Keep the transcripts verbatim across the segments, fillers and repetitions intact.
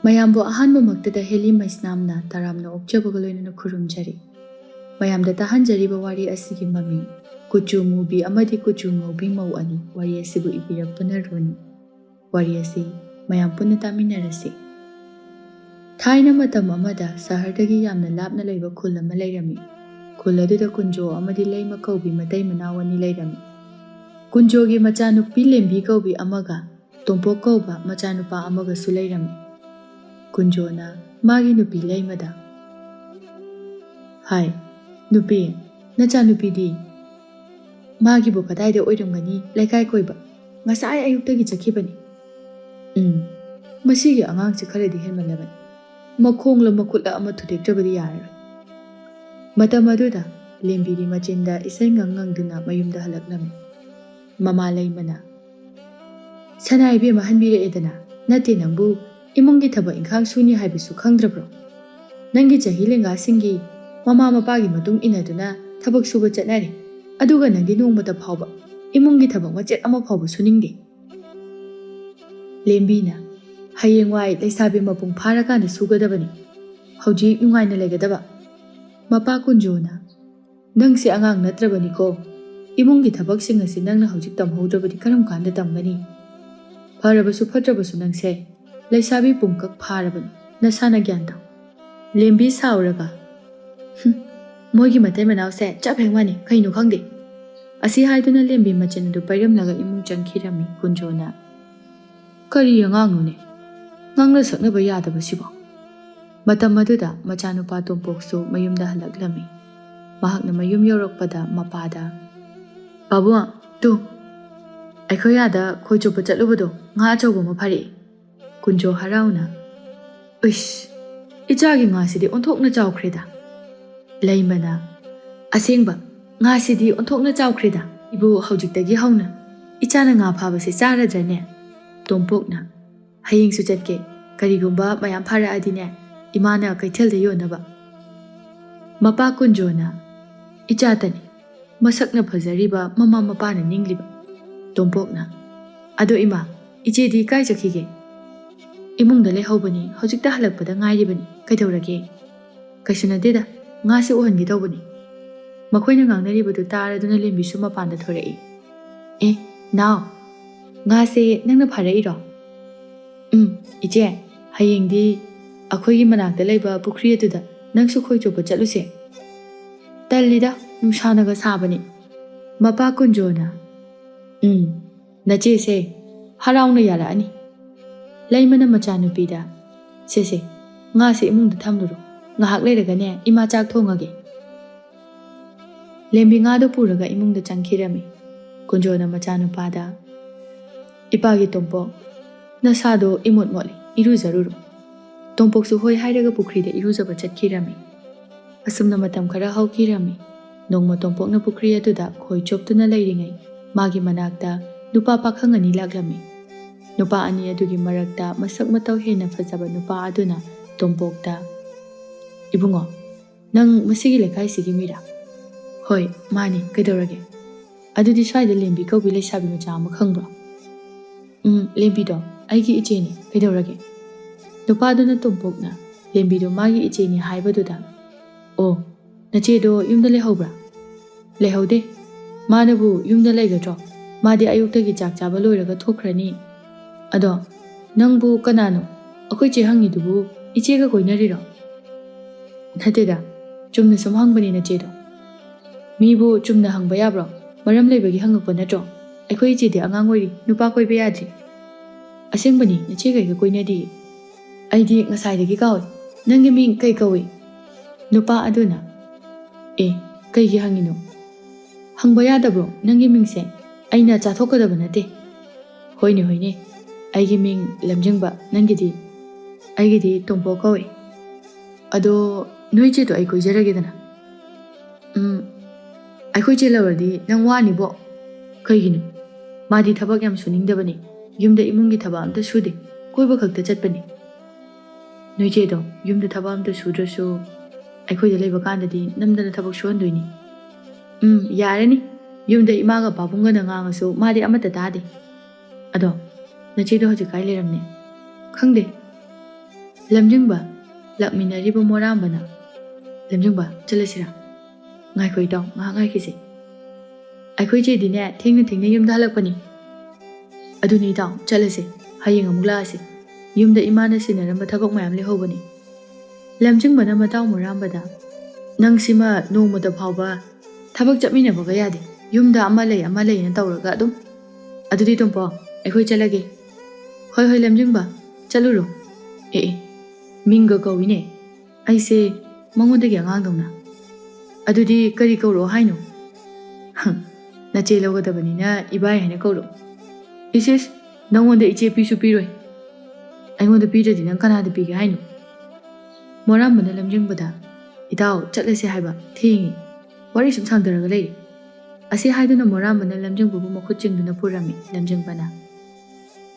ꯃꯌꯥꯝꯕꯨ ꯑꯍꯥꯟꯕꯃꯛꯇꯗ ꯍꯦꯂꯤ ꯃꯩꯁꯅꯥꯝꯅ ꯇꯔꯥꯝꯅ ꯑꯣꯛꯆꯕꯒ ꯂꯣꯏꯅꯅ ꯈꯨꯔꯨꯝꯖꯔꯤ꯫ ꯃꯌꯥꯝꯗ ꯇꯥꯍꯟꯖꯔꯤꯕ ꯋꯥꯔꯤ ꯑꯁꯤꯒꯤ ꯃꯃꯤꯡ ꯀꯨꯆꯨ ꯃꯨꯕꯤ ꯑꯃꯗꯤ ꯀꯨꯆꯨ ꯉꯧꯕꯤ ꯃꯧ ꯑꯅꯤ꯫ ꯋꯥꯔꯤ ꯑꯁꯤꯕꯨ ꯏꯕꯤꯔꯛꯄꯅ ꯔꯣꯅꯤ꯫ ꯋꯥꯔꯤ ꯑꯁꯤ ꯃꯌꯥꯝ ꯄꯨꯟꯅ ꯇꯥꯃꯤꯟꯅꯔꯁꯤ꯫ ꯊꯥꯏꯅ ꯃꯇꯝ ꯑꯃꯗ ꯁꯍꯔꯗꯒꯤ ꯌꯥꯝꯅ ꯂꯥꯞꯅ ꯂꯩꯕ ꯈꯨꯜ ꯑꯃ ꯂꯩꯔꯝꯃꯤ꯫ ꯈꯨꯜ ꯑꯗꯨꯗ ꯀꯨꯟꯖꯣ ꯑꯃꯗꯤ ꯂꯩꯃ ꯀꯧꯕꯤ ꯃꯇꯩ ꯃꯅꯥꯎ ꯑꯅꯤ ꯂꯩꯔꯝꯃꯤ꯫ ꯀꯨꯟꯖꯣꯒꯤ ꯃꯆꯥꯅꯨꯄꯤ ꯂꯦꯝꯕꯤ ꯀꯧꯕꯤ ꯑꯃꯒ ꯇꯣꯝꯄꯣꯛ ꯀꯧꯕ ꯃꯆꯥꯅꯨꯄꯥ ꯑꯃꯒꯁꯨ ꯂꯩꯔꯝꯃꯤ꯫ ꯀꯨꯟꯖꯣꯅ ꯃꯥꯒꯤ ꯅꯨꯄꯤ ꯂꯩꯃꯗ, "ꯍꯥꯏ, ꯅꯨꯄꯤ, ꯅꯆꯥꯅꯨꯄꯤꯗꯤ? ꯃꯥꯒꯤꯕꯨ ꯀꯗꯥꯏꯗ ꯑꯣꯏꯔꯝꯒꯅꯤ ꯂꯩꯀꯥꯏ ꯀꯣꯏꯕ? ꯉꯁꯥꯏ ꯑꯌꯨꯛꯇꯒꯤ ꯆꯠꯈꯤꯕꯅꯤ꯫ ꯎꯝ, ꯃꯁꯤꯒꯤ ꯑꯉꯥꯡꯁꯤ ꯈꯔꯗꯤ ꯍꯦꯟꯃꯜꯂꯕꯅꯤ꯫ ꯃꯈꯣꯡꯂ ꯃꯈꯨꯠꯂ ꯑꯃ ꯊꯨꯗꯦꯛꯇ꯭ꯔꯕꯗꯤ ꯌꯥꯔꯔꯣꯏ꯫" ꯃꯇꯝ ꯑꯗꯨꯗ ꯂꯦꯝꯕꯤꯗꯤ ꯃꯆꯤꯟꯗ ꯏꯁꯩ ꯉꯪ ꯉꯪꯗꯨꯅ ꯃꯌꯨꯝꯗ ꯍꯜꯂꯛꯂꯝꯃꯤ꯫ ꯃꯃꯥ ꯂꯩꯃꯅ, "ꯁꯅꯥ ꯏꯕꯦꯝꯃ ꯍꯟꯕꯤꯔꯛꯑꯦꯗꯅ꯫ ꯅꯠꯇꯦ ꯅꯪꯕꯨ, ꯏꯃꯨꯡꯒꯤ ꯊꯕꯛ ꯏꯪꯈꯥꯡ ꯁꯨꯅꯤ ꯍꯥꯏꯕꯁꯨ ꯈꯪꯗ꯭ꯔꯕ꯭ꯔꯣ? ꯅꯪꯒꯤ ꯆꯍꯤ ꯂꯦꯡꯒꯥꯁꯤꯡꯒꯤ ꯃꯃꯥ ꯃꯄꯥꯒꯤ ꯃꯇꯨꯡ ꯏꯟꯅꯗꯨꯅ ꯊꯕꯛ ꯁꯨꯕ ꯆꯠꯅꯔꯦ꯫ ꯑꯗꯨꯒ ꯅꯪꯗꯤ ꯅꯣꯡꯃꯇ ꯐꯥꯎꯕ ꯏꯃꯨꯡꯒꯤ ꯊꯕꯛ ꯃꯆꯦꯠ ꯑꯃ ꯐꯥꯎꯕ ꯁꯨꯅꯤꯡꯗꯦ꯫" ꯂꯦꯝꯕꯤꯅ, "ꯍꯌꯦꯡꯋꯥꯏ ꯂꯩꯁꯥꯕꯤ ꯃꯄꯨꯡ ꯐꯥꯔꯀꯥꯟꯗ ꯁꯨꯒꯗꯕꯅꯤ꯫ ꯍꯧꯖꯤꯛ ꯅꯨꯡꯉꯥꯏꯅ ꯂꯩꯒꯗꯕ꯫" ꯃꯄꯥ ꯀꯨꯟꯖꯣꯅ, "ꯅꯪꯁꯦ ꯑꯉꯥꯡ ꯅꯠꯇ꯭ꯔꯕꯅꯤꯀꯣ꯫ ꯏꯃꯨꯡꯒꯤ ꯊꯕꯛꯁꯤꯡ ꯑꯁꯤ ꯅꯪꯅ ꯍꯧꯖꯤꯛ ꯇꯝꯍꯧꯗ꯭ꯔꯕꯗꯤ ꯀꯔꯝ ꯀꯥꯟꯗ ꯇꯝꯒꯅꯤ? ꯐꯔꯕꯁꯨ ꯐꯠꯇ꯭ꯔꯕꯁꯨ ꯅꯪꯁꯦ ꯂꯩꯁꯥꯕꯤ ꯄꯨꯡꯀꯛ ꯐꯥꯔꯕꯅꯤ꯫ ꯅꯁꯥꯅ ꯒ꯭ꯌꯥꯟ ꯇꯥꯎ꯫" ꯂꯦꯝꯕꯤ ꯁꯥꯎꯔꯒ, "ꯍꯨꯝ, ꯃꯣꯏꯒꯤ ꯃꯇꯩ ꯃꯅꯥꯎꯁꯦ ꯆꯞ ꯍꯦꯛ ꯃꯥꯟꯅꯩ, ꯀꯩꯅꯣ ꯈꯪꯗꯦ꯫" ꯑꯁꯤ ꯍꯥꯏꯗꯨꯅ ꯂꯦꯝꯕꯤ ꯃꯆꯤꯟ ꯑꯗꯨ ꯄꯩꯔꯝꯂꯒ ꯏꯃꯨꯡ ꯆꯪꯈꯤꯔꯝꯃꯤ꯫ ꯀꯨꯟꯖꯣꯅ, "ꯀꯔꯤ ꯑꯉꯥꯡꯅꯣꯅꯦ? ꯉꯥꯡꯅ ꯁꯛꯅꯕ ꯌꯥꯗꯕꯁꯤꯕꯣ?" ꯃꯇꯝ ꯑꯗꯨꯗ ꯃꯆꯥꯅꯨꯄꯥ ꯇꯣꯝꯄꯣꯛꯁꯨ ꯃꯌꯨꯝꯗ ꯍꯜꯂꯛꯂꯝꯃꯤ꯫ ꯃꯍꯥꯛꯅ ꯃꯌꯨꯝ ꯌꯧꯔꯛꯄꯗ ꯃꯄꯥꯗ, "ꯄꯥꯕꯨꯡ, ꯇꯨ, ꯑꯩꯈꯣꯏ ꯑꯥꯗ ꯈꯣꯏ ꯆꯣꯞꯄ ꯆꯠꯂꯨꯕꯗꯣ ꯉꯥ ꯑꯆꯧꯕ ꯑꯃ ꯐꯥꯔꯛꯑꯦ꯫" ꯀꯨꯟꯖꯣ ꯍꯔꯥꯎꯅ, "ꯎꯏꯁ, ꯏꯆꯥꯒꯤ ꯉꯥꯁꯤꯗꯤ ꯑꯣꯟꯊꯣꯛꯅ ꯆꯥꯎꯈ꯭ꯔꯦꯗ꯫" ꯂꯩꯃꯅ, "ꯑꯁꯦꯡꯕ, ꯉꯥꯁꯤꯗꯤ ꯑꯣꯟꯊꯣꯛꯅ ꯆꯥꯎꯈ꯭ꯔꯦꯗ꯫ ꯏꯕꯨ, ꯍꯧꯖꯤꯛꯇꯒꯤ ꯍꯧꯅ ꯏꯆꯥꯅ ꯉꯥ ꯐꯥꯕꯁꯦ ꯆꯥꯔꯗ꯭ꯔꯅꯦ?" ꯇꯣꯝꯄꯣꯛꯅ, "ꯍꯌꯦꯡꯁꯨ ꯆꯠꯀꯦ꯫ ꯀꯔꯤꯒꯨꯝꯕ ꯃꯌꯥꯝ ꯐꯥꯔꯛꯑꯗꯤꯅꯦ, ꯏꯃꯥꯅ ꯀꯩꯊꯦꯜꯗ ꯌꯣꯟꯅꯕ꯫" ꯃꯄꯥ ꯀꯨꯟꯖꯣꯅ, "ꯏꯆꯥꯇꯅꯤ ꯃꯁꯛꯅ ꯐꯖꯔꯤꯕ ꯃꯃꯥ ꯃꯄꯥꯅ ꯅꯤꯡꯂꯤꯕ꯫" ꯇꯣꯝꯄꯣꯛꯅ, "ꯑꯗꯣ ꯏꯃꯥ, ꯏꯆꯦꯗꯤ ꯀꯥꯏ ꯆꯠꯈꯤꯒꯦ?" ꯏꯃꯨꯡꯗ ꯂꯩꯍꯧꯕꯅꯤ, ꯍꯧꯖꯤꯛꯇ ꯍꯜꯂꯛꯄꯗ ꯉꯥꯏꯔꯤꯕꯅꯤ꯫ ꯀꯩꯗꯧꯔꯒꯦ? ꯀꯩꯁꯨ ꯅꯠꯇꯦꯗ, ꯉꯥꯁꯦ ꯎꯍꯟꯒꯦ ꯇꯧꯕꯅꯤ꯫ ꯃꯈꯣꯏꯅ ꯉꯥꯡꯅꯔꯤꯕꯗꯨ ꯇꯥꯔꯗꯨꯅ ꯂꯦꯝꯕꯤꯁꯨ ꯃꯄꯥꯟꯗ ꯊꯣꯔꯛꯏ꯫ ꯑꯦ, ꯅꯥꯎ, ꯉꯥꯁꯦ ꯅꯪꯅ ꯐꯥꯔꯛꯏꯔꯣ? ꯎꯝ, ꯏꯆꯦ, ꯍꯌꯦꯡꯗꯤ ꯑꯩꯈꯣꯏꯒꯤ ꯃꯅꯥꯛꯇ ꯂꯩꯕ ꯄꯨꯈ꯭ꯔꯤ ꯑꯗꯨꯗ ꯅꯪꯁꯨ ꯈꯣꯏ ꯆꯣꯞꯄ ꯆꯠꯂꯨꯁꯦ꯫ ꯇꯜꯂꯤꯗ, ꯅꯨꯡꯁꯥꯅꯒ ꯁꯥꯕꯅꯦ꯫ ꯃꯄꯥ ꯀꯨꯟꯖꯣꯅ, ꯎꯝ, ꯅꯆꯦꯁꯦ ꯍꯔꯥꯎꯅ ꯌꯥꯔꯛꯑꯅꯤ꯫ ꯂꯩꯃꯅ ꯃꯆꯥꯅꯨꯄꯤꯗ, ꯁꯦꯁꯦ, ꯉꯥꯁꯦ ꯏꯃꯨꯡꯗ ꯊꯝꯂꯨꯔꯣ, ꯉꯥꯏꯍꯥꯛ ꯂꯩꯔꯒꯅꯦ ꯏꯃꯥ ꯆꯥꯛ ꯊꯣꯡꯉꯒꯦ꯫ ꯂꯦꯝꯕꯤ ꯉꯥꯗꯣ ꯄꯨꯔꯒ ꯏꯃꯨꯡꯗ ꯆꯪꯈꯤꯔꯝꯃꯤ꯫ ꯀꯨꯟꯖꯣꯅ ꯃꯆꯥꯅꯨꯄꯥꯗ, ꯏꯄꯥꯒꯤ ꯇꯣꯝꯄꯣꯛ, ꯅꯁꯥꯗꯣ ꯏꯃꯣꯠ ꯃꯣꯠꯂꯤ, ꯏꯔꯨꯖꯔꯨꯔꯣ꯫ ꯇꯣꯝꯄꯣꯛꯁꯨ ꯍꯣꯏ ꯍꯥꯏꯔꯒ ꯄꯨꯈ꯭ꯔꯤꯗ ꯏꯔꯨꯖꯕ ꯆꯠꯈꯤꯔꯝꯃꯤ꯫ ꯑꯁꯨꯝꯅ ꯃꯇꯝ ꯈꯔ ꯍꯧꯈꯤꯔꯝꯃꯤ꯫ ꯅꯣꯡꯃ ꯇꯣꯝꯄꯣꯛꯅ ꯄꯨꯈ꯭ꯔꯤ ꯑꯗꯨꯗ ꯈꯣꯏ ꯆꯣꯞꯇꯨꯅ ꯂꯩꯔꯤꯉꯩ, ꯃꯥꯒꯤ ꯃꯅꯥꯛꯇ ꯅꯨꯄꯥ ꯄꯥꯈꯪ ꯑꯅꯤ ꯂꯥꯛꯂꯝꯃꯤ꯫ ꯅꯨꯄꯥ ꯑꯅꯤ ꯑꯗꯨꯒꯤ ꯃꯔꯛꯇ ꯃꯁꯛ ꯃꯇꯧ ꯍꯦꯟꯅ ꯐꯖꯕ ꯅꯨꯄꯥ ꯑꯗꯨꯅ ꯇꯣꯝꯄꯣꯛꯇ, ꯏꯕꯨꯡꯉꯣ, ꯅꯪ ꯃꯁꯤꯒꯤ ꯂꯩꯀꯥꯏꯁꯤꯒꯤ ꯃꯤꯔꯥ? ꯍꯣꯏ, ꯃꯥꯅꯤ, ꯀꯩꯗꯧꯔꯒꯦ? ꯑꯗꯨꯗꯤ ꯁ꯭ꯋꯥꯏꯗ ꯂꯦꯝꯕꯤ ꯀꯧꯕꯤ ꯂꯩꯁꯥꯕꯤ ꯃꯆꯥ ꯑꯃ ꯈꯪꯕ꯭ꯔꯣ? ꯎꯝ, ꯂꯦꯝꯕꯤꯗꯣ ꯑꯩꯒꯤ ꯏꯆꯦꯅꯤ, ꯀꯩꯗꯧꯔꯒꯦ? ꯅꯨꯄꯥꯗꯨꯅ ꯇꯣꯝꯄꯣꯛꯅ ꯂꯦꯝꯕꯤꯗꯣ ꯃꯥꯒꯤ ꯏꯆꯦꯅꯤ ꯍꯥꯏꯕꯗꯨꯗ, ꯑꯣ, ꯅꯆꯦꯗꯣ ꯌꯨꯝꯗ ꯂꯩꯍꯧꯕ꯭ꯔꯥ? ꯂꯩꯍꯧꯗꯦ꯫ ꯃꯥꯅꯕꯨ ꯌꯨꯝꯗ ꯂꯩꯒꯗ꯭ꯔꯣ? ꯃꯥꯗꯤ ꯑꯌꯨꯛꯇꯒꯤ ꯆꯥꯛ ꯆꯥꯕ ꯂꯣꯏꯔꯒ ꯊꯣꯛꯈ꯭ꯔꯅꯤ꯫ ꯑꯗꯣ, ꯅꯪꯕꯨ ꯀꯅꯥꯅꯣ? ꯑꯩꯈꯣꯏ ꯆꯦ ꯍꯪꯉꯤꯗꯨꯕꯨ ꯏꯆꯦꯒ ꯀꯣꯏꯅꯔꯤꯔꯣ? ꯅꯠꯇꯦꯗ, ꯆꯨꯝꯅ ꯁꯨꯝ ꯍꯪꯕꯅꯤ ꯅꯆꯦꯗꯣ꯫ ꯃꯤꯕꯨ ꯆꯨꯝꯅ ꯍꯪꯕ ꯌꯥꯕ꯭ꯔꯣ? ꯃꯔꯝ ꯂꯩꯕꯒꯤ ꯍꯪꯉꯛꯄ ꯅꯠꯇ꯭ꯔꯣ? ꯑꯩꯈꯣꯏ ꯏꯆꯦꯗꯤ ꯑꯉꯥꯡ ꯑꯣꯏꯔꯤ, ꯅꯨꯄꯥ ꯀꯣꯏꯕ ꯌꯥꯗ꯭ꯔꯤ꯫ ꯑꯁꯦꯡꯕꯅꯤ, ꯅꯆꯦꯒ ꯑꯩꯒ ꯀꯣꯏꯅꯗꯤꯌꯦ꯫ ꯑꯩꯗꯤ ꯉꯁꯥꯏꯗꯒꯤ ꯀꯥꯎꯏ꯫ ꯅꯪꯒꯤ ꯃꯤꯡ ꯀꯩ ꯀꯧꯏ? ꯅꯨꯄꯥ ꯑꯗꯨꯅ, ꯑꯦ, ꯀꯩꯒꯤ ꯍꯪꯉꯤꯅꯣ? ꯍꯪꯕ ꯌꯥꯗꯕ꯭ꯔꯣ ꯅꯪꯒꯤ ꯃꯤꯡꯁꯦ? ꯑꯩꯅ ꯆꯥꯊꯣꯛꯀꯗꯕ ꯅꯠꯇꯦ꯫ ꯍꯣꯏꯅꯦ, ꯍꯣꯏꯅꯦ, ꯑꯩꯒꯤ ꯃꯤꯡ ꯂꯝꯖꯤꯡꯕ, ꯅꯪꯒꯤꯗꯤ? ꯑꯩꯒꯤꯗꯤ ꯇꯣꯝꯄꯣꯛ ꯀꯧꯏ꯫ ꯑꯗꯣ, ꯅꯣꯏ ꯆꯦꯗꯣ ꯑꯩ ꯀꯣꯏꯖꯔꯒꯦꯗꯅ꯫ ꯎꯝ, ꯑꯩꯈꯣꯏ ꯆꯦ ꯂꯧꯔꯗꯤ ꯅꯪ ꯋꯥꯅꯤꯕꯣ꯫ ꯀꯩꯒꯤꯅꯣ? ꯃꯥꯗꯤ ꯊꯕꯛ ꯌꯥꯝ ꯁꯨꯅꯤꯡꯗꯕꯅꯤ꯫ ꯌꯨꯝꯗ ꯏꯃꯨꯡꯒꯤ ꯊꯕꯛ ꯑꯝꯇ ꯁꯨꯗꯦ, ꯀꯣꯏꯕ ꯈꯛꯇ ꯆꯠꯄꯅꯤ꯫ ꯅꯣꯏ ꯆꯦꯗꯣ ꯌꯨꯝꯗ ꯊꯕꯛ ꯑꯝꯇ ꯁꯨꯗ꯭ꯔꯁꯨ ꯑꯩꯈꯣꯏꯗ ꯂꯩꯕ ꯀꯥꯟꯗꯗꯤ ꯅꯝꯗꯅ ꯊꯕꯛ ꯁꯨꯍꯟꯗꯣꯏꯅꯤ꯫ ꯎꯝ, ꯌꯥꯔꯅꯤ꯫ ꯌꯨꯝꯗ ꯏꯃꯥꯒ ꯄꯥꯕꯨꯡꯒꯅ ꯉꯥꯡꯉꯁꯨ ꯃꯥꯗꯤ ꯑꯃꯠꯇ ꯇꯥꯗꯦ꯫ ꯑꯗꯣ, ꯅꯆꯦꯗꯣ ꯍꯧꯖꯤꯛ ꯀꯥꯏ ꯂꯩꯔꯝꯅꯤ? "ꯈꯪꯗꯦ꯫ ꯂꯝꯖꯤꯡꯕ, ꯂꯥꯛꯃꯤꯟꯅꯔꯤꯕ ꯃꯣꯔꯥꯝꯕꯅ꯫ ꯂꯝꯖꯤꯡꯕ, ꯆꯠꯂꯁꯤꯔꯥ?" "ꯉꯥꯏꯈꯣ ꯏꯇꯥꯎ, ꯉꯥꯏꯍꯥꯛ ꯉꯥꯏꯈꯤꯁꯦ꯫ ꯑꯩꯈꯣꯏ ꯆꯦꯗꯤꯅꯦ, ꯊꯦꯡꯅ ꯊꯦꯡꯅ ꯌꯨꯝꯗ ꯍꯜꯂꯛꯄꯅꯤ꯫" "ꯑꯗꯨꯅꯤ ꯏꯇꯥꯎ, ꯆꯠꯂꯁꯦ꯫ ꯍꯌꯦꯡ ꯑꯃꯨꯛ ꯂꯥꯛꯑꯁꯤ꯫ ꯌꯨꯝꯗ ꯏꯃꯥꯅ ꯁꯤꯟꯅꯔꯝꯕ ꯊꯕꯛ ꯃꯌꯥꯝ ꯂꯩꯍꯧꯕꯅꯤ꯫" ꯂꯝꯖꯤꯡꯕꯅ ꯃꯇꯥꯎ ꯃꯣꯔꯥꯝꯕꯗ, "ꯅꯪꯁꯤꯃ ꯅꯣꯡꯃꯇ ꯐꯥꯎꯕ ꯊꯕꯛ ꯆꯠꯃꯤꯟꯅꯕꯒ ꯌꯥꯗꯦ꯫ ꯌꯨꯝꯗ ꯑꯃ ꯂꯩ, ꯑꯃ ꯂꯩꯅ ꯇꯧꯔꯒ ꯑꯗꯨꯝ꯫ ꯑꯗꯨꯗꯤ ꯇꯣꯝꯄꯣ, ꯑꯩꯈꯣꯏ ꯆꯠꯂꯒꯦ꯫" "ꯍꯣꯏ, ꯍꯣꯏ, ꯂꯝꯖꯤꯡꯕ, ꯆꯠꯂꯨꯔꯣ꯫" "ꯑꯦ, ꯑꯦ, ꯃꯤꯡꯒ ꯀꯧꯏꯅꯦ꯫ ꯑꯩꯁꯦ ꯃꯉꯣꯟꯗꯒꯤ ꯑꯉꯥꯡꯗꯧꯅ꯫ ꯑꯗꯨꯗꯤ ꯀꯔꯤ ꯀꯧꯔꯛꯑꯣ ꯍꯥꯏꯅꯣ?" "ꯍꯪ, ꯅꯆꯦ ꯂꯧꯒꯗꯕꯅꯤꯅ ꯏꯕꯥꯏ ꯍꯥꯏꯅ ꯀꯧꯔꯛꯑꯣ꯫" "ꯏꯁ, ꯏꯁ, ꯅꯪꯉꯣꯟꯗ ꯏꯆꯦ ꯄꯤꯁꯨ ꯄꯤꯔꯣꯏ꯫ ꯑꯩꯉꯣꯟꯗ ꯄꯤꯗ꯭ꯔꯗꯤ ꯅꯪ ꯀꯅꯥꯗ ꯄꯤꯒꯦ ꯍꯥꯏꯅꯣ?" ꯃꯣꯔꯥꯝꯕꯅ ꯂꯝꯖꯤꯡꯕꯗ, "ꯏꯇꯥꯎ, ꯆꯠꯂꯁꯦ ꯍꯥꯏꯕ, ꯊꯦꯡꯉꯦ꯫ ꯋꯥꯔꯤ ꯁꯨꯝ ꯁꯥꯡꯊꯔꯒ ꯂꯩꯔꯦ꯫" ꯑꯁꯤ ꯍꯥꯏꯗꯨꯅ ꯃꯣꯔꯥꯝꯕꯅ ꯂꯝꯖꯤꯡꯕꯕꯨ ꯃꯈꯨꯠ ꯆꯤꯡꯗꯨꯅ ꯄꯨꯔꯝꯃꯤ꯫ ꯂꯝꯖꯤꯡꯕꯅ,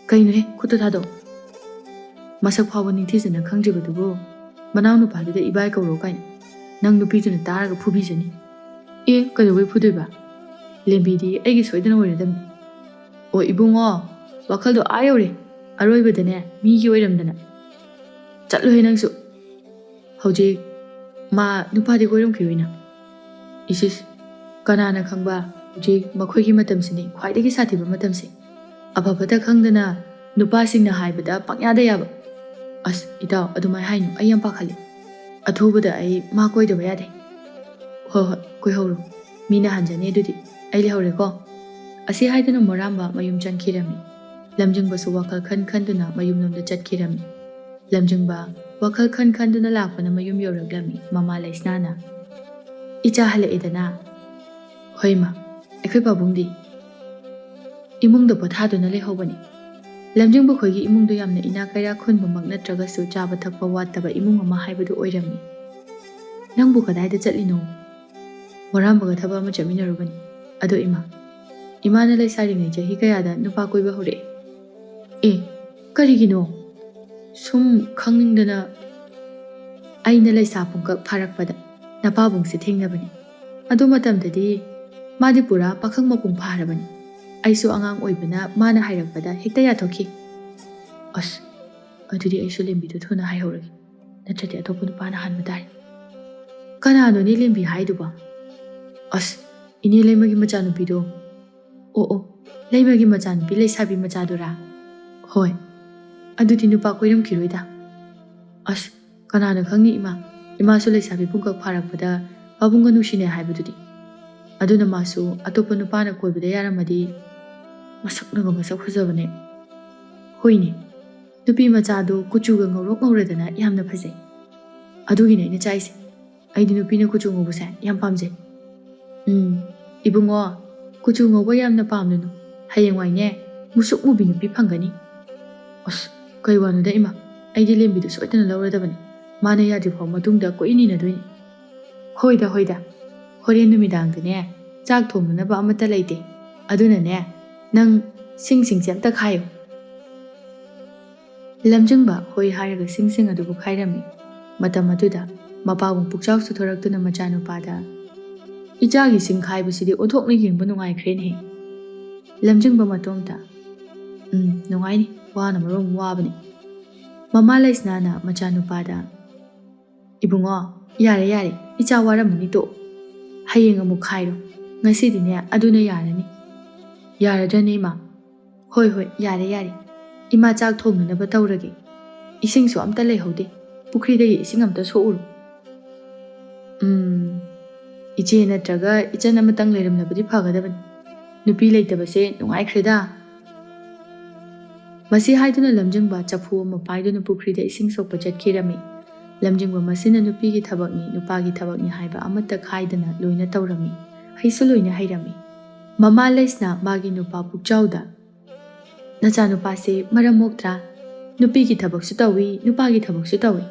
"ꯀꯩꯅꯣꯍꯦ, ꯈꯨꯠꯇꯣ ꯊꯥꯗꯣꯛ꯫ ꯃꯁꯛ ꯐꯥꯎꯕ ꯅꯤꯡꯊꯤꯖꯅ ꯈꯪꯗ꯭ꯔꯤꯕꯗꯨꯕꯨ ꯃꯅꯥꯎꯅꯨꯄꯥꯗꯨꯗ ꯏꯕꯥꯏ ꯀꯧꯔꯣ ꯀꯥꯏꯅ꯫ ꯅꯪ ꯅꯨꯄꯤꯗꯨꯅ ꯇꯥꯔꯒ ꯐꯨꯕꯤꯖꯅꯤ꯫" "ꯑꯦ, ꯀꯩꯗꯧꯕꯩ ꯐꯨꯗꯣꯏꯕ? ꯂꯦꯝꯕꯤꯗꯤ ꯑꯩꯒꯤ ꯁꯣꯏꯗꯅ ꯑꯣꯏꯔꯗꯕꯅꯤ꯫" "ꯑꯣ ꯏꯕꯨꯡꯉꯣ, ꯋꯥꯈꯜꯗꯣ ꯑꯥ ꯌꯧꯔꯦ꯫ ꯑꯔꯣꯏꯕꯗꯅꯦ, ꯃꯤꯒꯤ ꯑꯣꯏꯔꯝꯗꯅ꯫ ꯆꯠꯂꯨꯍꯦ ꯅꯪꯁꯨ꯫ ꯍꯧꯖꯤꯛ ꯃꯥ ꯅꯨꯄꯥꯗꯤ ꯀꯣꯏꯔꯝꯈꯤꯔꯣꯏꯅ꯫" "ꯏꯁ, ꯏꯁ, ꯀꯅꯥꯅ ꯈꯪꯕ? ꯍꯧꯖꯤꯛ ꯃꯈꯣꯏꯒꯤ ꯃꯇꯝꯁꯤꯅꯤ ꯈ꯭ꯋꯥꯏꯗꯒꯤ ꯁꯥꯊꯤꯕ ꯃꯇꯝꯁꯦ꯫ ꯑꯐ ꯐꯠꯇ ꯈꯪꯗꯅ ꯅꯨꯄꯥꯁꯤꯡꯅ ꯍꯥꯏꯕꯗ ꯄꯪꯌꯥꯗ ꯌꯥꯕ꯫" "ꯑꯁ ꯏꯇꯥꯎ, ꯑꯗꯨꯃꯥꯏ ꯍꯥꯏꯅꯨ, ꯑꯩ ꯌꯥꯝ ꯄꯥꯈꯠꯂꯤ꯫ ꯑꯊꯨꯕꯗ ꯑꯩ ꯃꯥ ꯀꯣꯏꯗꯕ ꯌꯥꯗꯦ꯫" "ꯍꯣꯏ, ꯍꯣꯏ, ꯀꯣꯏꯍꯧꯔꯣ꯫ ꯃꯤꯅ ꯍꯟꯖꯅꯤ꯫ ꯑꯗꯨꯗꯤ ꯑꯩ ꯂꯩꯍꯧꯔꯦꯀꯣ꯫" ꯑꯁꯤ ꯍꯥꯏꯗꯨꯅ ꯃꯣꯔꯥꯝꯕ ꯃꯌꯨꯝ ꯆꯪꯈꯤꯔꯝꯃꯤ꯫ ꯂꯝꯖꯤꯡꯕꯁꯨ ꯋꯥꯈꯜ ꯈꯟ ꯈꯟꯗꯨꯅ ꯃꯌꯨꯝꯂꯣꯝꯗ ꯆꯠꯈꯤꯔꯝꯃꯤ꯫ ꯂꯝꯖꯤꯡꯕ ꯋꯥꯈꯜ ꯈꯟ ꯈꯟꯗꯨꯅ ꯂꯥꯛꯄꯅ ꯃꯌꯨꯝ ꯌꯧꯔꯛꯂꯝꯃꯤ꯫ ꯃꯃꯥ ꯂꯩꯁꯅꯥꯅ, "ꯏꯆꯥ ꯍꯜꯂꯛꯑꯦꯗꯅ?" "ꯍꯣꯏ ꯃꯥ, ꯑꯩꯈꯣꯏ ꯄꯥꯕꯨꯡꯗꯤ?" "ꯏꯃꯨꯡꯗ ꯄꯣꯊꯥꯗꯨꯅ ꯂꯩꯍꯧꯕꯅꯤ꯫" ꯂꯝꯖꯤꯡꯕ ꯈꯣꯏꯒꯤ ꯏꯃꯨꯡꯗꯨ ꯌꯥꯝꯅ ꯏꯅꯥꯛ ꯀꯩꯔꯥꯛ ꯈꯨꯟꯕꯃꯛ ꯅꯠꯇ꯭ꯔꯒꯁꯨ ꯆꯥꯕ ꯊꯛꯄ ꯋꯥꯠꯇꯕ ꯏꯃꯨꯡ ꯑꯃ ꯍꯥꯏꯕꯗꯨ ꯑꯣꯏꯔꯝꯃꯤ꯫ "ꯅꯪꯕꯨ ꯀꯗꯥꯏꯗ ꯆꯠꯂꯤꯅꯣ?" "ꯃꯣꯔꯥꯝꯕꯒ ꯊꯕꯛ ꯑꯃ ꯆꯠꯃꯤꯟꯅꯔꯨꯕꯅꯤ꯫ ꯑꯗꯣ ꯏꯃꯥ, ꯏꯃꯥꯅ ꯂꯩꯁꯥꯔꯤꯉꯩ ꯆꯍꯤ ꯀꯌꯥꯗ ꯅꯨꯄꯥ ꯀꯣꯏꯕ ꯍꯧꯔꯛꯑꯦ꯫" "ꯑꯦ, ꯀꯔꯤꯒꯤꯅꯣ?" "ꯁꯨꯝ ꯈꯪꯅꯤꯡꯗꯅ꯫" "ꯑꯩꯅ ꯂꯩꯁꯥ ꯄꯨꯡꯀꯛ ꯐꯥꯔꯛꯄꯗ ꯅꯄꯥꯕꯨꯡꯁꯦ ꯊꯦꯡꯅꯕꯅꯤ꯫ ꯑꯗꯨ ꯃꯇꯝꯗꯗꯤ ꯃꯥꯗꯤ ꯄꯨꯔꯥ ꯄꯥꯈꯪ ꯃꯄꯨꯡ ꯐꯥꯔꯕꯅꯤ꯫ ꯑꯩꯁꯨ ꯑꯉꯥꯡ ꯑꯣꯏꯕꯅ ꯃꯥꯅ ꯍꯥꯏꯔꯛꯄꯗ ꯍꯦꯛꯇ ꯌꯥꯊꯣꯛꯈꯤ꯫" "ꯑꯁ, ꯑꯗꯨꯗꯤ ꯑꯩꯁꯨ ꯂꯦꯝꯕꯤꯗꯣ ꯊꯨꯅ ꯍꯥꯏꯍꯧꯔꯒꯦ, ꯅꯠꯇ꯭ꯔꯗꯤ ꯑꯇꯣꯞꯄ ꯅꯨꯄꯥꯅ ꯍꯥꯟꯕ ꯇꯥꯔꯦ꯫ ꯀꯅꯥꯅꯣꯅꯦ ꯂꯦꯝꯕꯤ ꯍꯥꯏꯗꯨꯕꯣ? ꯑꯁ, ꯏꯅꯦ ꯂꯩꯃꯒꯤ ꯃꯆꯥꯅꯨꯄꯤꯗꯣ꯫ ꯑꯣ ꯑꯣ, ꯂꯩꯃꯒꯤ ꯃꯆꯥꯅꯨꯄꯤ ꯂꯩꯁꯥꯕꯤ ꯃꯆꯥꯗꯨꯔꯥ? ꯍꯣꯏ꯫ ꯑꯗꯨꯗꯤ ꯅꯨꯄꯥ ꯀꯣꯏꯔꯝꯈꯤꯔꯣꯏꯗ꯫ ꯑꯁ, ꯀꯅꯥꯅ ꯈꯪꯅꯤ ꯏꯃꯥ? ꯏꯃꯥꯁꯨ ꯂꯩꯁꯥꯕꯤ ꯄꯨꯡꯀꯛ ꯐꯥꯔꯛꯄꯗ ꯄꯥꯕꯨꯡꯒ ꯅꯨꯡꯁꯤꯅꯩ ꯍꯥꯏꯕꯗꯨꯗꯤ꯫ ꯑꯗꯨꯅ ꯃꯥꯁꯨ ꯑꯇꯣꯞꯄ ꯅꯨꯄꯥꯅ ꯀꯣꯏꯕꯗ ꯌꯥꯔꯝꯃꯗꯤ꯫ ꯃꯁꯛꯅꯒ ꯃꯁꯛ ꯐꯖꯕꯅꯦ꯫ ꯍꯣꯏꯅꯦ, ꯅꯨꯄꯤ ꯃꯆꯥꯗꯣ ꯀꯨꯆꯨꯒ ꯉꯧꯔꯣꯛ ꯉꯧꯔꯗꯅ ꯌꯥꯝꯅ ꯐꯖꯩ꯫ ꯑꯗꯨꯒꯤꯅꯦ ꯑꯩꯅ ꯆꯥꯛꯏꯁꯦ꯫ ꯑꯩꯗꯤ ꯅꯨꯄꯤꯅ ꯀꯨꯆꯨ ꯉꯧꯕꯁꯦ ꯌꯥꯝ ꯄꯥꯝꯖꯩ꯫ ꯎꯝ, ꯏꯕꯨꯡꯉꯣ, ꯀꯨꯆꯨ ꯉꯧꯕ ꯌꯥꯝꯅ ꯄꯥꯝꯂꯨꯅꯨ꯫ ꯍꯌꯦꯡꯋꯥꯏꯅꯦ, ꯃꯨꯁꯨꯛ ꯃꯨꯕꯤ ꯅꯨꯄꯤ ꯐꯪꯒꯅꯤ꯫ ꯑꯁ, ꯀꯩ ꯋꯥꯅꯣꯗ ꯏꯃꯥ, ꯑꯩꯗꯤ ꯂꯦꯝꯕꯤꯗꯨ ꯁꯣꯏꯗꯅ ꯂꯧꯔꯗꯕꯅꯤ꯫ ꯃꯥꯅ ꯌꯥꯗ꯭ꯔꯤ ꯐꯥꯎ ꯃꯇꯨꯡꯗ ꯀꯣꯏꯏꯟ ꯏꯟꯅꯗꯣꯏꯅꯤ꯫ ꯍꯣꯏꯗ, ꯍꯣꯏꯗ, ꯍꯣꯔꯦꯟ ꯅꯨꯃꯤꯗꯥꯡꯗꯅꯦ, ꯆꯥꯛ ꯊꯣꯡꯅꯅꯕ ꯑꯃꯠꯇ ꯂꯩꯇꯦ꯫ ꯑꯗꯨꯅꯅꯦ, ꯅꯪ ꯁꯤꯡꯁꯤꯡꯁꯦ ꯑꯝꯇ ꯈꯥꯏꯌꯨ꯫ ꯂꯝꯖꯤꯡꯕ ꯍꯣꯏ ꯍꯥꯏꯔꯒ ꯁꯤꯡꯁꯤꯡ ꯑꯗꯨꯕꯨ ꯈꯥꯏꯔꯝꯃꯤ꯫ ꯃꯇꯝ ꯑꯗꯨꯗ ꯃꯄꯥꯕꯨꯡ ꯄꯨꯛꯆꯥꯎ ꯆꯥꯎꯊꯣꯔꯛꯇꯨꯅ ꯃꯆꯥꯅꯨꯄꯥꯗ, "ꯏꯆꯥꯒꯤ ꯁꯤꯡ ꯈꯥꯏꯕꯁꯤꯗꯤ ꯑꯣꯟꯊꯣꯛꯅ ꯌꯦꯡꯕ ꯅꯨꯡꯉꯥꯏꯈ꯭ꯔꯦꯅꯦꯍꯦ꯫" ꯂꯝꯖꯤꯡꯕ ꯃꯇꯣꯝꯇ, "ꯎꯝ, ꯅꯨꯡꯉꯥꯏꯅꯤ, ꯋꯥꯅ ꯃꯔꯣꯝ ꯋꯥꯕꯅꯤ꯫" ꯃꯃꯥ ꯂꯩꯁꯅꯥꯅ ꯃꯆꯥꯅꯨꯄꯥꯗ, "ꯏꯕꯨꯡꯉꯣ, ꯌꯥꯔꯦ ꯌꯥꯔꯦ, ꯏꯆꯥ ꯋꯥꯔꯝꯃꯅꯤ ꯇꯣꯛꯑꯣ꯫ ꯍꯌꯦꯡ ꯑꯃꯨꯛ ꯈꯥꯏꯔꯣ꯫ ꯉꯁꯤꯗꯤꯅꯦ ꯑꯗꯨꯅ ꯌꯥꯔꯅꯤ꯫" "ꯌꯥꯔꯗ꯭ꯔꯅꯦ ꯏꯃꯥ?" "ꯍꯣꯏ ꯍꯣꯏ, ꯌꯥꯔꯦ ꯌꯥꯔꯦ꯫ ꯏꯃꯥ ꯆꯥꯛ ꯊꯣꯡꯅꯅꯕ ꯇꯧꯔꯒꯦ꯫ ꯏꯁꯤꯡꯁꯨ ꯑꯝꯇ ꯂꯩꯍꯧꯗꯦ꯫ ꯄꯨꯈ꯭ꯔꯤꯗꯒꯤ ꯏꯁꯤꯡ ꯑꯝꯇ ꯁꯣꯛꯎꯔꯣ꯫" ꯎꯝ, ꯏꯆꯦ ꯅꯠꯇ꯭ꯔꯒ ꯏꯆꯟ ꯑꯃꯇꯪ ꯂꯩꯔꯝꯂꯕꯗꯤ ꯐꯒꯗꯕꯅꯤ꯫ ꯅꯨꯄꯤ ꯂꯩꯇꯕꯁꯦ ꯅꯨꯡꯉꯥꯏꯈ꯭ꯔꯦꯗ꯫ ꯃꯁꯤ ꯍꯥꯏꯗꯨꯅ ꯂꯝꯖꯤꯡꯕ ꯆꯐꯨ ꯑꯃ ꯄꯥꯏꯗꯨꯅ ꯄꯨꯈ꯭ꯔꯤꯗ ꯏꯁꯤꯡ ꯁꯣꯛꯄ ꯆꯠꯈꯤꯔꯝꯃꯤ꯫ ꯂꯝꯖꯤꯡꯕ ꯃꯁꯤꯅ ꯅꯨꯄꯤꯒꯤ ꯊꯕꯛꯅꯤ, ꯅꯨꯄꯥꯒꯤ ꯊꯕꯛꯅꯤ ꯍꯥꯏꯕ ꯑꯃꯠꯇ ꯈꯥꯏꯗꯅ ꯂꯣꯏꯅ ꯇꯧꯔꯝꯃꯤ꯫ ꯍꯩꯁꯨ ꯂꯣꯏꯅ ꯍꯩꯔꯝꯃꯤ꯫ ꯃꯃꯥ ꯂꯩꯁꯅꯥ ꯃꯥꯒꯤ ꯅꯨꯄꯥ ꯄꯨꯛꯆꯥꯎꯗ, "ꯅꯆꯥꯅꯨꯄꯥꯁꯦ ꯃꯔꯝ ꯃꯣꯛꯇ꯭ꯔꯥ? ꯅꯨꯄꯤꯒꯤ ꯊꯕꯛꯁꯨ ꯇꯧꯏ, ꯅꯨꯄꯥꯒꯤ ꯊꯕꯛꯁꯨ ꯇꯧꯏ꯫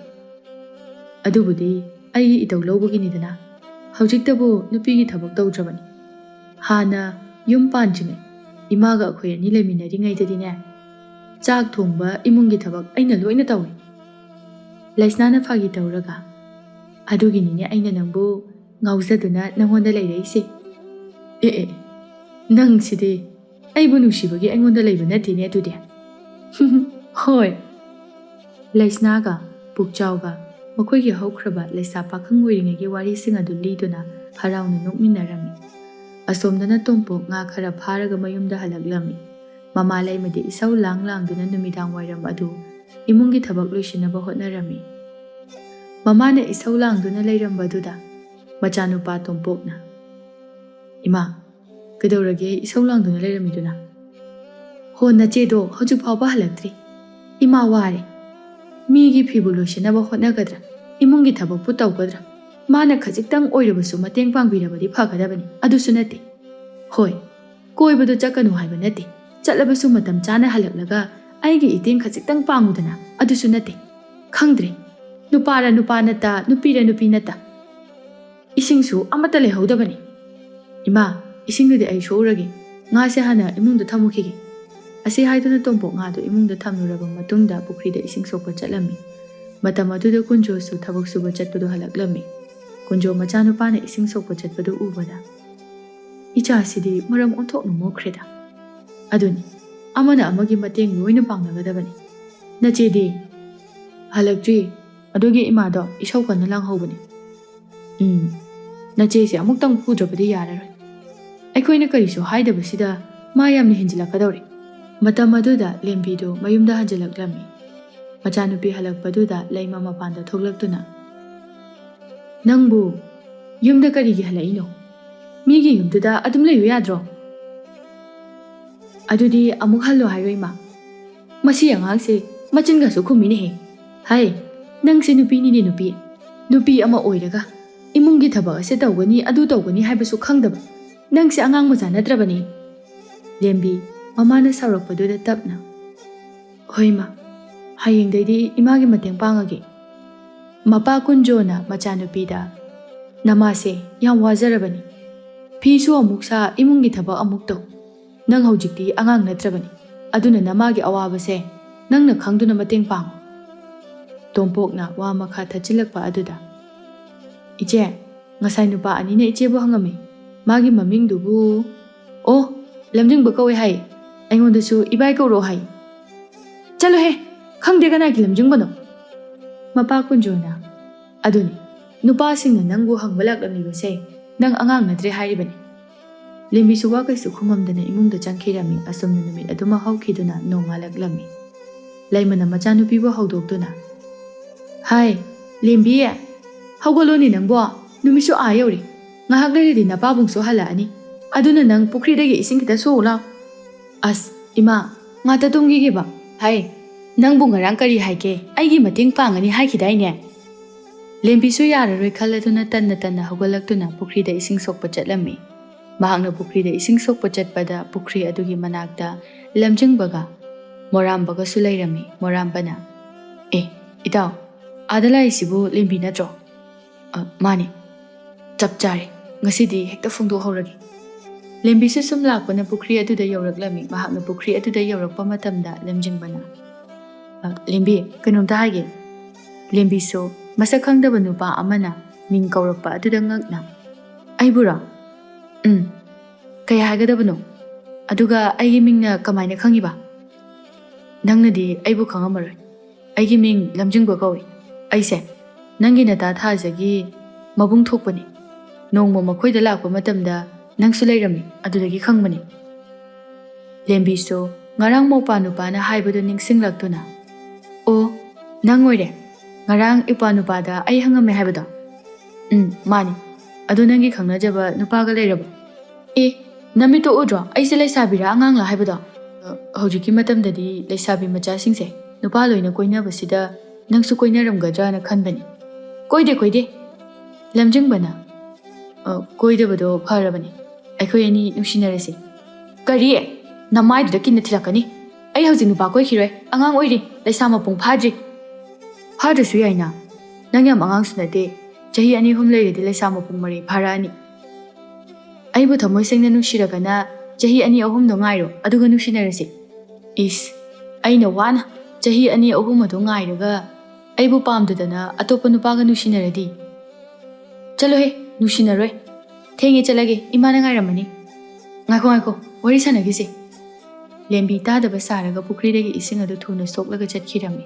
ꯑꯗꯨꯕꯨꯗꯤ ꯑꯩꯒꯤ ꯏꯇꯧ ꯂꯧꯕꯒꯤꯅꯤꯗꯅ꯫ ꯍꯧꯖꯤꯛꯇꯕꯨ ꯅꯨꯄꯤꯒꯤ ꯊꯕꯛ ꯇꯧꯗ꯭ꯔꯕꯅꯤ꯫ ꯍꯥꯟꯅ ꯌꯨꯝ ꯄꯥꯟꯗ꯭ꯔꯤꯉꯩ, ꯏꯃꯥꯒ ꯑꯩꯈꯣꯏ ꯑꯅꯤ ꯂꯩꯃꯤꯟꯅꯔꯤꯉꯩꯗꯗꯤꯅꯦ, ꯆꯥꯛ ꯊꯣꯡꯕ, ꯏꯃꯨꯡꯒꯤ ꯊꯕꯛ ꯑꯩꯅ ꯂꯣꯏꯅ ꯇꯧꯏ꯫" ꯂꯩꯁꯅꯥꯅ ꯐꯥꯒꯤ ꯇꯧꯔꯒ, "ꯑꯗꯨꯒꯤꯅꯤꯅꯦ ꯑꯩꯅ ꯅꯪꯕꯨ ꯉꯥꯎꯖꯗꯨꯅ ꯅꯪꯉꯣꯟꯗ ꯂꯩꯔꯛꯏꯁꯦ꯫" "ꯑꯦ ꯑꯦ, ꯅꯪꯁꯤꯗꯤ ꯑꯩꯕꯨ ꯅꯨꯡꯁꯤꯕꯒꯤ ꯑꯩꯉꯣꯟꯗ ꯂꯩꯕ ꯅꯠꯇꯦꯅꯦ ꯑꯗꯨꯗꯤ꯫" "ꯍꯣꯏ, ꯂꯩꯁꯅꯥꯒ ꯄꯨꯛꯆꯥꯎꯒ ꯃꯈꯣꯏꯒꯤ ꯍꯧꯈ꯭ꯔꯕ ꯂꯩꯁꯥ ꯄꯥꯈꯪ ꯑꯣꯏꯔꯤꯉꯩꯒꯤ ꯋꯥꯔꯤꯁꯤꯡ ꯑꯗꯨ ꯂꯤꯗꯨꯅ ꯍꯔꯥꯎꯅ ꯅꯣꯛꯃꯤꯟꯅꯔꯝꯃꯤ꯫ ꯑꯁꯣꯝꯗꯅ ꯇꯣꯝꯄꯣꯛ ꯉꯥ ꯈꯔ ꯐꯥꯔꯒ ꯃꯌꯨꯝꯗ ꯍꯜꯂꯛꯂꯝꯃꯤ꯫ ꯃꯃꯥ ꯂꯩꯃꯗꯤ ꯏꯁꯧ ꯂꯥꯡ ꯂꯥꯡꯗꯨꯅ ꯅꯨꯃꯤꯗꯥꯡ ꯋꯥꯏꯔꯝ ꯑꯗꯨ ꯏꯃꯨꯡꯒꯤ ꯊꯕꯛ ꯂꯣꯏꯁꯤꯟꯅꯕ ꯍꯣꯠꯅꯔꯝꯃꯤ꯫ ꯃꯃꯥꯅ ꯏꯁꯧ ꯂꯥꯡꯗꯨꯅ ꯂꯩꯔꯝꯕꯗꯨꯗ ꯃꯆꯥꯅꯨꯄꯥ ꯇꯣꯝꯄꯣꯛꯅ, "ꯏꯃꯥ, ꯀꯩꯗꯧꯔꯒꯦ ꯏꯁꯧ ꯂꯥꯡꯗꯨꯅ ꯂꯩꯔꯝꯃꯤꯗꯨꯅ?" "ꯍꯣ, ꯅꯆꯦꯗꯣ ꯍꯧꯖꯤꯛ ꯐꯥꯎꯕ ꯍꯜꯂꯛꯇ꯭ꯔꯤ꯫ ꯏꯃꯥ ꯋꯥꯔꯦ꯫ ꯃꯤꯒꯤ ꯐꯤꯕꯨ ꯂꯣꯏꯁꯤꯟꯅꯕ ꯍꯣꯠꯅꯒꯗ꯭ꯔꯥ, ꯏꯃꯨꯡꯒꯤ ꯊꯕꯛꯄꯨ ꯇꯧꯒꯗ꯭ꯔꯥ? ꯃꯥꯅ ꯈꯖꯤꯛꯇꯪ ꯑꯣꯏꯔꯕꯁꯨ ꯃꯇꯦꯡ ꯄꯥꯡꯕꯤꯔꯕꯗꯤ ꯐꯒꯗꯕꯅꯤ, ꯑꯗꯨꯁꯨ ꯅꯠꯇꯦ꯫ ꯍꯣꯏ, ꯀꯣꯏꯕꯗꯨ ꯆꯠꯀꯅꯨ ꯍꯥꯏꯕ ꯅꯠꯇꯦ꯫ ꯆꯠꯂꯕꯁꯨ ꯃꯇꯝ ꯆꯥꯅ ꯍꯜꯂꯛꯂꯒ ꯑꯩꯒꯤ ꯏꯇꯦꯡ ꯈꯖꯤꯛꯇꯪ ꯄꯥꯡꯉꯨꯗꯅ, ꯑꯗꯨꯁꯨ ꯅꯠꯇꯦ꯫ ꯈꯪꯗ꯭ꯔꯦ, ꯅꯨꯄꯥꯔ ꯅꯨꯄꯥ ꯅꯠꯇ, ꯅꯨꯄꯤꯔ ꯅꯨꯄꯤ ꯅꯠꯇ꯫ ꯏꯁꯤꯡꯁꯨ ꯑꯃꯠꯇ ꯂꯩꯍꯧꯗꯕꯅꯤ꯫ ꯏꯃꯥ, ꯏꯁꯤꯡꯗꯨꯗꯤ ꯑꯩ ꯁꯣꯛꯎꯔꯒꯦ꯫ ꯉꯥꯁꯦ ꯍꯥꯟꯅ ꯏꯃꯨꯡꯗ ꯊꯝꯃꯨꯈꯤꯒꯦ꯫" ꯑꯁꯤ ꯍꯥꯏꯗꯨꯅ ꯇꯣꯝꯄꯣꯛ ꯉꯥꯗꯨ ꯏꯃꯨꯡꯗ ꯊꯝꯂꯨꯔꯕ ꯃꯇꯨꯡꯗ ꯄꯨꯈ꯭ꯔꯤꯗ ꯏꯁꯤꯡ ꯁꯣꯛꯄ ꯆꯠꯂꯝꯃꯤ꯫ ꯃꯇꯝ ꯑꯗꯨꯗ ꯀꯨꯟꯖꯣꯁꯨ ꯊꯕꯛ ꯁꯨꯕ ꯆꯠꯄꯗꯨ ꯍꯜꯂꯛꯂꯝꯃꯤ꯫ ꯀꯨꯟꯖꯣ ꯃꯆꯥꯅꯨꯄꯥꯅ ꯏꯁꯤꯡ ꯁꯣꯛꯄ ꯆꯠꯄꯗꯨ ꯎꯕꯗ, "ꯏꯆꯥꯁꯤꯗꯤ ꯃꯔꯝ ꯑꯣꯟꯊꯣꯛꯅ ꯃꯣꯛꯈ꯭ꯔꯦꯗ꯫ ꯑꯗꯨꯅꯤ, ꯑꯃꯅ ꯑꯃꯒꯤ ꯃꯇꯦꯡ ꯂꯣꯏꯅ ꯄꯥꯡꯅꯒꯗꯕꯅꯤ꯫ ꯅꯆꯦꯗꯤ?" "ꯍꯜꯂꯛꯇ꯭ꯔꯤ꯫ ꯑꯗꯨꯒꯤ ꯏꯃꯥꯗꯣ ꯏꯁꯧ ꯀꯟꯅ ꯂꯥꯡꯍꯧꯕꯅꯤ꯫" "ꯎꯝ, ꯅꯆꯦꯁꯦ ꯑꯃꯨꯛꯇꯪ ꯐꯨꯗ꯭ꯔꯕꯗꯤ ꯌꯥꯔꯔꯣꯏ꯫ ꯑꯩꯈꯣꯏꯅ ꯀꯔꯤꯁꯨ ꯍꯥꯏꯗꯕꯁꯤꯗ ꯃꯥ ꯌꯥꯝꯅ ꯍꯦꯟꯖꯤꯜꯂꯛꯀꯗꯧꯔꯦ꯫" ꯃꯇꯝ ꯑꯗꯨꯗ ꯂꯦꯝꯕꯤꯗꯨ ꯃꯌꯨꯝꯗ ꯍꯟꯖꯤꯜꯂꯛꯂꯝꯃꯤ꯫ ꯃꯆꯥꯅꯨꯄꯤ ꯍꯜꯂꯛꯄꯗꯨꯗ ꯂꯩꯃ ꯃꯄꯥꯟꯗ ꯊꯣꯛꯂꯛꯇꯨꯅ, "ꯅꯪꯕꯨ ꯌꯨꯝꯗ ꯀꯔꯤꯒꯤ ꯍꯜꯂꯛꯏꯅꯣ? ꯃꯤꯒꯤ ꯌꯨꯝꯗꯨꯗ ꯑꯗꯨꯝ ꯂꯩꯌꯨ ꯌꯥꯗ꯭ꯔꯣ?" "ꯑꯗꯨꯗꯤ ꯑꯃꯨꯛ ꯍꯜꯂꯣ ꯍꯥꯏꯔꯣ, ꯏꯃꯥ? ꯃꯁꯤ ꯑꯉꯥꯡꯁꯦ ꯃꯆꯤꯟꯒꯁꯨ ꯈꯨꯝꯃꯤꯅꯦꯍꯦ꯫ ꯍꯥꯏ, ꯅꯪꯁꯦ ꯅꯨꯄꯤꯅꯤꯅꯦ, ꯅꯨꯄꯤ꯫ ꯅꯨꯄꯤ ꯑꯃ ꯑꯣꯏꯔꯒ ꯏꯃꯨꯡꯒꯤ ꯊꯕꯛ ꯑꯁꯦ ꯇꯧꯒꯅꯤ, ꯑꯗꯨ ꯇꯧꯒꯅꯤ ꯍꯥꯏꯕꯁꯨ ꯈꯪꯗꯕ꯫ ꯅꯪꯁꯦ ꯑꯉꯥꯡ ꯃꯆꯥ ꯅꯠꯇ꯭ꯔꯕꯅꯤ꯫" ꯂꯦꯝꯕꯤ ꯃꯃꯥꯅ ꯁꯥꯎꯔꯛꯄꯗꯨꯗ ꯇꯞꯅ, "ꯍꯣꯏ, ꯏꯃꯥ, ꯍꯌꯦꯡꯗꯩꯗꯤ ꯏꯃꯥꯒꯤ ꯃꯇꯦꯡ ꯄꯥꯡꯉꯒꯦ꯫" ꯃꯄꯥ ꯀꯨꯟꯖꯣꯅ ꯃꯆꯥꯅꯨꯄꯤꯗ, "ꯅꯃꯥꯁꯦ ꯌꯥꯝ ꯋꯥꯖꯔꯕꯅꯤ꯫ ꯐꯤꯁꯨ ꯑꯃꯨꯛ ꯁꯥ, ꯏꯃꯨꯡꯒꯤ ꯊꯕꯛ ꯑꯃꯨꯛ ꯇꯧ꯫ ꯅꯪ ꯍꯧꯖꯤꯛꯇꯤ ꯑꯉꯥꯡ ꯅꯠꯇ꯭ꯔꯕꯅꯤ꯫ ꯑꯗꯨꯅ ꯅꯃꯥꯒꯤ ꯑꯋꯥꯕꯁꯦ ꯅꯪꯅ ꯈꯪꯗꯨꯅ ꯃꯇꯦꯡ ꯄꯥꯡꯉꯨ꯫" ꯇꯣꯝꯄꯣꯛꯅ ꯋꯥ ꯃꯈꯥ ꯊꯠꯆꯤꯜꯂꯛꯄ ꯑꯗꯨꯗ, "ꯏꯆꯦ, ꯉꯁꯥꯏ ꯅꯨꯄꯥ ꯑꯅꯤꯅ ꯏꯆꯦꯕꯨ ꯍꯪꯉꯝꯃꯤ꯫ ꯃꯥꯒꯤ ꯃꯃꯤꯡꯗꯨꯕꯨ, ꯑꯣ, ꯂꯝꯖꯤꯡꯕ ꯀꯧꯋꯦ ꯍꯥꯏ꯫ ꯑꯩꯉꯣꯟꯗꯁꯨ ꯏꯕꯥꯏ ꯀꯧꯔꯛꯑꯣ ꯍꯥꯏ꯫" "ꯆꯠꯂꯣꯍꯦ, "ꯈꯪꯗꯦ, ꯀꯅꯥꯒꯤ ꯂꯝꯖꯤꯡꯕꯅꯣ?" ꯃꯄꯥ ꯀꯨꯟꯖꯣꯅ, "ꯑꯗꯨꯅꯤ, ꯅꯨꯄꯥꯁꯤꯡꯅ ꯅꯪꯕꯨ ꯍꯪꯕ ꯂꯥꯛꯂꯝꯂꯤꯕꯁꯦ ꯅꯪ ꯑꯉꯥꯡ ꯅꯠꯇ꯭ꯔꯦ ꯍꯥꯏꯔꯤꯕꯅꯤ꯫" ꯂꯦꯝꯕꯤꯁꯨ ꯋꯥ ꯀꯩꯁꯨ ꯈꯨꯝꯃꯝꯗꯅ ꯏꯃꯨꯡꯗ ꯆꯪꯈꯤꯔꯝꯃꯤ꯫ ꯑꯁꯨꯝꯅ ꯅꯨꯃꯤꯠ ꯑꯗꯨꯃ ꯍꯧꯈꯤꯗꯨꯅ ꯅꯣꯡꯉꯥꯜꯂꯛꯂꯝꯃꯤ꯫ ꯂꯩꯃꯅ ꯃꯆꯥꯅꯨꯄꯤꯕꯨ ꯍꯧꯗꯣꯛꯇꯨꯅ, "ꯍꯥꯏ, ꯂꯦꯝꯕꯤ, ꯍꯧꯒꯠꯂꯣꯅꯦ ꯅꯪꯕꯣ, ꯅꯨꯃꯤꯠꯁꯨ ꯑꯥ ꯌꯧꯔꯦ꯫ ꯉꯥꯏꯍꯥꯛ ꯂꯩꯔꯗꯤ ꯅꯄꯥꯕꯨꯡꯁꯨ ꯍꯜꯂꯛꯑꯅꯤ꯫ ꯑꯗꯨꯅ ꯅꯪ ꯄꯨꯈ꯭ꯔꯤꯗꯒꯤ ꯏꯁꯤꯡ ꯈꯤꯇ ꯁꯣꯛꯎ ꯂꯥꯎ꯫" "ꯑꯁ, ꯏꯃꯥ, ꯉꯥꯛꯇ ꯇꯨꯝꯈꯤꯒꯦꯕ꯫" "ꯍꯥꯏ, ꯅꯪꯕꯨ ꯉꯔꯥꯡ ꯀꯔꯤ ꯍꯥꯏꯒꯦ? ꯑꯩꯒꯤ ꯃꯇꯦꯡ ꯄꯥꯡꯒꯅꯤ ꯍꯥꯏꯈꯤꯗꯥꯏꯅꯦ?" ꯂꯦꯝꯕꯤꯁꯨ ꯌꯥꯔꯔꯣꯏ ꯈꯜꯂꯗꯨꯅ ꯇꯟꯅ ꯇꯟꯅ ꯍꯧꯒꯠꯂꯛꯇꯨꯅ ꯄꯨꯈ꯭ꯔꯤꯗ ꯏꯁꯤꯡ ꯁꯣꯛꯄ ꯆꯠꯂꯝꯃꯤ꯫ ꯃꯍꯥꯛꯅ ꯄꯨꯈ꯭ꯔꯤꯗ ꯏꯁꯤꯡ ꯁꯣꯛꯄ ꯆꯠꯄꯗ ꯄꯨꯈ꯭ꯔꯤ ꯑꯗꯨꯒꯤ ꯃꯅꯥꯛꯇ ꯂꯝꯖꯤꯡꯕꯒ ꯃꯣꯔꯥꯝꯕꯒꯁꯨ ꯂꯩꯔꯝꯃꯤ꯫ ꯃꯣꯔꯥꯝꯕꯅ, "ꯑꯦ, ꯏꯇꯥꯎ, ꯑꯥꯗ ꯂꯥꯛꯏꯁꯤꯕꯨ ꯂꯦꯝꯕꯤ ꯅꯠꯇ꯭ꯔꯣ?" "ꯑ, ꯃꯥꯅꯤ꯫" "ꯆꯞ ꯆꯥꯔꯦ, ꯉꯁꯤꯗꯤ ꯍꯦꯛꯇ ꯐꯣꯡꯗꯣꯛꯍꯧꯔꯒꯦ꯫" ꯂꯦꯝꯕꯤꯁꯨ ꯁꯨꯝ ꯂꯥꯛꯄꯅ ꯄꯨꯈ꯭ꯔꯤ ꯑꯗꯨꯗ ꯌꯧꯔꯛꯂꯝꯃꯤ꯫ ꯃꯍꯥꯛꯅ ꯄꯨꯈ꯭ꯔꯤ ꯑꯗꯨꯗ ꯌꯧꯔꯛꯄ ꯃꯇꯝꯗ ꯂꯝꯖꯤꯡꯕꯅ, "ꯑ, ꯂꯦꯝꯕꯤ, ꯀꯩꯅꯣꯝꯇ ꯍꯥꯏꯒꯦ꯫" ꯂꯦꯝꯕꯤꯁꯨ ꯃꯁꯛ ꯈꯪꯗꯕ ꯅꯨꯄꯥ ꯑꯃꯅ ꯃꯤꯡ ꯀꯧꯔꯛꯄ ꯑꯗꯨꯗ ꯉꯛꯅ, "ꯑꯩꯕꯨꯔꯣ? ꯎꯝ, ꯀꯩ ꯍꯥꯏꯒꯗꯕꯅꯣ? ꯑꯗꯨꯒ ꯑꯩꯒꯤ ꯃꯤꯡꯅ ꯀꯃꯥꯏꯅ ꯈꯪꯉꯤꯕ?" "ꯅꯪꯅꯗꯤ ꯑꯩꯕꯨ ꯈꯪꯉꯝꯃꯔꯣꯏ꯫ ꯑꯩꯒꯤ ꯃꯤꯡ ꯂꯝꯖꯤꯡꯕ ꯀꯧꯏ꯫ ꯑꯩꯁꯦ ꯅꯪꯒꯤ ꯅꯇꯥ ꯊꯥꯖꯒꯤ ꯃꯕꯨꯡ ꯊꯣꯛꯄꯅꯤ꯫ ꯅꯣꯡꯃ ꯃꯈꯣꯏꯗ ꯂꯥꯛꯄ ꯃꯇꯝꯗ ꯅꯪꯁꯨ ꯂꯩꯔꯝꯃꯤ, ꯑꯗꯨꯗꯒꯤ ꯈꯪꯕꯅꯤ꯫" ꯂꯦꯝꯕꯤꯁꯨ ꯉꯔꯥꯡ ꯃꯧꯄꯥ ꯅꯨꯄꯥꯅ ꯍꯥꯏꯕꯗꯨ ꯅꯤꯡꯁꯤꯡꯂꯛꯇꯨꯅ, "ꯑꯣ, ꯅꯪ ꯑꯣꯏꯔꯦ꯫ ꯉꯔꯥꯡ ꯏꯄ꯭ꯋꯥ ꯅꯨꯄꯥꯗ ꯑꯩ ꯍꯪꯉꯝꯃꯦ ꯍꯥꯏꯕꯗꯣ?" "ꯎꯝ, ꯃꯥꯅꯤ꯫ ꯑꯗꯨ ꯅꯪꯒꯤ ꯈꯪꯅꯖꯕ ꯅꯨꯄꯥꯒ ꯂꯩꯔꯕꯣ?" "ꯑꯦ, ꯅꯃꯤꯠꯇꯣ ꯎꯗ꯭ꯔꯣ? ꯑꯩꯁꯦ ꯂꯩꯁꯥꯕꯤꯔꯥ ꯑꯉꯥꯡꯂꯥ ꯍꯥꯏꯕꯗꯣ?" ꯑ, ꯍꯧꯖꯤꯛꯀꯤ ꯃꯇꯝꯗꯗꯤ ꯂꯩꯁꯥꯕꯤ ꯃꯆꯥꯁꯤꯡꯁꯦ ꯅꯨꯄꯥ ꯂꯣꯏꯅ ꯀꯣꯏꯅꯕꯁꯤꯗ ꯅꯪꯁꯨ ꯀꯣꯏꯅꯔꯝꯒꯗ꯭ꯔꯥꯅ ꯈꯟꯕꯅꯤ꯫ "ꯀꯣꯏꯗꯦ, ꯀꯣꯏꯗꯦ꯫" ꯂꯝꯖꯤꯡꯕꯅ, "ꯑ, ꯀꯣꯏꯗꯕꯗꯣ ꯐꯔꯕꯅꯤ꯫ ꯑꯩꯈꯣꯏ ꯑꯅꯤ ꯅꯨꯡꯁꯤꯅꯔꯁꯤ꯫" "ꯀꯔꯤ? ꯅꯃꯥꯏꯗꯨꯗ ꯀꯤꯟꯅ ꯊꯤꯜꯂꯛꯀꯅꯤ꯫ ꯑꯩ ꯍꯧꯖꯤꯛ ꯅꯨꯄꯥ ꯀꯣꯏꯈꯤꯔꯣꯏ꯫ ꯑꯉꯥꯡ ꯑꯣꯏꯔꯤ꯫ ꯂꯩꯁꯥ ꯃꯄꯨꯡ ꯐꯥꯗ꯭ꯔꯤ꯫" "ꯐꯥꯗ꯭ꯔꯁꯨ ꯌꯥꯏꯅ꯫ ꯅꯪ ꯌꯥꯝ ꯑꯉꯥꯡꯁꯨ ꯅꯠꯇꯦ꯫ ꯆꯍꯤ ꯑꯅꯤ ꯑꯍꯨꯝ ꯂꯩꯔꯗꯤ ꯂꯩꯁꯥ ꯃꯄꯨꯡ ꯃꯔꯩ ꯐꯥꯔꯛꯑꯅꯤ꯫" "ꯑꯩꯕꯨ ꯊꯃꯣꯏ ꯁꯦꯡꯅ ꯅꯨꯡꯁꯤꯔꯒꯅ ꯆꯍꯤ ꯑꯅꯤ ꯑꯍꯨꯝꯗꯣ ꯉꯥꯏꯔꯣ, ꯑꯗꯨꯒ ꯅꯨꯡꯁꯤꯅꯔꯁꯤ꯫" "ꯏꯁ, ꯑꯩꯅ ꯋꯥꯅ ꯆꯍꯤ ꯑꯅꯤ ꯑꯍꯨꯝ ꯑꯗꯨ ꯉꯥꯏꯔꯒ ꯑꯩꯕꯨ ꯄꯥꯝꯗꯗꯅ ꯑꯇꯣꯞꯄ ꯅꯨꯄꯥꯒ ꯅꯨꯡꯁꯤꯅꯔꯗꯤ?" "ꯆꯠꯂꯣꯍꯦ, ꯅꯨꯡꯁꯤꯅꯔꯣꯏ꯫ ꯊꯦꯡꯉꯦ, ꯆꯠꯂꯒꯦ, ꯏꯃꯥꯅ ꯉꯥꯏꯔꯝꯃꯅꯤ꯫" "ꯉꯥꯏꯈꯣ, ꯉꯥꯏꯈꯣ, ꯋꯥꯔꯤ ꯁꯥꯟꯅꯈꯤꯁꯦ꯫" ꯂꯦꯝꯕꯤ ꯇꯥꯗꯕ ꯁꯥꯔꯒ ꯄꯨꯈ꯭ꯔꯤꯗꯒꯤ ꯏꯁꯤꯡ ꯑꯗꯨ ꯊꯨꯅ ꯁꯣꯛꯂꯒ ꯆꯠꯈꯤꯔꯝꯃꯤ꯫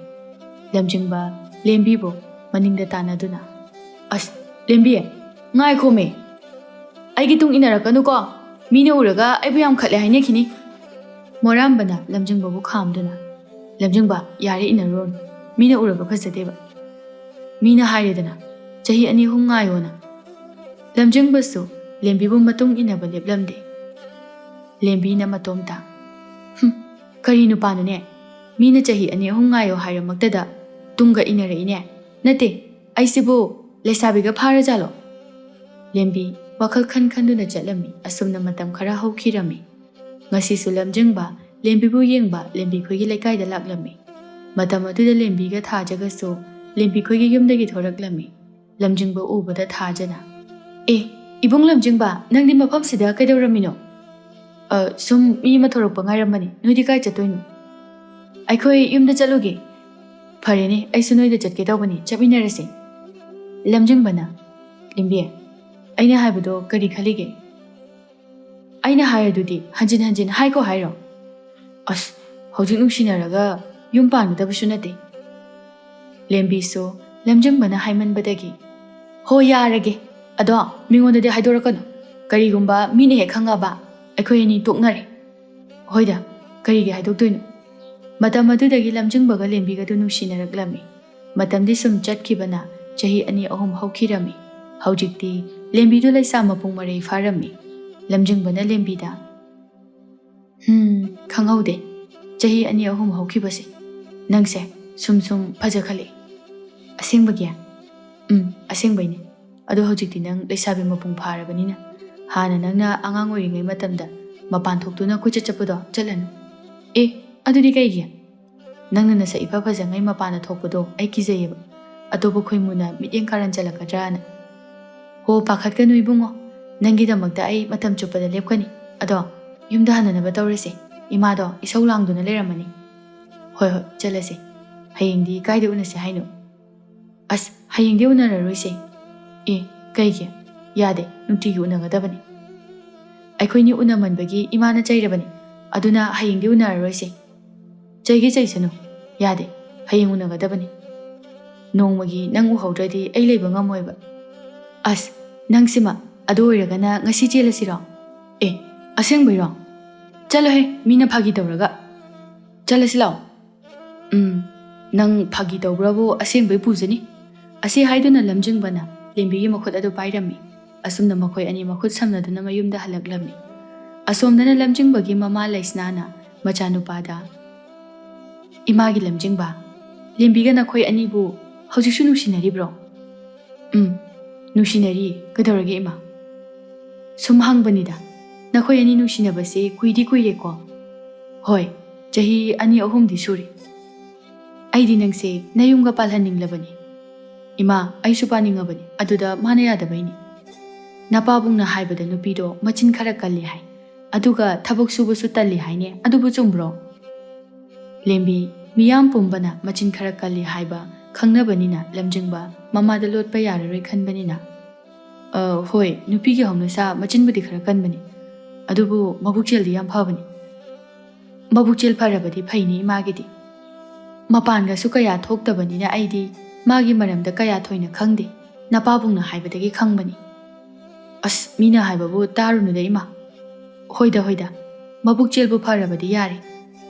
ꯂꯝꯖꯤꯡꯕ ꯂꯦꯝꯕꯤꯕꯨ ꯃꯅꯤꯡꯗ ꯇꯥꯟꯅꯗꯨꯅ, "ꯑꯁ, ꯂꯦꯝꯕꯤ, ꯉꯥꯏꯈꯣꯃꯤ! ꯑꯩꯒꯤ ꯇꯨꯡ ꯏꯟꯅꯔꯛꯀꯅꯨꯀꯣ꯫ ꯃꯤꯅ ꯎꯔꯒ ꯑꯩꯕꯨ ꯌꯥꯝ ꯈꯠꯂꯦ ꯍꯥꯏꯅꯈꯤꯅꯤ꯫" ꯃꯣꯔꯥꯝꯕꯅ ꯂꯝꯖꯤꯡꯕꯕꯨ ꯈꯥꯝꯗꯨꯅ, "ꯂꯝꯖꯤꯡꯕ, ꯌꯥꯔꯦ, ꯏꯟꯅꯔꯨꯔꯅꯨ꯫ ꯃꯤꯅ ꯎꯔꯕ ꯐꯖꯗꯦꯕ꯫ ꯃꯤꯅ ꯍꯥꯏꯔꯦꯗꯅ, ꯆꯍꯤ ꯑꯅꯤ ꯑꯍꯨꯝ ꯉꯥꯏꯌꯣꯅ꯫" ꯂꯝꯖꯤꯡꯕꯁꯨ ꯂꯦꯝꯕꯤꯕꯨ ꯃꯇꯨꯡ ꯏꯟꯅꯕ ꯂꯦꯞꯂꯝꯗꯦ꯫ ꯂꯦꯝꯕꯤꯅ ꯃꯇꯣꯝꯇ, "ꯍꯨꯝ, ꯀꯔꯤ ꯅꯨꯄꯥꯅꯣꯅꯦ? ꯃꯤꯅ ꯆꯍꯤ ꯑꯅꯤ ꯑꯍꯨꯝ ꯉꯥꯏꯌꯣ ꯍꯥꯏꯔꯃꯛꯇꯗ ꯇꯨꯡꯒ ꯏꯟꯅꯔꯛꯏꯅꯦ꯫ ꯅꯠꯇꯦ, ꯑꯩꯁꯤꯕꯨ ꯂꯩꯁꯥꯕꯤꯒ ꯐꯥꯔꯖꯥꯠꯂꯣ?" ꯂꯦꯝꯕꯤ ꯋꯥꯈꯜ ꯈꯟ ꯈꯟꯗꯨꯅ ꯆꯠꯂꯝꯃꯤ꯫ ꯑꯁꯨꯝꯅ ꯃꯇꯝ ꯈꯔ ꯍꯧꯈꯤꯔꯝꯃꯤ꯫ ꯉꯁꯤꯁꯨ ꯂꯝꯖꯤꯡꯕ ꯂꯦꯝꯕꯤꯕꯨ ꯌꯦꯡꯕ ꯂꯦꯝꯕꯤꯈꯣꯏꯒꯤ ꯂꯩꯀꯥꯏꯗ ꯂꯥꯛꯂꯝꯃꯤ꯫ ꯃꯇꯝ ꯑꯗꯨꯗ ꯂꯦꯝꯕꯤꯒ ꯊꯥꯖꯒꯁꯨ ꯂꯦꯝꯕꯤꯈꯣꯏꯒꯤ ꯌꯨꯝꯗꯒꯤ ꯊꯣꯔꯛꯂꯝꯃꯤ꯫ ꯂꯝꯖꯤꯡꯕ ꯎꯕꯗ ꯊꯥꯖꯅ, "ꯑꯦ, ꯏꯕꯨꯡ ꯂꯝꯖꯤꯡꯕ, ꯅꯪꯗꯤ ꯃꯐꯝꯁꯤꯗ ꯀꯩꯗꯧꯔꯝꯃꯤꯅꯣ?" "ꯑ, ꯁꯨꯝ ꯃꯤ ꯑꯃ ꯊꯣꯔꯛꯄ ꯉꯥꯏꯔꯝꯕꯅꯤ꯫ ꯅꯣꯏꯗꯤ ꯀꯥꯏ ꯆꯠꯇꯣꯏꯅꯣ?" "ꯑꯩꯈꯣꯏ ꯌꯨꯝꯗ ꯆꯠꯂꯨꯒꯦ꯫" "ꯐꯔꯦꯅꯦ, ꯑꯩꯁꯨ ꯅꯣꯏꯗ ꯆꯠꯀꯦ ꯇꯧꯕꯅꯤ, ꯆꯠꯃꯤꯟꯅꯔꯁꯦ꯫" ꯂꯝꯖꯤꯡꯕꯅ, "ꯂꯦꯝꯕꯤ, ꯑꯩꯅ ꯍꯥꯏꯕꯗꯣ ꯀꯔꯤ ꯈꯜꯂꯤꯒꯦ?" "ꯑꯩꯅ ꯍꯥꯏꯔꯗꯨꯗꯤ ꯍꯟꯖꯤꯟ ꯍꯟꯖꯤꯟ ꯍꯥꯏꯈꯣ ꯍꯥꯏꯔꯣ?" "ꯑꯁ, ꯍꯧꯖꯤꯛ ꯅꯨꯡꯁꯤꯅꯔꯒ ꯌꯨꯝ ꯄꯥꯟꯒꯗꯕꯁꯨ ꯅꯠꯇꯦ꯫" ꯂꯦꯝꯕꯤꯁꯨ ꯂꯝꯖꯤꯡꯕꯅ ꯍꯥꯏꯃꯟꯕꯗꯒꯤ, "ꯍꯣ, ꯌꯥꯔꯒꯦ꯫ ꯑꯗꯣ ꯃꯤꯉꯣꯟꯗꯗꯤ ꯍꯥꯏꯗꯣꯔꯛꯀꯅꯨ꯫ ꯀꯔꯤꯒꯨꯝꯕ ꯃꯤꯅ ꯍꯦꯛ ꯈꯪꯉꯕ, ꯑꯩꯈꯣꯏ ꯑꯅꯤ ꯇꯣꯛꯅꯔꯦ꯫" "ꯍꯣꯏꯗ, ꯀꯔꯤꯒꯤ ꯍꯥꯏꯗꯣꯛꯇꯣꯏꯅꯣ?" ꯃꯇꯝ ꯑꯗꯨꯗꯒꯤ ꯂꯝꯖꯤꯡꯕꯒ ꯂꯦꯝꯕꯤꯒꯗꯨ ꯅꯨꯡꯁꯤꯅꯔꯛꯂꯝꯃꯤ꯫ ꯃꯇꯝꯗꯤ ꯁꯨꯝ ꯆꯠꯈꯤꯕꯅ ꯆꯍꯤ ꯑꯅꯤ ꯑꯍꯨꯝ ꯍꯧꯈꯤꯔꯝꯃꯤ꯫ ꯍꯧꯖꯤꯛꯇꯤ ꯂꯦꯝꯕꯤꯗꯨ ꯂꯩꯁꯥ ꯃꯄꯨꯡ ꯃꯔꯩ ꯐꯥꯔꯝꯃꯤ꯫ ꯂꯝꯖꯤꯡꯕꯅ ꯂꯦꯝꯕꯤꯗ, "ꯍꯝ, ꯈꯪꯍꯧꯗꯦ꯫ ꯆꯍꯤ ꯑꯅꯤ ꯑꯍꯨꯝ ꯍꯧꯈꯤꯕꯁꯦ꯫ ꯅꯪꯁꯦ ꯁꯨꯝ ꯁꯨꯝ ꯐꯖꯈꯠꯂꯛꯏ꯫" "ꯑꯁꯦꯡꯕꯒꯤ?" "ꯎꯝ, ꯑꯁꯦꯡꯕꯩꯅꯦ꯫ ꯑꯗꯣ ꯍꯧꯖꯤꯛꯇꯤ ꯅꯪ ꯂꯩꯁꯥꯕꯤ ꯃꯄꯨꯡ ꯐꯥꯔꯕꯅꯤꯅ, ꯍꯥꯟꯅ ꯅꯪꯅ ꯑꯉꯥꯡ ꯑꯣꯏꯔꯤꯉꯩ ꯃꯇꯝꯗ ꯃꯄꯥꯟ ꯊꯣꯛꯇꯨꯅ ꯀꯣꯏꯆꯠ ꯆꯠꯄꯗꯣ ꯆꯠꯂꯅꯨ꯫" "ꯑꯦ, ꯑꯗꯨꯗꯤ ꯀꯩꯒꯤ?" "ꯅꯪꯅ ꯅꯁꯛ ꯏꯐ ꯐꯖꯉꯩ ꯃꯄꯥꯟꯗ ꯊꯣꯛꯄꯗꯣ ꯑꯩ ꯀꯤꯖꯩꯌꯦꯕ꯫ ꯑꯇꯣꯞꯄ ꯈꯣꯏꯃꯨꯅ ꯃꯤꯠꯌꯦꯡ ꯀꯥꯔꯟ ꯆꯠꯂꯛꯀꯗ꯭ꯔꯥꯅ꯫" "ꯍꯣ, ꯄꯥꯈꯠꯀꯅꯨ ꯏꯕꯨꯡꯉꯣ꯫ ꯅꯪꯒꯤꯗꯃꯛꯇ ꯑꯩ ꯃꯇꯝ ꯆꯨꯞꯄꯗ ꯂꯦꯞꯀꯅꯤ꯫ ꯑꯗꯣ ꯌꯨꯝꯗ ꯍꯟꯅꯅꯕ ꯇꯧꯔꯁꯦ꯫ ꯏꯃꯥꯗꯣ ꯏꯁꯧ ꯂꯥꯡꯗꯨꯅ ꯂꯩꯔꯝꯃꯅꯤ꯫" "ꯍꯣꯏ, ꯍꯣꯏ, ꯆꯠꯂꯁꯦ꯫ ꯍꯌꯦꯡꯗꯤ ꯀꯥꯏꯗ ꯎꯅꯁꯦ ꯍꯥꯏꯅꯣ?" "ꯑꯁ, ꯍꯌꯦꯡꯗꯤ ꯎꯅꯔꯔꯣꯏꯁꯦ꯫" "ꯑꯦ, ꯀꯩꯒꯤ? ꯌꯥꯗꯦ, ꯅꯨꯡꯇꯤꯒꯤ ꯎꯅꯒꯗꯕꯅꯤ꯫" "ꯑꯩꯈꯣꯏꯅꯤ ꯎꯅꯃꯟꯕꯒꯤ ꯏꯃꯥꯅ ꯆꯩꯔꯕꯅꯤ꯫ ꯑꯗꯨꯅ ꯍꯌꯦꯡꯗꯤ ꯎꯅꯔꯔꯣꯏꯁꯦ꯫ ꯆꯩꯒꯦ ꯆꯩꯁꯅꯨ꯫ ꯌꯥꯗꯦ꯫ ꯍꯌꯦꯡ ꯎꯅꯒꯗꯕꯅꯤ꯫ ꯅꯣꯡꯃꯒꯤ ꯅꯪ ꯎꯍꯧꯗ꯭ꯔꯗꯤ ꯑꯩ ꯂꯩꯕ ꯉꯝꯃꯣꯏꯕ꯫ ꯑꯁ, ꯅꯪꯁꯤꯃ꯫ ꯑꯗꯨ ꯑꯣꯏꯔꯒꯅ ꯉꯁꯤ ꯆꯦꯜꯂꯁꯤꯔꯣ? ꯑꯦ, ꯑꯁꯦꯡꯕꯩꯔꯣ? ꯆꯠꯂꯣꯍꯦ, ꯃꯤꯅ ꯐꯥꯒꯤ ꯇꯧꯔꯒ꯫ ꯆꯠꯂꯁꯤ ꯂꯥꯛꯑꯣ꯫ ꯎꯝ, ꯅꯪ ꯐꯥꯒꯤ ꯇꯧꯕ꯭ꯔꯕꯨ? ꯑꯁꯦꯡꯕꯩ ꯄꯨꯖꯅꯤ꯫ ꯑꯁꯤ ꯍꯥꯏꯗꯨꯅ ꯂꯝꯖꯤꯡꯕꯅ ꯂꯦꯝꯕꯤꯒꯤ ꯃꯈꯨꯠ ꯑꯗꯨ ꯄꯥꯏꯔꯝꯃꯤ꯫ ꯑꯁꯨꯝꯅ ꯃꯈꯣꯏ ꯑꯅꯤ ꯃꯈꯨꯠ ꯁꯝꯅꯗꯨꯅ ꯃꯌꯨꯝꯗ ꯍꯜꯂꯛꯂꯝꯃꯤ꯫ ꯑꯁꯣꯝꯗꯅ ꯂꯝꯖꯤꯡꯕꯒꯤ ꯃꯃꯥ ꯂꯩꯁꯅꯥꯅ ꯃꯆꯥꯅꯨꯄꯥꯗ, "ꯏꯃꯥꯒꯤ ꯂꯝꯖꯤꯡꯕ, ꯂꯦꯝꯕꯤꯒ ꯅꯈꯣꯏ ꯑꯅꯤꯕꯨ ꯍꯧꯖꯤꯛꯁꯨ ꯅꯨꯡꯁꯤꯅꯔꯤꯕ꯭ꯔꯣ?" "ꯎꯝ, ꯅꯨꯡꯁꯤꯅꯔꯤ꯫ ꯀꯩꯗꯧꯔꯒꯦ, ꯏꯃꯥ?" "ꯁꯨꯝ ꯍꯪꯕꯅꯤꯗ, ꯅꯈꯣꯏ ꯑꯅꯤ ꯅꯨꯡꯁꯤꯅꯕꯁꯦ ꯀꯨꯏꯗꯤ ꯀꯨꯏꯔꯦꯀꯣ?" "ꯍꯣꯏ, ꯆꯍꯤ ꯑꯅꯤ ꯑꯍꯨꯝꯗꯤ ꯁꯨꯔꯦ꯫ ꯑꯩꯗꯤ ꯅꯪꯁꯦ ꯅꯌꯨꯝꯒ ꯄꯥꯜꯍꯟꯅꯤꯡꯂꯕꯅꯤ꯫ ꯏꯃꯥ, ꯑꯩꯁꯨ ꯄꯥꯅꯤꯡꯉꯕꯅꯤ, ꯑꯗꯨꯗ ꯃꯥꯅ ꯌꯥꯗꯕꯩꯅꯤ꯫ ꯅꯄꯥꯕꯨꯡꯅ ꯍꯥꯏꯕꯗ ꯅꯨꯄꯤꯗꯣ ꯃꯆꯤꯟ ꯈꯔ ꯀꯜꯂꯤ ꯍꯥꯏ, ꯑꯗꯨꯒ ꯊꯕꯛ ꯁꯨꯕꯁꯨ ꯇꯜꯂꯤ ꯍꯥꯏꯅꯦ, ꯑꯗꯨꯕꯨ ꯆꯨꯝꯕ꯭ꯔꯣ?" ꯂꯦꯝꯕꯤ, ꯃꯤꯌꯥꯝ ꯄꯨꯝꯕꯅ ꯃꯆꯤꯟ ꯈꯔ ꯀꯜꯂꯤ ꯍꯥꯏꯕ ꯈꯪꯅꯕꯅꯤꯅ ꯂꯝꯖꯤꯡꯕ ꯃꯃꯥꯗ ꯂꯣꯠꯄ ꯌꯥꯔꯔꯣꯏ ꯈꯟꯕꯅꯤꯅ, "ꯑ, ꯍꯣꯏ, ꯅꯨꯄꯤꯒꯤ ꯍꯧꯅꯁꯥ ꯃꯆꯤꯟꯕꯨꯗꯤ ꯈꯔ ꯀꯟꯕꯅꯤ, ꯑꯗꯨꯕꯨ ꯃꯕꯨꯛꯆꯦꯜꯗꯤ ꯌꯥꯝ ꯐꯕꯅꯤ꯫ ꯃꯕꯨꯛꯆꯦꯜ ꯐꯔꯕꯗꯤ ꯐꯩꯅꯤ ꯏꯃꯥꯒꯤꯗꯤ꯫ ꯃꯄꯥꯟꯒꯁꯨ ꯀꯌꯥ ꯊꯣꯛꯇꯕꯅꯤꯅ ꯑꯩꯗꯤ ꯃꯥꯒꯤ ꯃꯔꯝꯗ ꯀꯌꯥ ꯊꯣꯏꯅ ꯈꯪꯗꯦ꯫ ꯅꯄꯥꯕꯨꯡꯅ ꯍꯥꯏꯕꯗꯒꯤ ꯈꯪꯕꯅꯤ꯫" "ꯑꯁ, ꯃꯤꯅ ꯍꯥꯏꯕꯕꯨ ꯇꯥꯔꯨꯅꯨꯗ ꯏꯃꯥ꯫ ꯍꯣꯏꯗ, ꯍꯣꯏꯗ, ꯃꯕꯨꯛꯆꯦꯜꯕꯨ ꯐꯔꯕꯗꯤ ꯌꯥꯔꯦ꯫"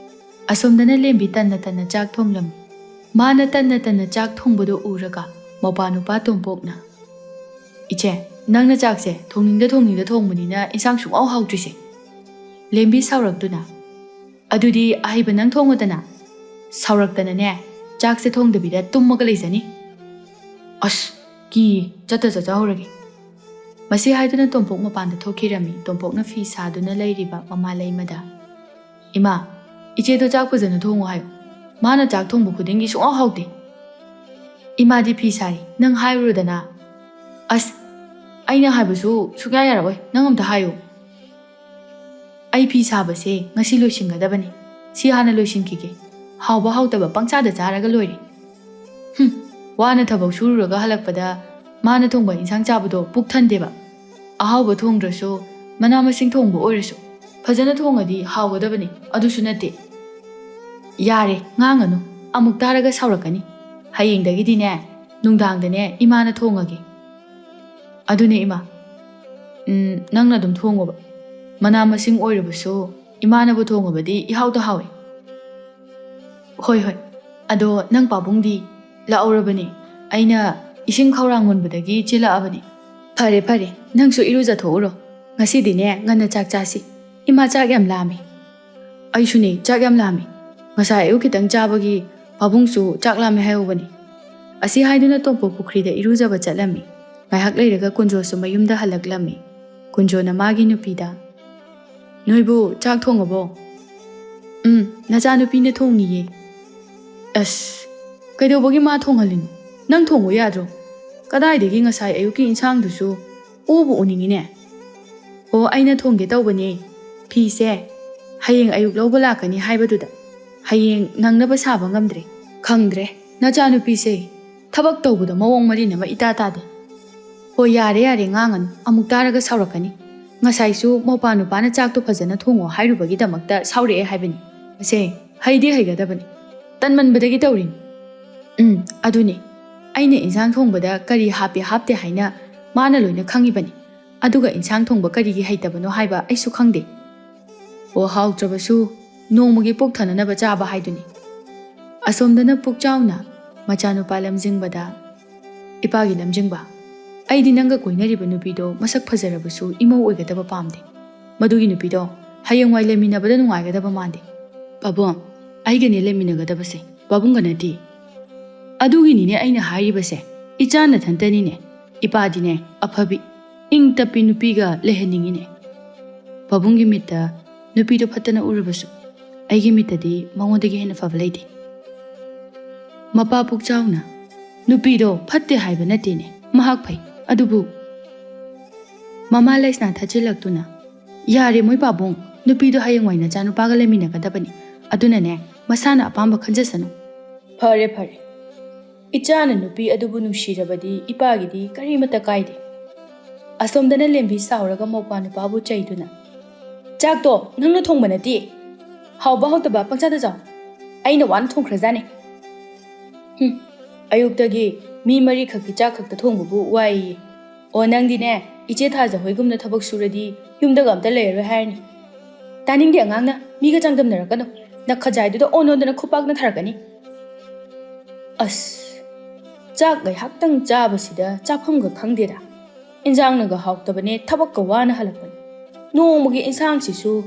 ꯑꯁꯣꯝꯗꯅ ꯂꯦꯝꯕꯤ ꯇꯟꯅ ꯇꯟꯅ ꯆꯥꯛ ꯊꯣꯡꯂꯝꯃꯤ꯫ ꯃꯥꯅ ꯇꯟꯅ ꯇꯟꯅ ꯆꯥꯛ ꯊꯣꯡꯕꯗꯨ ꯎꯔꯒ ꯃꯧꯄꯥ ꯅꯨꯄꯥ ꯇꯣꯝꯄꯣꯛꯅ, "ꯏꯆꯦ, ꯅꯪꯅ ꯆꯥꯛꯁꯦ ꯊꯣꯡꯅꯤꯡꯗ ꯊꯣꯡꯅꯤꯡꯗ ꯊꯣꯡꯕꯅꯤꯅ ꯏꯟꯁꯥꯡ ꯁꯨꯡꯍꯥꯎ ꯍꯥꯎꯇ꯭ꯔꯤꯁꯦ꯫" ꯂꯦꯝꯕꯤ ꯁꯥꯎꯔꯛꯇꯨꯅ, "ꯑꯗꯨꯗꯤ ꯑꯍꯩꯕ ꯅꯪ ꯊꯣꯡꯉꯣꯗꯅ꯫ ꯁꯥꯎꯔꯛꯇꯅꯅꯦ, ꯆꯥꯛꯁꯦ ꯊꯣꯡꯗꯕꯤꯗ ꯇꯨꯝꯃꯒ ꯂꯩꯖꯅꯤ꯫" "ꯑꯁ, ꯀꯤꯌꯦ, ꯆꯠꯇ ꯆꯠꯆꯍꯧꯔꯒꯦ꯫" ꯃꯁꯤ ꯍꯥꯏꯗꯨꯅ ꯇꯣꯝꯄꯣꯛ ꯃꯄꯥꯟꯗ ꯊꯣꯛꯈꯤꯔꯝꯃꯤ꯫ ꯇꯣꯝꯄꯣꯛꯅ ꯐꯤ ꯁꯥꯗꯨꯅ ꯂꯩꯔꯤꯕ ꯃꯃꯥ ꯂꯩꯃꯗ, "ꯏꯃꯥ, ꯏꯆꯦꯗꯣ ꯆꯥꯛ ꯐꯖꯅ ꯊꯣꯡꯉꯨ ꯍꯥꯏꯌꯨ꯫ ꯃꯥꯅ ꯆꯥꯛ ꯊꯣꯡꯕ ꯈꯨꯗꯤꯡꯒꯤ ꯁꯨꯡꯍꯥꯎ ꯍꯥꯎꯇꯦ꯫" "ꯏꯃꯥꯗꯤ ꯐꯤ ꯁꯥꯔꯤ, ꯅꯪ ꯍꯥꯏꯔꯨꯔꯣꯗꯅ꯫" "ꯑꯁ, ꯑꯩꯅ ꯍꯥꯏꯕꯁꯨ ꯁꯨꯡꯌꯥ ꯌꯥꯔꯛꯑꯣꯏ, ꯅꯪ ꯑꯝꯇ ꯍꯥꯏꯌꯨ꯫" "ꯑꯩ ꯐꯤ ꯁꯥꯕꯁꯦ ꯉꯁꯤ ꯂꯣꯏꯁꯤꯟꯒꯗꯕꯅꯤ꯫ ꯁꯤ ꯍꯥꯟꯅ ꯂꯣꯏꯁꯤꯟꯈꯤꯒꯦ꯫ ꯍꯥꯎꯕ ꯍꯥꯎꯇꯕ ꯄꯪꯆꯥꯗ ꯆꯥꯔꯒ ꯂꯣꯏꯔꯦ꯫ ꯍꯨꯝ, ꯋꯥꯅ ꯊꯕꯛ ꯁꯨꯔꯨꯔꯒ ꯍꯜꯂꯛꯄꯗ ꯃꯥꯅ ꯊꯣꯡꯕ ꯏꯟꯁꯥꯡ ꯆꯥꯕꯗꯣ ꯄꯨꯛ ꯊꯟꯗꯦꯕ꯫ ꯑꯍꯥꯎꯕ ꯊꯣꯡꯗ꯭ꯔꯁꯨ, ꯃꯅꯥ ꯃꯁꯤꯡ ꯊꯣꯡꯕ ꯑꯣꯏꯔꯁꯨ꯫" ꯐꯖꯅ ꯊꯣꯡꯉꯗꯤ ꯍꯥꯎꯒꯗꯕꯅꯤ, ꯑꯗꯨꯁꯨ ꯅꯠꯇꯦ꯫ ꯌꯥꯔꯦ, ꯉꯥꯡꯉꯅꯨ, ꯑꯃꯨꯛ ꯇꯥꯔꯒ ꯁꯥꯎꯔꯛꯀꯅꯤ꯫ ꯍꯌꯦꯡꯗꯒꯤꯗꯤꯅꯦ, ꯅꯨꯡꯗꯥꯡꯗꯅꯦ ꯏꯃꯥꯅ ꯊꯣꯡꯉꯒꯦ꯫ ꯑꯗꯨꯅꯦ ꯏꯃꯥ, ꯎꯝ, ꯅꯪꯅ ꯑꯗꯨꯝ ꯊꯣꯡꯉꯣꯕ꯫ ꯃꯅꯥ ꯃꯁꯤꯡ ꯑꯣꯏꯔꯕꯁꯨ ꯏꯃꯥꯅꯕꯨ ꯊꯣꯡꯉꯕꯗꯤ ꯏꯍꯥꯎꯗ ꯍꯥꯎꯏ꯫ ꯍꯣꯏ ꯍꯣꯏ, ꯑꯗꯣ ꯅꯪ ꯄꯥꯕꯨꯡꯗꯤ? ꯂꯥꯛꯍꯧꯔꯕꯅꯤ꯫ ꯑꯩꯅ ꯏꯁꯤꯡ ꯈꯧꯔꯥꯡ ꯃꯨꯟꯕꯗꯒꯤ ꯆꯦꯜꯂꯛꯑꯕꯅꯤ꯫ ꯐꯔꯦ ꯐꯔꯦ, ꯅꯪꯁꯨ ꯏꯔꯨꯖꯊꯣꯛꯎꯔꯣ꯫ ꯉꯁꯤꯗꯤꯅꯦ ꯉꯟꯅ ꯆꯥꯛ ꯆꯥꯁꯤ꯫ ꯏꯃꯥ ꯆꯥꯛ ꯌꯥꯝ ꯂꯥꯝꯃꯤ꯫ ꯑꯩꯁꯨꯅꯦ ꯆꯥꯛ ꯌꯥꯝ ꯂꯥꯝꯃꯤ꯫ ꯉꯁꯥꯏ ꯑꯌꯨꯛ ꯈꯤꯇꯪ ꯆꯥꯕꯒꯤ ꯄꯥꯕꯨꯡꯁꯨ ꯆꯥꯛ ꯂꯥꯝꯃꯦ ꯍꯥꯏꯍꯧꯕꯅꯤ꯫ ꯑꯁꯤ ꯍꯥꯏꯗꯨꯅ ꯇꯣꯝꯄꯣꯛ ꯄꯨꯈ꯭ꯔꯤꯗ ꯏꯔꯨꯖꯕ ꯆꯠꯂꯝꯃꯤ꯫ ꯉꯥꯏꯍꯥꯛ ꯂꯩꯔꯒ ꯀꯨꯟꯖꯣꯁꯨ ꯃꯌꯨꯝꯗ ꯍꯜꯂꯛꯂꯝꯃꯤ꯫ ꯀꯨꯟꯖꯣꯅ ꯃꯥꯒꯤ ꯅꯨꯄꯤꯗ, "ꯅꯣꯏꯕꯨ ꯆꯥꯛ ꯊꯣꯡꯉꯕꯣ?" "ꯎꯝ, ꯅꯆꯥꯅꯨꯄꯤꯅ ꯊꯣꯡꯉꯤꯌꯦ꯫" "ꯑꯁ, ꯀꯩꯗꯧꯕꯒꯤ ꯃꯥ ꯊꯣꯡꯍꯜꯂꯤꯅꯣ? ꯅꯪ ꯊꯣꯡꯉꯨ ꯌꯥꯗ꯭ꯔꯣ? ꯀꯗꯥꯏꯗꯒꯤ ꯉꯁꯥꯏ ꯑꯌꯨꯛꯀꯤ ꯏꯟꯁꯥꯡꯗꯨꯁꯨ ꯎꯕꯨ ꯎꯅꯤꯡꯉꯤꯅꯦ꯫" "ꯑꯣ, ꯑꯩꯅ ꯊꯣꯡꯒꯦ ꯇꯧꯕꯅꯦ꯫ ꯐꯤꯁꯦ ꯍꯌꯦꯡ ꯑꯌꯨꯛ ꯂꯧꯕ ꯂꯥꯛꯀꯅꯤ ꯍꯥꯏꯕꯗꯨꯗ ꯍꯌꯦꯡ ꯅꯪꯅꯕ ꯁꯥꯕ ꯉꯝꯗ꯭ꯔꯦ꯫ ꯈꯪꯗ꯭ꯔꯦ, ꯅꯆꯥꯅꯨꯄꯤꯁꯦ ꯊꯕꯛ ꯇꯧꯕꯗ ꯃꯑꯣꯡ ꯃꯔꯤꯟ ꯑꯃ ꯏꯇꯥ ꯇꯥꯗꯦ꯫ ꯍꯣꯏ, ꯌꯥꯔꯦ ꯌꯥꯔꯦ, ꯉꯥꯡꯉꯅꯨ, ꯑꯃꯨꯛ ꯇꯥꯔꯒ ꯁꯥꯎꯔꯛꯀꯅꯤ꯫ ꯉꯁꯥꯏꯁꯨ ꯃꯧꯄꯥ ꯅꯨꯄꯥꯅ ꯆꯥꯛꯇꯣ ꯐꯖꯅ ꯊꯣꯡꯉꯣ ꯍꯥꯏꯔꯨꯕꯒꯤꯗꯃꯛꯇ ꯁꯥꯎꯔꯛꯑꯦ ꯍꯥꯏꯕꯅꯤ꯫ ꯃꯁꯦ ꯍꯩꯗꯤ ꯍꯩꯒꯗꯕꯅꯤ, ꯇꯟꯃꯟꯕꯗꯒꯤ ꯇꯧꯔꯤꯅꯤ꯫" "ꯎꯝ, ꯑꯗꯨꯅꯦ, ꯑꯩꯅ ꯏꯟꯁꯥꯡ ꯊꯣꯡꯕꯗ ꯀꯔꯤ ꯍꯥꯞꯄꯦ ꯍꯥꯞꯇꯦ ꯍꯥꯏꯅ ꯃꯥꯅ ꯂꯣꯏꯅ ꯈꯪꯉꯤꯕꯅꯤ꯫ ꯑꯗꯨꯒ ꯏꯟꯁꯥꯡ ꯊꯣꯡꯕ ꯀꯔꯤꯒꯤ ꯍꯩꯇꯕꯅꯣ ꯍꯥꯏꯕ ꯑꯩꯁꯨ ꯈꯪꯗꯦ꯫ ꯑꯣ, ꯍꯥꯎꯇ꯭ꯔꯕꯁꯨ ꯅꯣꯡꯃꯒꯤ ꯄꯨꯛ ꯊꯟꯅꯅꯕ ꯆꯥꯕ ꯍꯥꯏꯗꯨꯅꯤ꯫" ꯑꯁꯣꯝꯗꯅ ꯄꯨꯛꯆꯥꯎꯅ ꯃꯆꯥꯅꯨꯄꯥ ꯂꯝꯖꯤꯡꯕꯗ, "ꯏꯄꯥꯒꯤ ꯂꯝꯖꯤꯡꯕ, ꯑꯩꯗꯤ ꯅꯪꯒ ꯀꯣꯏꯅꯔꯤꯕ ꯅꯨꯄꯤꯗꯣ ꯃꯁꯛ ꯐꯖꯔꯕꯁꯨ ꯏꯃꯧ ꯑꯣꯏꯒꯗꯕ ꯄꯥꯝꯗꯦ꯫ ꯃꯗꯨꯒꯤ ꯅꯨꯄꯤꯗꯣ ꯍꯌꯦꯡꯋꯥꯏ ꯂꯩꯃꯤꯟꯅꯕꯗ ꯅꯨꯡꯉꯥꯏꯒꯗꯕ ꯃꯥꯟꯗꯦ꯫" "ꯄꯥꯕꯨꯡ, ꯑꯩꯒꯅꯦ ꯂꯩꯃꯤꯟꯅꯒꯗꯕꯁꯦ, ꯄꯥꯕꯨꯡꯒ ꯅꯠꯇꯦ꯫" "ꯑꯗꯨꯒꯤꯅꯤꯅꯦ ꯑꯩꯅ ꯍꯥꯏꯔꯤꯕꯁꯦ, ꯏꯆꯥ ꯅꯊꯟꯇꯅꯤꯅꯦ꯫ ꯏꯄꯥꯗꯤꯅꯦ ꯑꯐꯕꯤ, ꯏꯪ ꯇꯞꯄꯤ ꯅꯨꯄꯤꯒ ꯂꯩꯍꯟꯅꯤꯡꯉꯤꯅꯦ꯫ ꯄꯥꯕꯨꯡꯒꯤ ꯃꯤꯠꯇ ꯅꯨꯄꯤꯗꯣ ꯐꯠꯇꯅ ꯎꯔꯕꯁꯨ, ꯑꯩꯒꯤ ꯃꯤꯠꯇꯗꯤ ꯃꯉꯣꯟꯗꯒꯤ ꯍꯦꯟꯅ ꯐꯕ ꯂꯩꯇꯦ꯫" ꯃꯄꯥ ꯄꯨꯛꯆꯥꯎꯅ, "ꯅꯨꯄꯤꯗꯣ ꯐꯠꯇꯦ ꯍꯥꯏꯕ ꯅꯠꯇꯦꯅꯦ, ꯃꯍꯥꯛ ꯐꯩ꯫ ꯑꯗꯨꯕꯨ..." ꯃꯃꯥ ꯂꯩꯁꯅꯥ ꯊꯠꯆꯤꯜꯂꯛꯇꯨꯅ, "ꯌꯥꯔꯦ ꯃꯣꯏ ꯄꯥꯕꯨꯡ, ꯅꯨꯄꯤꯗꯣ ꯍꯌꯦꯡꯋꯥꯏ ꯅꯆꯥꯅꯨꯄꯥꯒ ꯂꯩꯃꯤꯟꯅꯒꯗꯕꯅꯤ꯫ ꯑꯗꯨꯅꯅꯦ, ꯃꯁꯥꯅ ꯑꯄꯥꯝꯕ ꯈꯟꯖꯁꯅꯨ꯫" "ꯐꯔꯦ ꯐꯔꯦ, ꯏꯆꯥꯅ ꯅꯨꯄꯤ ꯑꯗꯨꯕꯨ ꯅꯨꯡꯁꯤꯔꯕꯗꯤ ꯏꯄꯥꯒꯤꯗꯤ ꯀꯔꯤꯃꯠꯇ ꯀꯥꯏꯗꯦ꯫" ꯑꯁꯣꯝꯗꯅ ꯂꯦꯝꯕꯤ ꯁꯥꯎꯔꯒ ꯃꯧꯄ꯭ꯋꯥ ꯅꯨꯄꯥꯕꯨ ꯆꯩꯗꯨꯅ, ꯆꯥꯛꯇꯣ ꯅꯪꯅ ꯊꯣꯡꯕ ꯅꯠꯇꯦ꯫ ꯍꯥꯎꯕ ꯍꯥꯎꯇꯕ ꯄꯪꯆꯥꯗ ꯆꯥꯎ꯫ ꯑꯩꯅ ꯋꯥꯅ ꯊꯣꯡꯈ꯭ꯔꯖꯥꯠꯅꯤ꯫ ꯍꯨꯝ, ꯑꯌꯨꯛꯇꯒꯤ ꯃꯤ ꯃꯔꯤꯈꯛꯀꯤ ꯆꯥꯛ ꯈꯛꯇ ꯊꯣꯡꯕꯕꯨ ꯋꯥꯏꯌꯦ꯫ ꯑꯣ, ꯅꯪꯗꯤꯅꯦ, ꯏꯆꯦ ꯊꯥꯖ ꯍꯣꯏꯒꯨꯝꯅ ꯊꯕꯛ ꯁꯨꯔꯗꯤ ꯌꯨꯝꯗꯒ ꯑꯝꯇ ꯂꯩꯔꯔꯣꯏ ꯍꯥꯏꯔꯅꯤ꯫ ꯇꯥꯅꯤꯡꯗꯦ ꯑꯉꯥꯡꯅ, ꯃꯤꯒ ꯆꯥꯡꯗꯝꯅꯔꯛꯀꯅꯨ꯫ ꯅꯈꯖꯥꯏꯗꯨꯗ ꯑꯣꯟ ꯑꯣꯟꯗꯅ ꯈꯨꯄꯥꯛꯅ ꯊꯥꯔꯛꯀꯅꯤ꯫ ꯑꯁ, ꯆꯥꯛ ꯉꯥꯏꯍꯥꯛꯇꯪ ꯆꯥꯕꯁꯤꯗ ꯆꯥꯐꯝꯒ ꯈꯪꯗꯦꯗ꯫ ꯏꯟꯖꯥꯡꯅꯒ ꯍꯥꯎꯇꯕꯅꯦ, ꯊꯕꯛꯀ ꯋꯥꯅ ꯍꯜꯂꯛꯄꯅꯦ꯫ ꯅꯣꯡꯃꯒꯤ ꯏꯟꯁꯥꯡꯁꯤꯁꯨ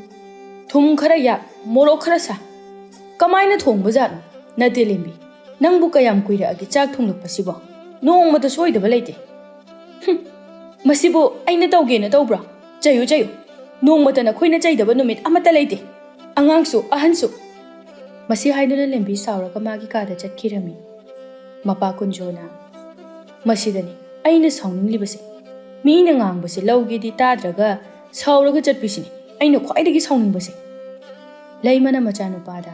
ꯊꯨꯝ ꯈꯔ ꯌꯥꯛ, ꯃꯣꯔꯣꯛ ꯈꯔ ꯁꯥ꯫ ꯀꯃꯥꯏꯅ ꯊꯣꯡꯕꯖꯥꯠꯅꯣ? ꯅꯠꯇꯦ ꯂꯦꯝꯕꯤ, ꯅꯪꯕꯨ ꯀꯌꯥꯝ ꯀꯨꯏꯔꯛꯑꯒꯦ ꯆꯥꯛ ꯊꯣꯡꯂꯛꯄꯁꯤꯕꯣ? ꯅꯣꯡꯃꯇ ꯁꯣꯏꯗꯕ ꯂꯩꯇꯦ꯫ ꯍꯨꯝ, ꯃꯁꯤꯕꯨ ꯑꯩꯅ ꯇꯧꯒꯦꯅ ꯇꯧꯕ꯭ꯔꯣ? ꯆꯩꯌꯨ, ꯆꯩꯌꯨ꯫ ꯅꯣꯡꯃꯇ ꯅꯈꯣꯏꯅ ꯆꯩꯗꯕ ꯅꯨꯃꯤꯠ ꯑꯃꯠꯇ ꯂꯩꯇꯦ꯫ ꯑꯉꯥꯡꯁꯨ, ꯑꯍꯟꯁꯨ꯫ ꯃꯁꯤ ꯍꯥꯏꯗꯨꯅ ꯂꯦꯝꯕꯤ ꯁꯥꯎꯔꯒ ꯃꯥꯒꯤ ꯀꯥꯗ ꯆꯠꯈꯤꯔꯝꯃꯤ꯫ ꯃꯄꯥ ꯀꯨꯟꯖꯣꯅ, "ꯃꯁꯤꯗꯅꯤ ꯑꯩꯅ ꯁꯥꯎꯅꯤꯡꯂꯤꯕꯁꯦ꯫ ꯃꯤꯅ ꯉꯥꯡꯕꯁꯦ ꯂꯧꯒꯦꯗꯤ ꯇꯥꯗ꯭ꯔꯒ ꯁꯥꯎꯔꯒ ꯆꯠꯄꯤꯁꯤꯅꯤ ꯑꯩꯅ ꯈ꯭ꯋꯥꯏꯗꯒꯤ ꯁꯥꯎꯅꯤꯡꯕꯁꯦ꯫" ꯂꯩꯃꯅ ꯃꯆꯥꯅꯨꯄꯥꯗ,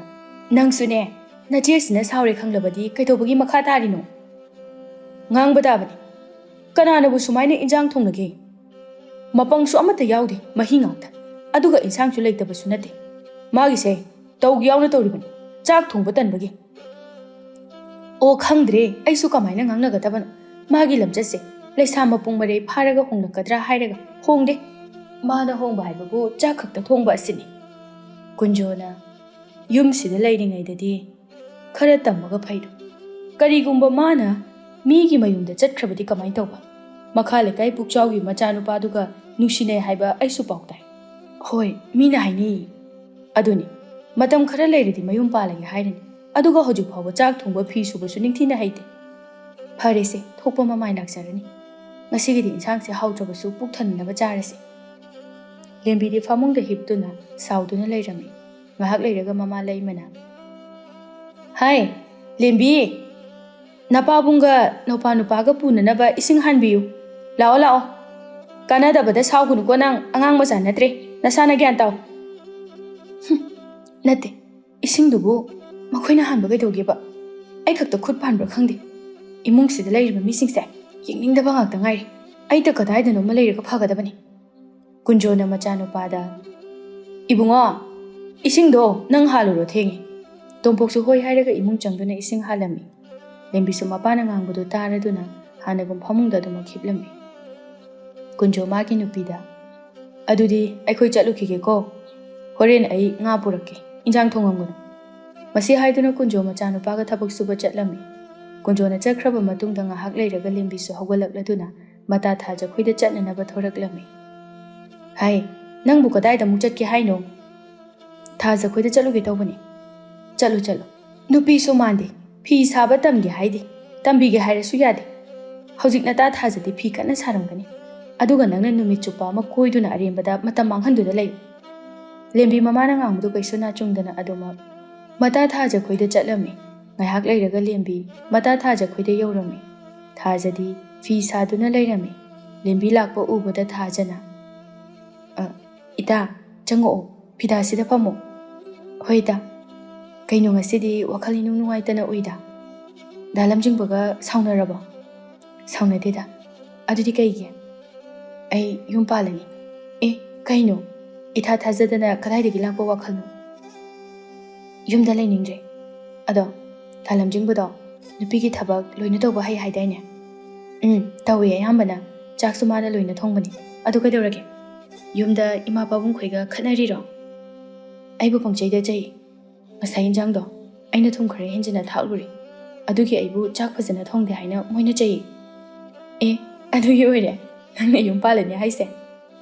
"ꯅꯪꯁꯨꯅꯦ, ꯅꯆꯦꯁꯤꯅ ꯁꯥꯎꯔꯦ ꯈꯪꯂꯕꯗꯤ ꯀꯩꯗꯧꯕꯒꯤ ꯃꯈꯥ ꯇꯥꯔꯤꯅꯣ? ꯉꯥꯡꯕ ꯇꯥꯕꯅꯤ꯫ ꯀꯅꯥꯅꯕꯨ ꯁꯨꯃꯥꯏꯅ ꯏꯟꯖꯥꯡ ꯊꯣꯡꯅꯒꯦ? ꯃꯄꯪꯁꯨ ꯑꯃꯠꯇ ꯌꯥꯎꯗꯦ, ꯃꯍꯤ ꯉꯥꯛꯇ꯫ ꯑꯗꯨꯒ ꯏꯟꯁꯥꯡꯁꯨ ꯂꯩꯇꯕꯁꯨ ꯅꯠꯇꯦ꯫ ꯃꯥꯒꯤꯁꯦ ꯇꯧꯒꯦ ꯌꯥꯎꯅ ꯇꯧꯔꯤꯕꯅꯤ, ꯆꯥꯛ ꯊꯣꯡꯕ ꯇꯟꯕꯒꯤ꯫" ꯑꯣ, ꯈꯪꯗ꯭ꯔꯦ ꯑꯩꯁꯨ ꯀꯃꯥꯏꯅ ꯉꯥꯡꯅꯒꯗꯕꯅꯣ꯫ ꯃꯥꯒꯤ ꯂꯝꯆꯠꯁꯦ, ꯂꯩꯁꯥ ꯃꯄꯨꯡ ꯃꯔꯩ ꯐꯥꯔꯒ ꯍꯣꯡꯂꯛꯀꯗ꯭ꯔꯥ ꯍꯥꯏꯔꯒ ꯍꯣꯡꯗꯦ꯫ ꯃꯥꯅ ꯍꯣꯡꯕ ꯍꯥꯏꯕꯕꯨ ꯆꯥꯛ ꯈꯛꯇ ꯊꯣꯡꯕ ꯑꯁꯤꯅꯤ꯫ ꯀꯨꯟꯖꯣꯅ, "ꯌꯨꯝꯁꯤꯗ ꯂꯩꯔꯤꯉꯩꯗꯗꯤ ꯈꯔ ꯇꯝꯃꯒ ꯐꯩꯗꯣ꯫ ꯀꯔꯤꯒꯨꯝꯕ ꯃꯥꯅ ꯃꯤꯒꯤ ꯃꯌꯨꯝꯗ ꯆꯠꯈ꯭ꯔꯕꯗꯤ ꯀꯃꯥꯏꯅ ꯇꯧꯕ? ꯃꯈꯥ ꯂꯩꯀꯥꯏ ꯄꯨꯛꯆꯥꯎꯒꯤ ꯃꯆꯥꯅꯨꯄꯥꯗꯨꯒ ꯅꯨꯡꯁꯤꯅꯩ ꯍꯥꯏꯕ ꯑꯩꯁꯨ ꯄꯥꯎ ꯇꯥꯏ꯫" "ꯍꯣꯏ, ꯃꯤꯅ ꯍꯥꯏꯅꯩꯌꯦ꯫ ꯑꯗꯨꯅꯤ, ꯃꯇꯝ ꯈꯔ ꯂꯩꯔꯗꯤ ꯃꯌꯨꯝ ꯄꯥꯜꯂꯒꯦ ꯍꯥꯏꯔꯅꯤ꯫ ꯑꯗꯨꯒ ꯍꯧꯖꯤꯛ ꯐꯥꯎꯕ ꯆꯥꯛ ꯊꯣꯡꯕ, ꯐꯤ ꯁꯨꯕꯁꯨ ꯅꯤꯡꯊꯤꯅ ꯍꯩꯇꯦ꯫ ꯐꯔꯦꯁꯦ, ꯊꯣꯛꯄ ꯃꯃꯥꯏ ꯂꯥꯛꯆꯔꯅꯤ꯫ ꯉꯁꯤꯒꯤꯗꯤ ꯏꯟꯁꯥꯡꯁꯦ ꯍꯥꯎꯇ꯭ꯔꯕꯁꯨ ꯄꯨꯛ ꯊꯟꯅꯕ ꯆꯥꯔꯁꯦ꯫" ꯂꯦꯝꯕꯤꯗꯤ ꯐꯃꯨꯡꯗ ꯍꯤꯞꯇꯨꯅ ꯁꯥꯎꯗꯨꯅ ꯂꯩꯔꯝꯃꯤ꯫ ꯉꯥꯏꯍꯥꯛ ꯂꯩꯔꯒ ꯃꯃꯥ ꯂꯩꯃꯅ, "ꯍꯥꯏ, ꯂꯦꯝꯕꯤ, ꯅꯄꯥꯕꯨꯡꯒ ꯅꯧꯄꯥ ꯅꯨꯄꯥꯒ ꯄꯨꯅꯅꯕ ꯏꯁꯤꯡ ꯍꯥꯟꯕꯤꯌꯨ꯫ ꯂꯥꯛꯑꯣ, ꯂꯥꯛꯑꯣ꯫ ꯀꯥꯟꯅꯗꯕꯗ ꯁꯥꯎꯒꯅꯨꯀꯣ ꯅꯪ, ꯑꯉꯥꯡ ꯃꯆꯥ ꯅꯠꯇ꯭ꯔꯦ, ꯅꯁꯥꯅ ꯒ꯭ꯌꯥꯟ ꯇꯥꯎ꯫" "ꯍꯨꯝ, ꯅꯠꯇꯦ, ꯏꯁꯤꯡꯗꯨꯕꯨ ꯃꯈꯣꯏꯅ ꯍꯥꯟꯕ ꯀꯩꯗꯧꯒꯦꯕ? ꯑꯩ ꯈꯛꯇ ꯈꯨꯠ ꯄꯥꯟꯕ꯭ꯔꯥ ꯈꯪꯗꯦ꯫ ꯏꯃꯨꯡꯁꯤꯗ ꯂꯩꯔꯤꯕ ꯃꯤꯁꯤꯡꯁꯦ ꯌꯦꯡꯅꯤꯡꯗꯕ ꯉꯥꯛꯇ ꯉꯥꯏꯔꯦ꯫ ꯑꯩꯗ ꯀꯗꯥꯏꯗꯅꯣꯃ ꯂꯩꯔꯒ ꯐꯒꯗꯕꯅꯤ꯫" ꯀꯨꯟꯖꯣꯅ ꯃꯆꯥꯅꯨꯄꯥꯗ, "ꯏꯕꯨꯡꯉꯣ, ꯏꯁꯤꯡꯗꯣ ꯅꯪ ꯍꯥꯜꯂꯨꯔꯣ, ꯊꯦꯡꯉꯦ꯫" ꯇꯣꯝꯄꯣꯛꯁꯨ ꯍꯣꯏ ꯍꯥꯏꯔꯒ ꯏꯃꯨꯡ ꯆꯪꯗꯨꯅ ꯏꯁꯤꯡ ꯍꯥꯜꯂꯝꯃꯤ꯫ ꯂꯦꯝꯕꯤꯁꯨ ꯃꯄꯥꯅ ꯉꯥꯡꯕꯗꯨ ꯇꯥꯔꯗꯨꯅ ꯍꯥꯟꯅꯒꯨꯝ ꯐꯃꯨꯡꯗ ꯑꯗꯨꯃꯛ ꯍꯤꯞꯂꯝꯃꯤ꯫ ꯀꯨꯟꯖꯣ ꯃꯥꯒꯤ ꯅꯨꯄꯤꯗ, "ꯑꯗꯨꯗꯤ ꯑꯩꯈꯣꯏ ꯆꯠꯂꯨꯈꯤꯒꯦꯀꯣ꯫ ꯍꯣꯔꯦꯟ ꯑꯩ ꯉꯥ ꯄꯨꯔꯛꯀꯦ, ꯏꯟꯖꯥꯡ ꯊꯣꯡꯉꯝꯒꯅꯨ꯫" ꯃꯁꯤ ꯍꯥꯏꯗꯨꯅ ꯀꯨꯟꯖꯣ ꯃꯆꯥꯅꯨꯄꯥꯒ ꯊꯕꯛ ꯁꯨꯕ ꯆꯠꯂꯝꯃꯤ꯫ ꯀꯨꯟꯖꯣꯅ ꯆꯠꯈ꯭ꯔꯕ ꯃꯇꯨꯡꯗ ꯉꯥꯏꯍꯥꯛ ꯂꯩꯔꯒ ꯂꯦꯝꯕꯤꯁꯨ ꯍꯧꯒꯠꯂꯛꯂꯗꯨꯅ ꯃꯇꯥ ꯊꯥꯖꯈꯣꯏꯗ ꯆꯠꯅꯅꯕ ꯊꯣꯔꯛꯂꯝꯃꯤ꯫ "ꯍꯥꯏ, ꯅꯪꯕꯨ ꯀꯗꯥꯏꯗ ꯑꯃꯨꯛ ꯆꯠꯀꯦ ꯍꯥꯏꯅꯣ?" "ꯊꯥꯖꯈꯣꯏꯗ ꯆꯠꯂꯨꯒꯦ ꯇꯧꯕꯅꯤ꯫" "ꯆꯠꯂꯨ, ꯆꯠꯂꯨ꯫ ꯅꯨꯄꯤꯁꯨ ꯃꯥꯟꯗꯦ, ꯐꯤ ꯁꯥꯕ ꯇꯝꯒꯦ ꯍꯥꯏꯗꯦ, ꯇꯝꯕꯤꯒꯦ ꯍꯥꯏꯔꯁꯨ ꯌꯥꯗꯦ꯫ ꯍꯧꯖꯤꯛ ꯅꯇꯥ ꯊꯥꯖꯗꯤ ꯐꯤ ꯀꯟꯅ ꯁꯥꯔꯝꯒꯅꯤ, ꯑꯗꯨꯒ ꯅꯪꯅ ꯅꯨꯃꯤꯠ ꯆꯨꯞꯄ ꯑꯃ ꯀꯣꯏꯗꯨꯅ ꯑꯔꯦꯝꯕꯗ ꯃꯇꯝ ꯃꯥꯡꯍꯟꯗꯨꯅ ꯂꯩ꯫" ꯂꯦꯝꯕꯤ ꯃꯃꯥꯅ ꯉꯥꯡꯕꯗꯨ ꯀꯩꯁꯨ ꯅꯥꯆꯨꯡꯗꯅ ꯑꯗꯨꯃꯛ ꯃꯇꯥ ꯊꯥꯖꯈꯣꯏꯗ ꯆꯠꯂꯝꯃꯤ꯫ ꯉꯥꯏꯍꯥꯛ ꯂꯩꯔꯒ ꯂꯦꯝꯕꯤ ꯃꯇꯥ ꯊꯥꯖꯈꯣꯏꯗ ꯌꯧꯔꯝꯃꯤ꯫ ꯊꯥꯖꯗꯤ ꯐꯤ ꯁꯥꯗꯨꯅ ꯂꯩꯔꯝꯃꯤ꯫ ꯂꯦꯝꯕꯤ ꯂꯥꯛꯄ ꯎꯕꯗ ꯊꯥꯖꯅ, "ꯑ, ꯏꯇꯥ, ꯆꯪꯉꯛꯑꯣ, ꯐꯤꯗꯥꯁꯤꯗ ꯐꯝꯃꯣ꯫" "ꯍꯣꯏ, ꯏꯇꯥ꯫ ꯀꯩꯅꯣ, ꯉꯁꯤꯗꯤ ꯋꯥꯈꯜ ꯏꯅꯨꯡ ꯅꯨꯡꯉꯥꯏꯇꯅ ꯎꯏꯗ? ꯗꯥ ꯂꯝꯖꯤꯡꯕꯒ ꯁꯥꯎꯅꯔꯕꯣ?" "ꯁꯥꯎꯅꯗꯦꯗ꯫ ꯑꯗꯨꯗꯤ ꯀꯩꯒꯤ?" "ꯑꯩ ꯌꯨꯝ ꯄꯥꯜꯂꯅꯤ꯫" "ꯑꯦ, ꯀꯩꯅꯣ? ꯏꯊꯥ ꯊꯥꯖꯗꯅ ꯀꯗꯥꯏꯗꯒꯤ ꯂꯥꯛꯄ ꯋꯥꯈꯜꯅꯣ?" "ꯌꯨꯝꯗ ꯂꯩꯅꯤꯡꯗ꯭ꯔꯦ꯫ ꯑꯗꯣ, ꯗꯥ ꯂꯝꯖꯤꯡꯕꯗꯣ ꯅꯨꯄꯤꯒꯤ ꯊꯕꯛ ꯂꯣꯏꯅ ꯇꯧꯕ ꯍꯩ ꯍꯥꯏꯗꯥꯏꯅꯦ?" "ꯎꯝ, ꯇꯧꯏ ꯑꯌꯥꯝꯕꯅ꯫ ꯆꯥꯛꯁꯨ ꯃꯥꯅ ꯂꯣꯏꯅ ꯊꯣꯡꯕꯅꯤ꯫ ꯑꯗꯨ ꯀꯩꯗꯧꯔꯒꯦ? ꯌꯨꯝꯗ ꯏꯃꯥ ꯄꯥꯕꯨꯡꯈꯣꯏꯒ ꯈꯠꯅꯔꯤꯔꯣ?" "ꯑꯩꯕꯨ ꯄꯪꯆꯩꯗ ꯆꯩ꯫ ꯉꯁꯥꯏ ꯏꯟꯖꯥꯡꯗꯣ ꯑꯩꯅ ꯊꯨꯝ ꯈꯔ ꯍꯦꯟꯖꯤꯟꯅ ꯊꯥꯛꯂꯨꯔꯦ꯫ ꯑꯗꯨꯒꯤ ꯑꯩꯕꯨ ꯆꯥꯛ ꯐꯖꯅ ꯊꯣꯡꯗꯦ ꯍꯥꯏꯅ ꯃꯣꯏꯅ ꯆꯩ꯫" "ꯑꯦ, ꯑꯗꯨꯒꯤ ꯑꯣꯏꯔꯦ ꯅꯪꯅ ꯌꯨꯝ ꯄꯥꯜꯂꯅꯤ ꯍꯥꯏꯁꯦ?"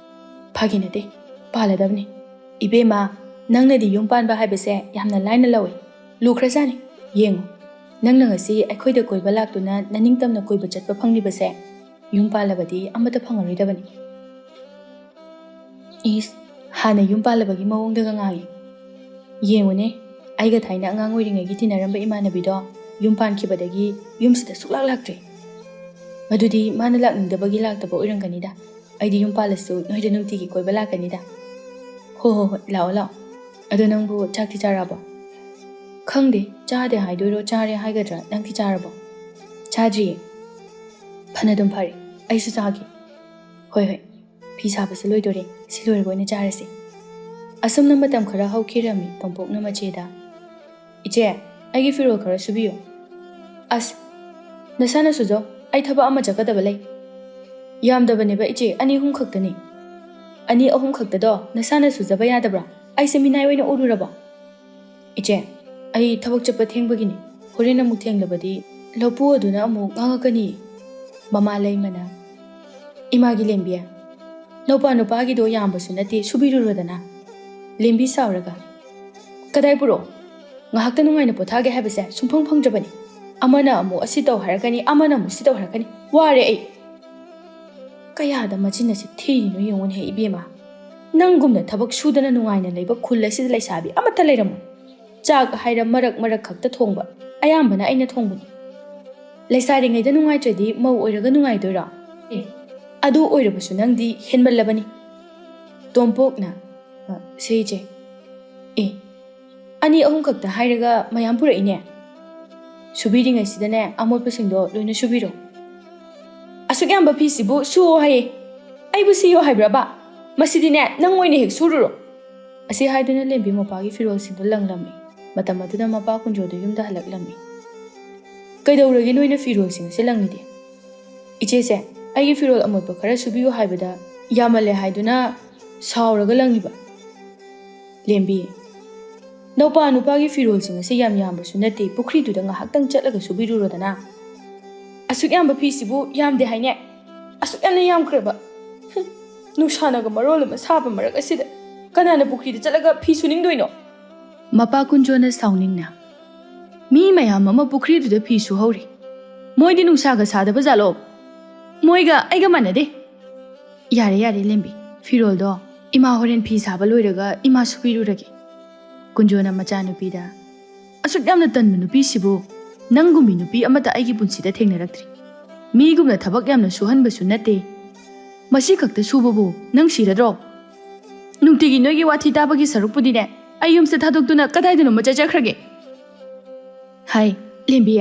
"ꯐꯥꯒꯤ ꯅꯠꯇꯦ, ꯄꯥꯜꯂꯗꯕꯅꯤ꯫" "ꯏꯕꯦꯝꯃ, ꯅꯪꯅꯗꯤ ꯌꯨꯝ ꯄꯥꯟꯕ ꯍꯥꯏꯕꯁꯦ ꯌꯥꯝꯅ ꯂꯥꯏꯅ ꯂꯧꯏ꯫ ꯂꯨꯈ꯭ꯔꯖꯥꯠꯅꯤ꯫ ꯌꯦꯡꯉꯨ, ꯅꯪꯅ ꯉꯁꯤ ꯑꯩꯈꯣꯏꯗ ꯀꯣꯏꯕ ꯂꯥꯛꯇꯨꯅ ꯅꯅꯤꯡꯇꯝꯅ ꯀꯣꯏꯕ ꯆꯠꯄ ꯐꯪꯂꯤꯕꯁꯦ ꯌꯨꯝ ꯄꯥꯜꯂꯕꯗꯤ ꯑꯃꯠꯇ ꯐꯪꯉꯔꯣꯏꯗꯕꯅꯤ꯫" ꯏꯁ, ꯍꯥꯟꯅ ꯌꯨꯝ ꯄꯥꯜꯂꯕꯒꯤ ꯃꯑꯣꯡꯗꯒ ꯉꯥꯡꯉꯤ꯫ ꯌꯦꯡꯉꯨꯅꯦ, ꯑꯩꯒ ꯊꯥꯏꯅ ꯑꯉꯥꯡ ꯑꯣꯏꯔꯤꯉꯩꯒꯤ ꯇꯤꯟꯅꯔꯝꯕ ꯏꯃꯥꯟꯅꯕꯤꯗꯣ ꯌꯨꯝ ꯄꯥꯟꯈꯤꯕꯗꯒꯤ ꯌꯨꯝꯁꯤꯗ ꯁꯨꯛꯂꯥꯛ ꯂꯥꯛꯇ꯭ꯔꯦ꯫ ꯃꯗꯨꯗꯤ ꯃꯥꯅ ꯂꯥꯛꯅꯤꯡꯗꯕꯒꯤ ꯂꯥꯛꯇꯕ ꯑꯣꯏꯔꯝꯒꯅꯤꯗ꯫ ꯑꯩꯗꯤ ꯌꯨꯝ ꯄꯥꯜꯂꯁꯨ ꯅꯣꯏꯗ ꯅꯨꯡꯇꯤꯒꯤ ꯀꯣꯏꯕ ꯂꯥꯛꯀꯅꯤꯗ꯫ ꯍꯣ ꯍꯣ ꯍꯣꯏ, ꯂꯥꯛꯑꯣ ꯂꯥꯛꯑꯣ꯫ ꯑꯗꯣ ꯅꯪꯕꯨ ꯆꯥꯛꯇꯤ ꯆꯥꯔꯕꯣ? ꯈꯪꯗꯦ, ꯆꯥꯗꯦ ꯍꯥꯏꯗꯣꯏꯔꯣ ꯆꯥꯔꯦ ꯍꯥꯏꯒꯗ꯭ꯔꯥ? ꯅꯪꯗꯤ ꯆꯥꯔꯕꯣ? ꯆꯥꯗ꯭ꯔꯤꯌꯦ꯫ ꯐꯅꯗꯨꯝ ꯐꯔꯦ, ꯑꯩꯁꯨ ꯆꯥꯒꯦ꯫ ꯍꯣꯏ ꯍꯣꯏ, ꯐꯤ ꯁꯥꯕꯁꯨ ꯂꯣꯏꯗꯣꯔꯦ, ꯁꯤ ꯂꯣꯏꯔꯒ ꯑꯣꯏꯅ ꯆꯥꯔꯁꯤ꯫ ꯑꯁꯨꯝꯅ ꯃꯇꯝ ꯈꯔ ꯍꯧꯈꯤꯔꯝꯃꯤ꯫ ꯇꯣꯝꯄꯣꯛꯅ ꯃꯆꯦꯗ, "ꯏꯆꯦ, ꯑꯩꯒꯤ ꯐꯤꯔꯣꯜ ꯈꯔ ꯁꯨꯕꯤꯌꯨ"꯫ "ꯑꯁ, ꯅꯁꯥꯅ ꯁꯨꯖꯧ, ꯑꯩ ꯊꯕꯛ ꯑꯃ ꯆꯠꯀꯗꯕ ꯂꯩ꯫ ꯌꯥꯝꯗꯕꯅꯦꯕ ꯏꯆꯦ, ꯑꯅꯤ ꯑꯍꯨꯝ ꯈꯛꯇꯅꯤ"꯫ "ꯑꯅꯤ ꯑꯍꯨꯝ ꯈꯛꯇꯗꯣ ꯅꯁꯥꯅ ꯁꯨꯖꯕ ꯌꯥꯗꯕ꯭ꯔꯥ? ꯑꯩꯁꯦ ꯃꯤꯅꯥꯏ ꯑꯣꯏꯅ ꯎꯔꯨꯔꯕꯣ?" "ꯏꯆꯦ, ꯑꯩ ꯊꯕꯛ ꯆꯠꯄ ꯊꯦꯡꯕꯒꯤꯅꯤ꯫ ꯍꯣꯔꯦꯟ ꯑꯃꯨꯛ ꯊꯦꯡꯂꯕꯗꯤ ꯂꯧꯄꯨ ꯑꯗꯨꯅ ꯑꯃꯨꯛ ꯉꯥꯡꯉꯛꯀꯅꯤ"꯫ ꯃꯃꯥ ꯂꯩꯃꯅ, "ꯏꯃꯥꯒꯤ ꯂꯦꯝꯕꯤ, ꯅꯧꯄꯥ ꯅꯨꯄꯥꯒꯤꯗꯣ ꯌꯥꯝꯕꯁꯨ ꯅꯠꯇꯦ, ꯁꯨꯕꯤꯔꯨꯔꯣꯗꯅ꯫ ꯂꯦꯝꯕꯤ ꯁꯥꯎꯔꯒ, ꯀꯗꯥꯏ ꯄꯨꯔꯛꯑꯣ? ꯉꯥꯏꯍꯥꯛꯇ ꯅꯨꯡꯉꯥꯏꯅ ꯄꯣꯊꯥꯒꯦ ꯍꯥꯏꯕꯁꯦ ꯁꯨꯡꯐꯪ ꯐꯪꯗ꯭ꯔꯕꯅꯤ꯫ ꯑꯃꯅ ꯑꯃꯨꯛ ꯑꯁꯤ ꯇꯧ ꯍꯥꯏꯔꯛꯀꯅꯤ, ꯑꯃꯅ ꯑꯃꯨꯛ ꯁꯤ ꯇꯧ ꯍꯥꯏꯔꯛꯀꯅꯤ꯫ ꯋꯥꯔꯦ ꯑꯩ"꯫ ꯀꯌꯥꯗ ꯃꯆꯤꯟ ꯑꯁꯤ ꯊꯤꯔꯤꯅꯣ ꯌꯦꯡꯉꯨꯅꯦꯍꯦ ꯏꯕꯦꯝꯃ꯫ ꯅꯪꯒꯨꯝꯅ ꯊꯕꯛ ꯁꯨꯗꯅ ꯅꯨꯡꯉꯥꯏꯅ ꯂꯩꯕ ꯈꯨꯜ ꯑꯁꯤꯗ ꯂꯩꯁꯥꯕꯤ ꯑꯃꯠꯇ ꯂꯩꯔꯝꯃꯣꯏ꯫ ꯆꯥꯛ ꯍꯥꯏꯔ ꯃꯔꯛ ꯃꯔꯛ ꯈꯛꯇ ꯊꯣꯡꯕ, ꯑꯌꯥꯝꯕꯅ ꯑꯩꯅ ꯊꯣꯡꯕꯅꯤ꯫ ꯂꯩꯁꯥꯔꯤꯉꯩꯗ ꯅꯨꯡꯉꯥꯏꯇ꯭ꯔꯗꯤ ꯃꯧ ꯑꯣꯏꯔꯒ ꯅꯨꯡꯉꯥꯏꯗꯣꯏꯔꯣ? ꯑꯦ, ꯑꯗꯨ ꯑꯣꯏꯔꯕꯁꯨ ꯅꯪꯗꯤ ꯍꯦꯟꯃꯜꯂꯕꯅꯤ꯫ ꯇꯣꯝꯄꯣꯛꯅ, "ꯑ, ꯁꯦ ꯏꯆꯦ"꯫ "ꯑꯦ, ꯑꯅꯤ ꯑꯍꯨꯝ ꯈꯛꯇ ꯍꯥꯏꯔꯒ ꯃꯌꯥꯝ ꯄꯨꯔꯛꯏꯅꯦ꯫ ꯁꯨꯕꯤꯔꯤꯉꯩꯁꯤꯗꯅꯦ ꯑꯃꯣꯠꯄꯁꯤꯡꯗꯣ ꯂꯣꯏꯅ ꯁꯨꯕꯤꯔꯣ"꯫ "ꯑꯁꯨꯛ ꯌꯥꯝꯕ ꯐꯤꯁꯤꯕꯨ ꯁꯨꯑꯣ ꯍꯥꯏꯌꯦ꯫ ꯑꯩꯕꯨ ꯁꯤꯌꯣ ꯍꯥꯏꯕ꯭ꯔꯕ? ꯃꯁꯤꯗꯤꯅꯦ ꯅꯪ ꯑꯣꯏꯅ ꯍꯦꯛ ꯁꯨꯔꯨꯔꯣ"꯫ ꯑꯁꯤ ꯍꯥꯏꯗꯨꯅ ꯂꯦꯝꯕꯤ ꯃꯄꯥꯒꯤ ꯐꯤꯔꯣꯜꯁꯤꯡꯗꯣ ꯂꯪꯂꯝꯃꯤ꯫ ꯃꯇꯝ ꯑꯗꯨꯗ ꯃꯄꯥ ꯀꯨꯟꯖꯣꯗꯨ ꯌꯨꯝꯗ ꯍꯜꯂꯛꯂꯝꯃꯤ꯫ "ꯀꯩꯗꯧꯔꯒꯦ ꯅꯣꯏꯅ ꯐꯤꯔꯣꯜꯁꯤꯡ ꯑꯁꯤ ꯂꯪꯂꯤꯗꯤ?" "ꯏꯆꯦꯁꯦ, ꯑꯩꯒꯤ ꯐꯤꯔꯣꯜ ꯑꯃꯣꯠꯄ ꯈꯔ ꯁꯨꯕꯤꯌꯨ ꯍꯥꯏꯕꯗ ꯌꯥꯝꯃꯜꯂꯦ ꯍꯥꯏꯗꯨꯅ ꯁꯥꯎꯔꯒ ꯂꯪꯉꯤꯕ"꯫ ꯂꯦꯝꯕꯤ, "ꯅꯧꯄꯥ ꯅꯨꯄꯥꯒꯤ ꯐꯤꯔꯣꯜꯁꯤꯡ ꯑꯁꯤ ꯌꯥꯝ ꯌꯥꯝꯕꯁꯨ ꯅꯠꯇꯦ, ꯄꯨꯈ꯭ꯔꯤꯗꯨꯗ ꯉꯥꯏꯍꯥꯛꯇꯪ ꯆꯠꯂꯒ ꯁꯨꯕꯤꯔꯨꯔꯣꯗꯅ"꯫ "ꯑꯁꯨꯛ ꯌꯥꯝꯕ ꯐꯤꯁꯤꯕꯨ ꯌꯥꯝꯗꯦ ꯍꯥꯏꯅꯦ? ꯑꯁꯨꯛ ꯌꯥꯝꯅ ꯌꯥꯝꯈ꯭ꯔꯕ? ꯍꯨꯝ, ꯅꯨꯡꯁꯥꯅꯒ ꯃꯔꯣꯜ ꯑꯃ ꯁꯥꯕ ꯃꯔꯛ ꯑꯁꯤꯗ ꯀꯅꯥꯅ ꯄꯨꯈ꯭ꯔꯤꯗ ꯆꯠꯂꯒ ꯐꯤ ꯁꯨꯅꯤꯡꯗꯣꯏꯅꯣ?" ꯃꯄꯥ ꯀꯨꯟꯖꯣꯅ ꯁꯥꯎꯅꯤꯡꯅ, "ꯃꯤ ꯃꯌꯥꯝ ꯑꯃ ꯄꯨꯈ꯭ꯔꯤꯗꯨꯗ ꯐꯤ ꯁꯨꯍꯧꯔꯤ꯫ ꯃꯣꯏꯗꯤ ꯅꯨꯡꯁꯥꯒ ꯁꯥꯗꯕ ꯖꯥꯠꯂꯣ? ꯃꯣꯏꯒ ꯑꯩꯒ ꯃꯥꯟꯅꯗꯦ"꯫ "ꯌꯥꯔꯦ, ꯌꯥꯔꯦ, ꯂꯦꯝꯕꯤ, ꯐꯤꯔꯣꯜꯗꯣ ꯏꯃꯥ ꯍꯣꯔꯦꯟ ꯐꯤ ꯁꯥꯕ ꯂꯣꯏꯔꯒ ꯏꯃꯥ ꯁꯨꯕꯤꯔꯨꯔꯒꯦ"꯫ ꯀꯨꯟꯖꯣꯅ ꯃꯆꯥꯅꯨꯄꯤꯗ, "ꯑꯁꯨꯛ ꯌꯥꯝꯅ ꯇꯟꯕ ꯅꯨꯄꯤꯁꯤꯕꯨ ꯅꯪꯒꯨꯝꯕꯤ ꯅꯨꯄꯤ ꯑꯃꯠꯇ ꯑꯩꯒꯤ ꯄꯨꯟꯁꯤꯗ ꯊꯦꯡꯅꯔꯛꯇ꯭ꯔꯤ꯫ ꯃꯤꯒꯨꯝꯅ ꯊꯕꯛ ꯌꯥꯝꯅ ꯁꯨꯍꯟꯕꯁꯨ ꯅꯠꯇꯦ꯫ ꯃꯁꯤ ꯈꯛꯇ ꯁꯨꯕꯕꯨ ꯅꯪ ꯁꯤꯔꯗ꯭ꯔꯣ? ꯅꯨꯡꯇꯤꯒꯤ ꯅꯣꯏꯒꯤ ꯋꯥꯊꯤ ꯇꯥꯕꯒꯤ ꯁꯔꯨꯛꯄꯨꯗꯤꯅꯦ, ꯑꯩ ꯌꯨꯝꯁꯦ ꯊꯥꯗꯣꯛꯇꯨꯅ ꯀꯗꯥꯏꯗꯅꯣꯃ ꯆꯠꯆꯈ꯭ꯔꯒꯦ"꯫ "ꯍꯥꯏ, ꯂꯦꯝꯕꯤ,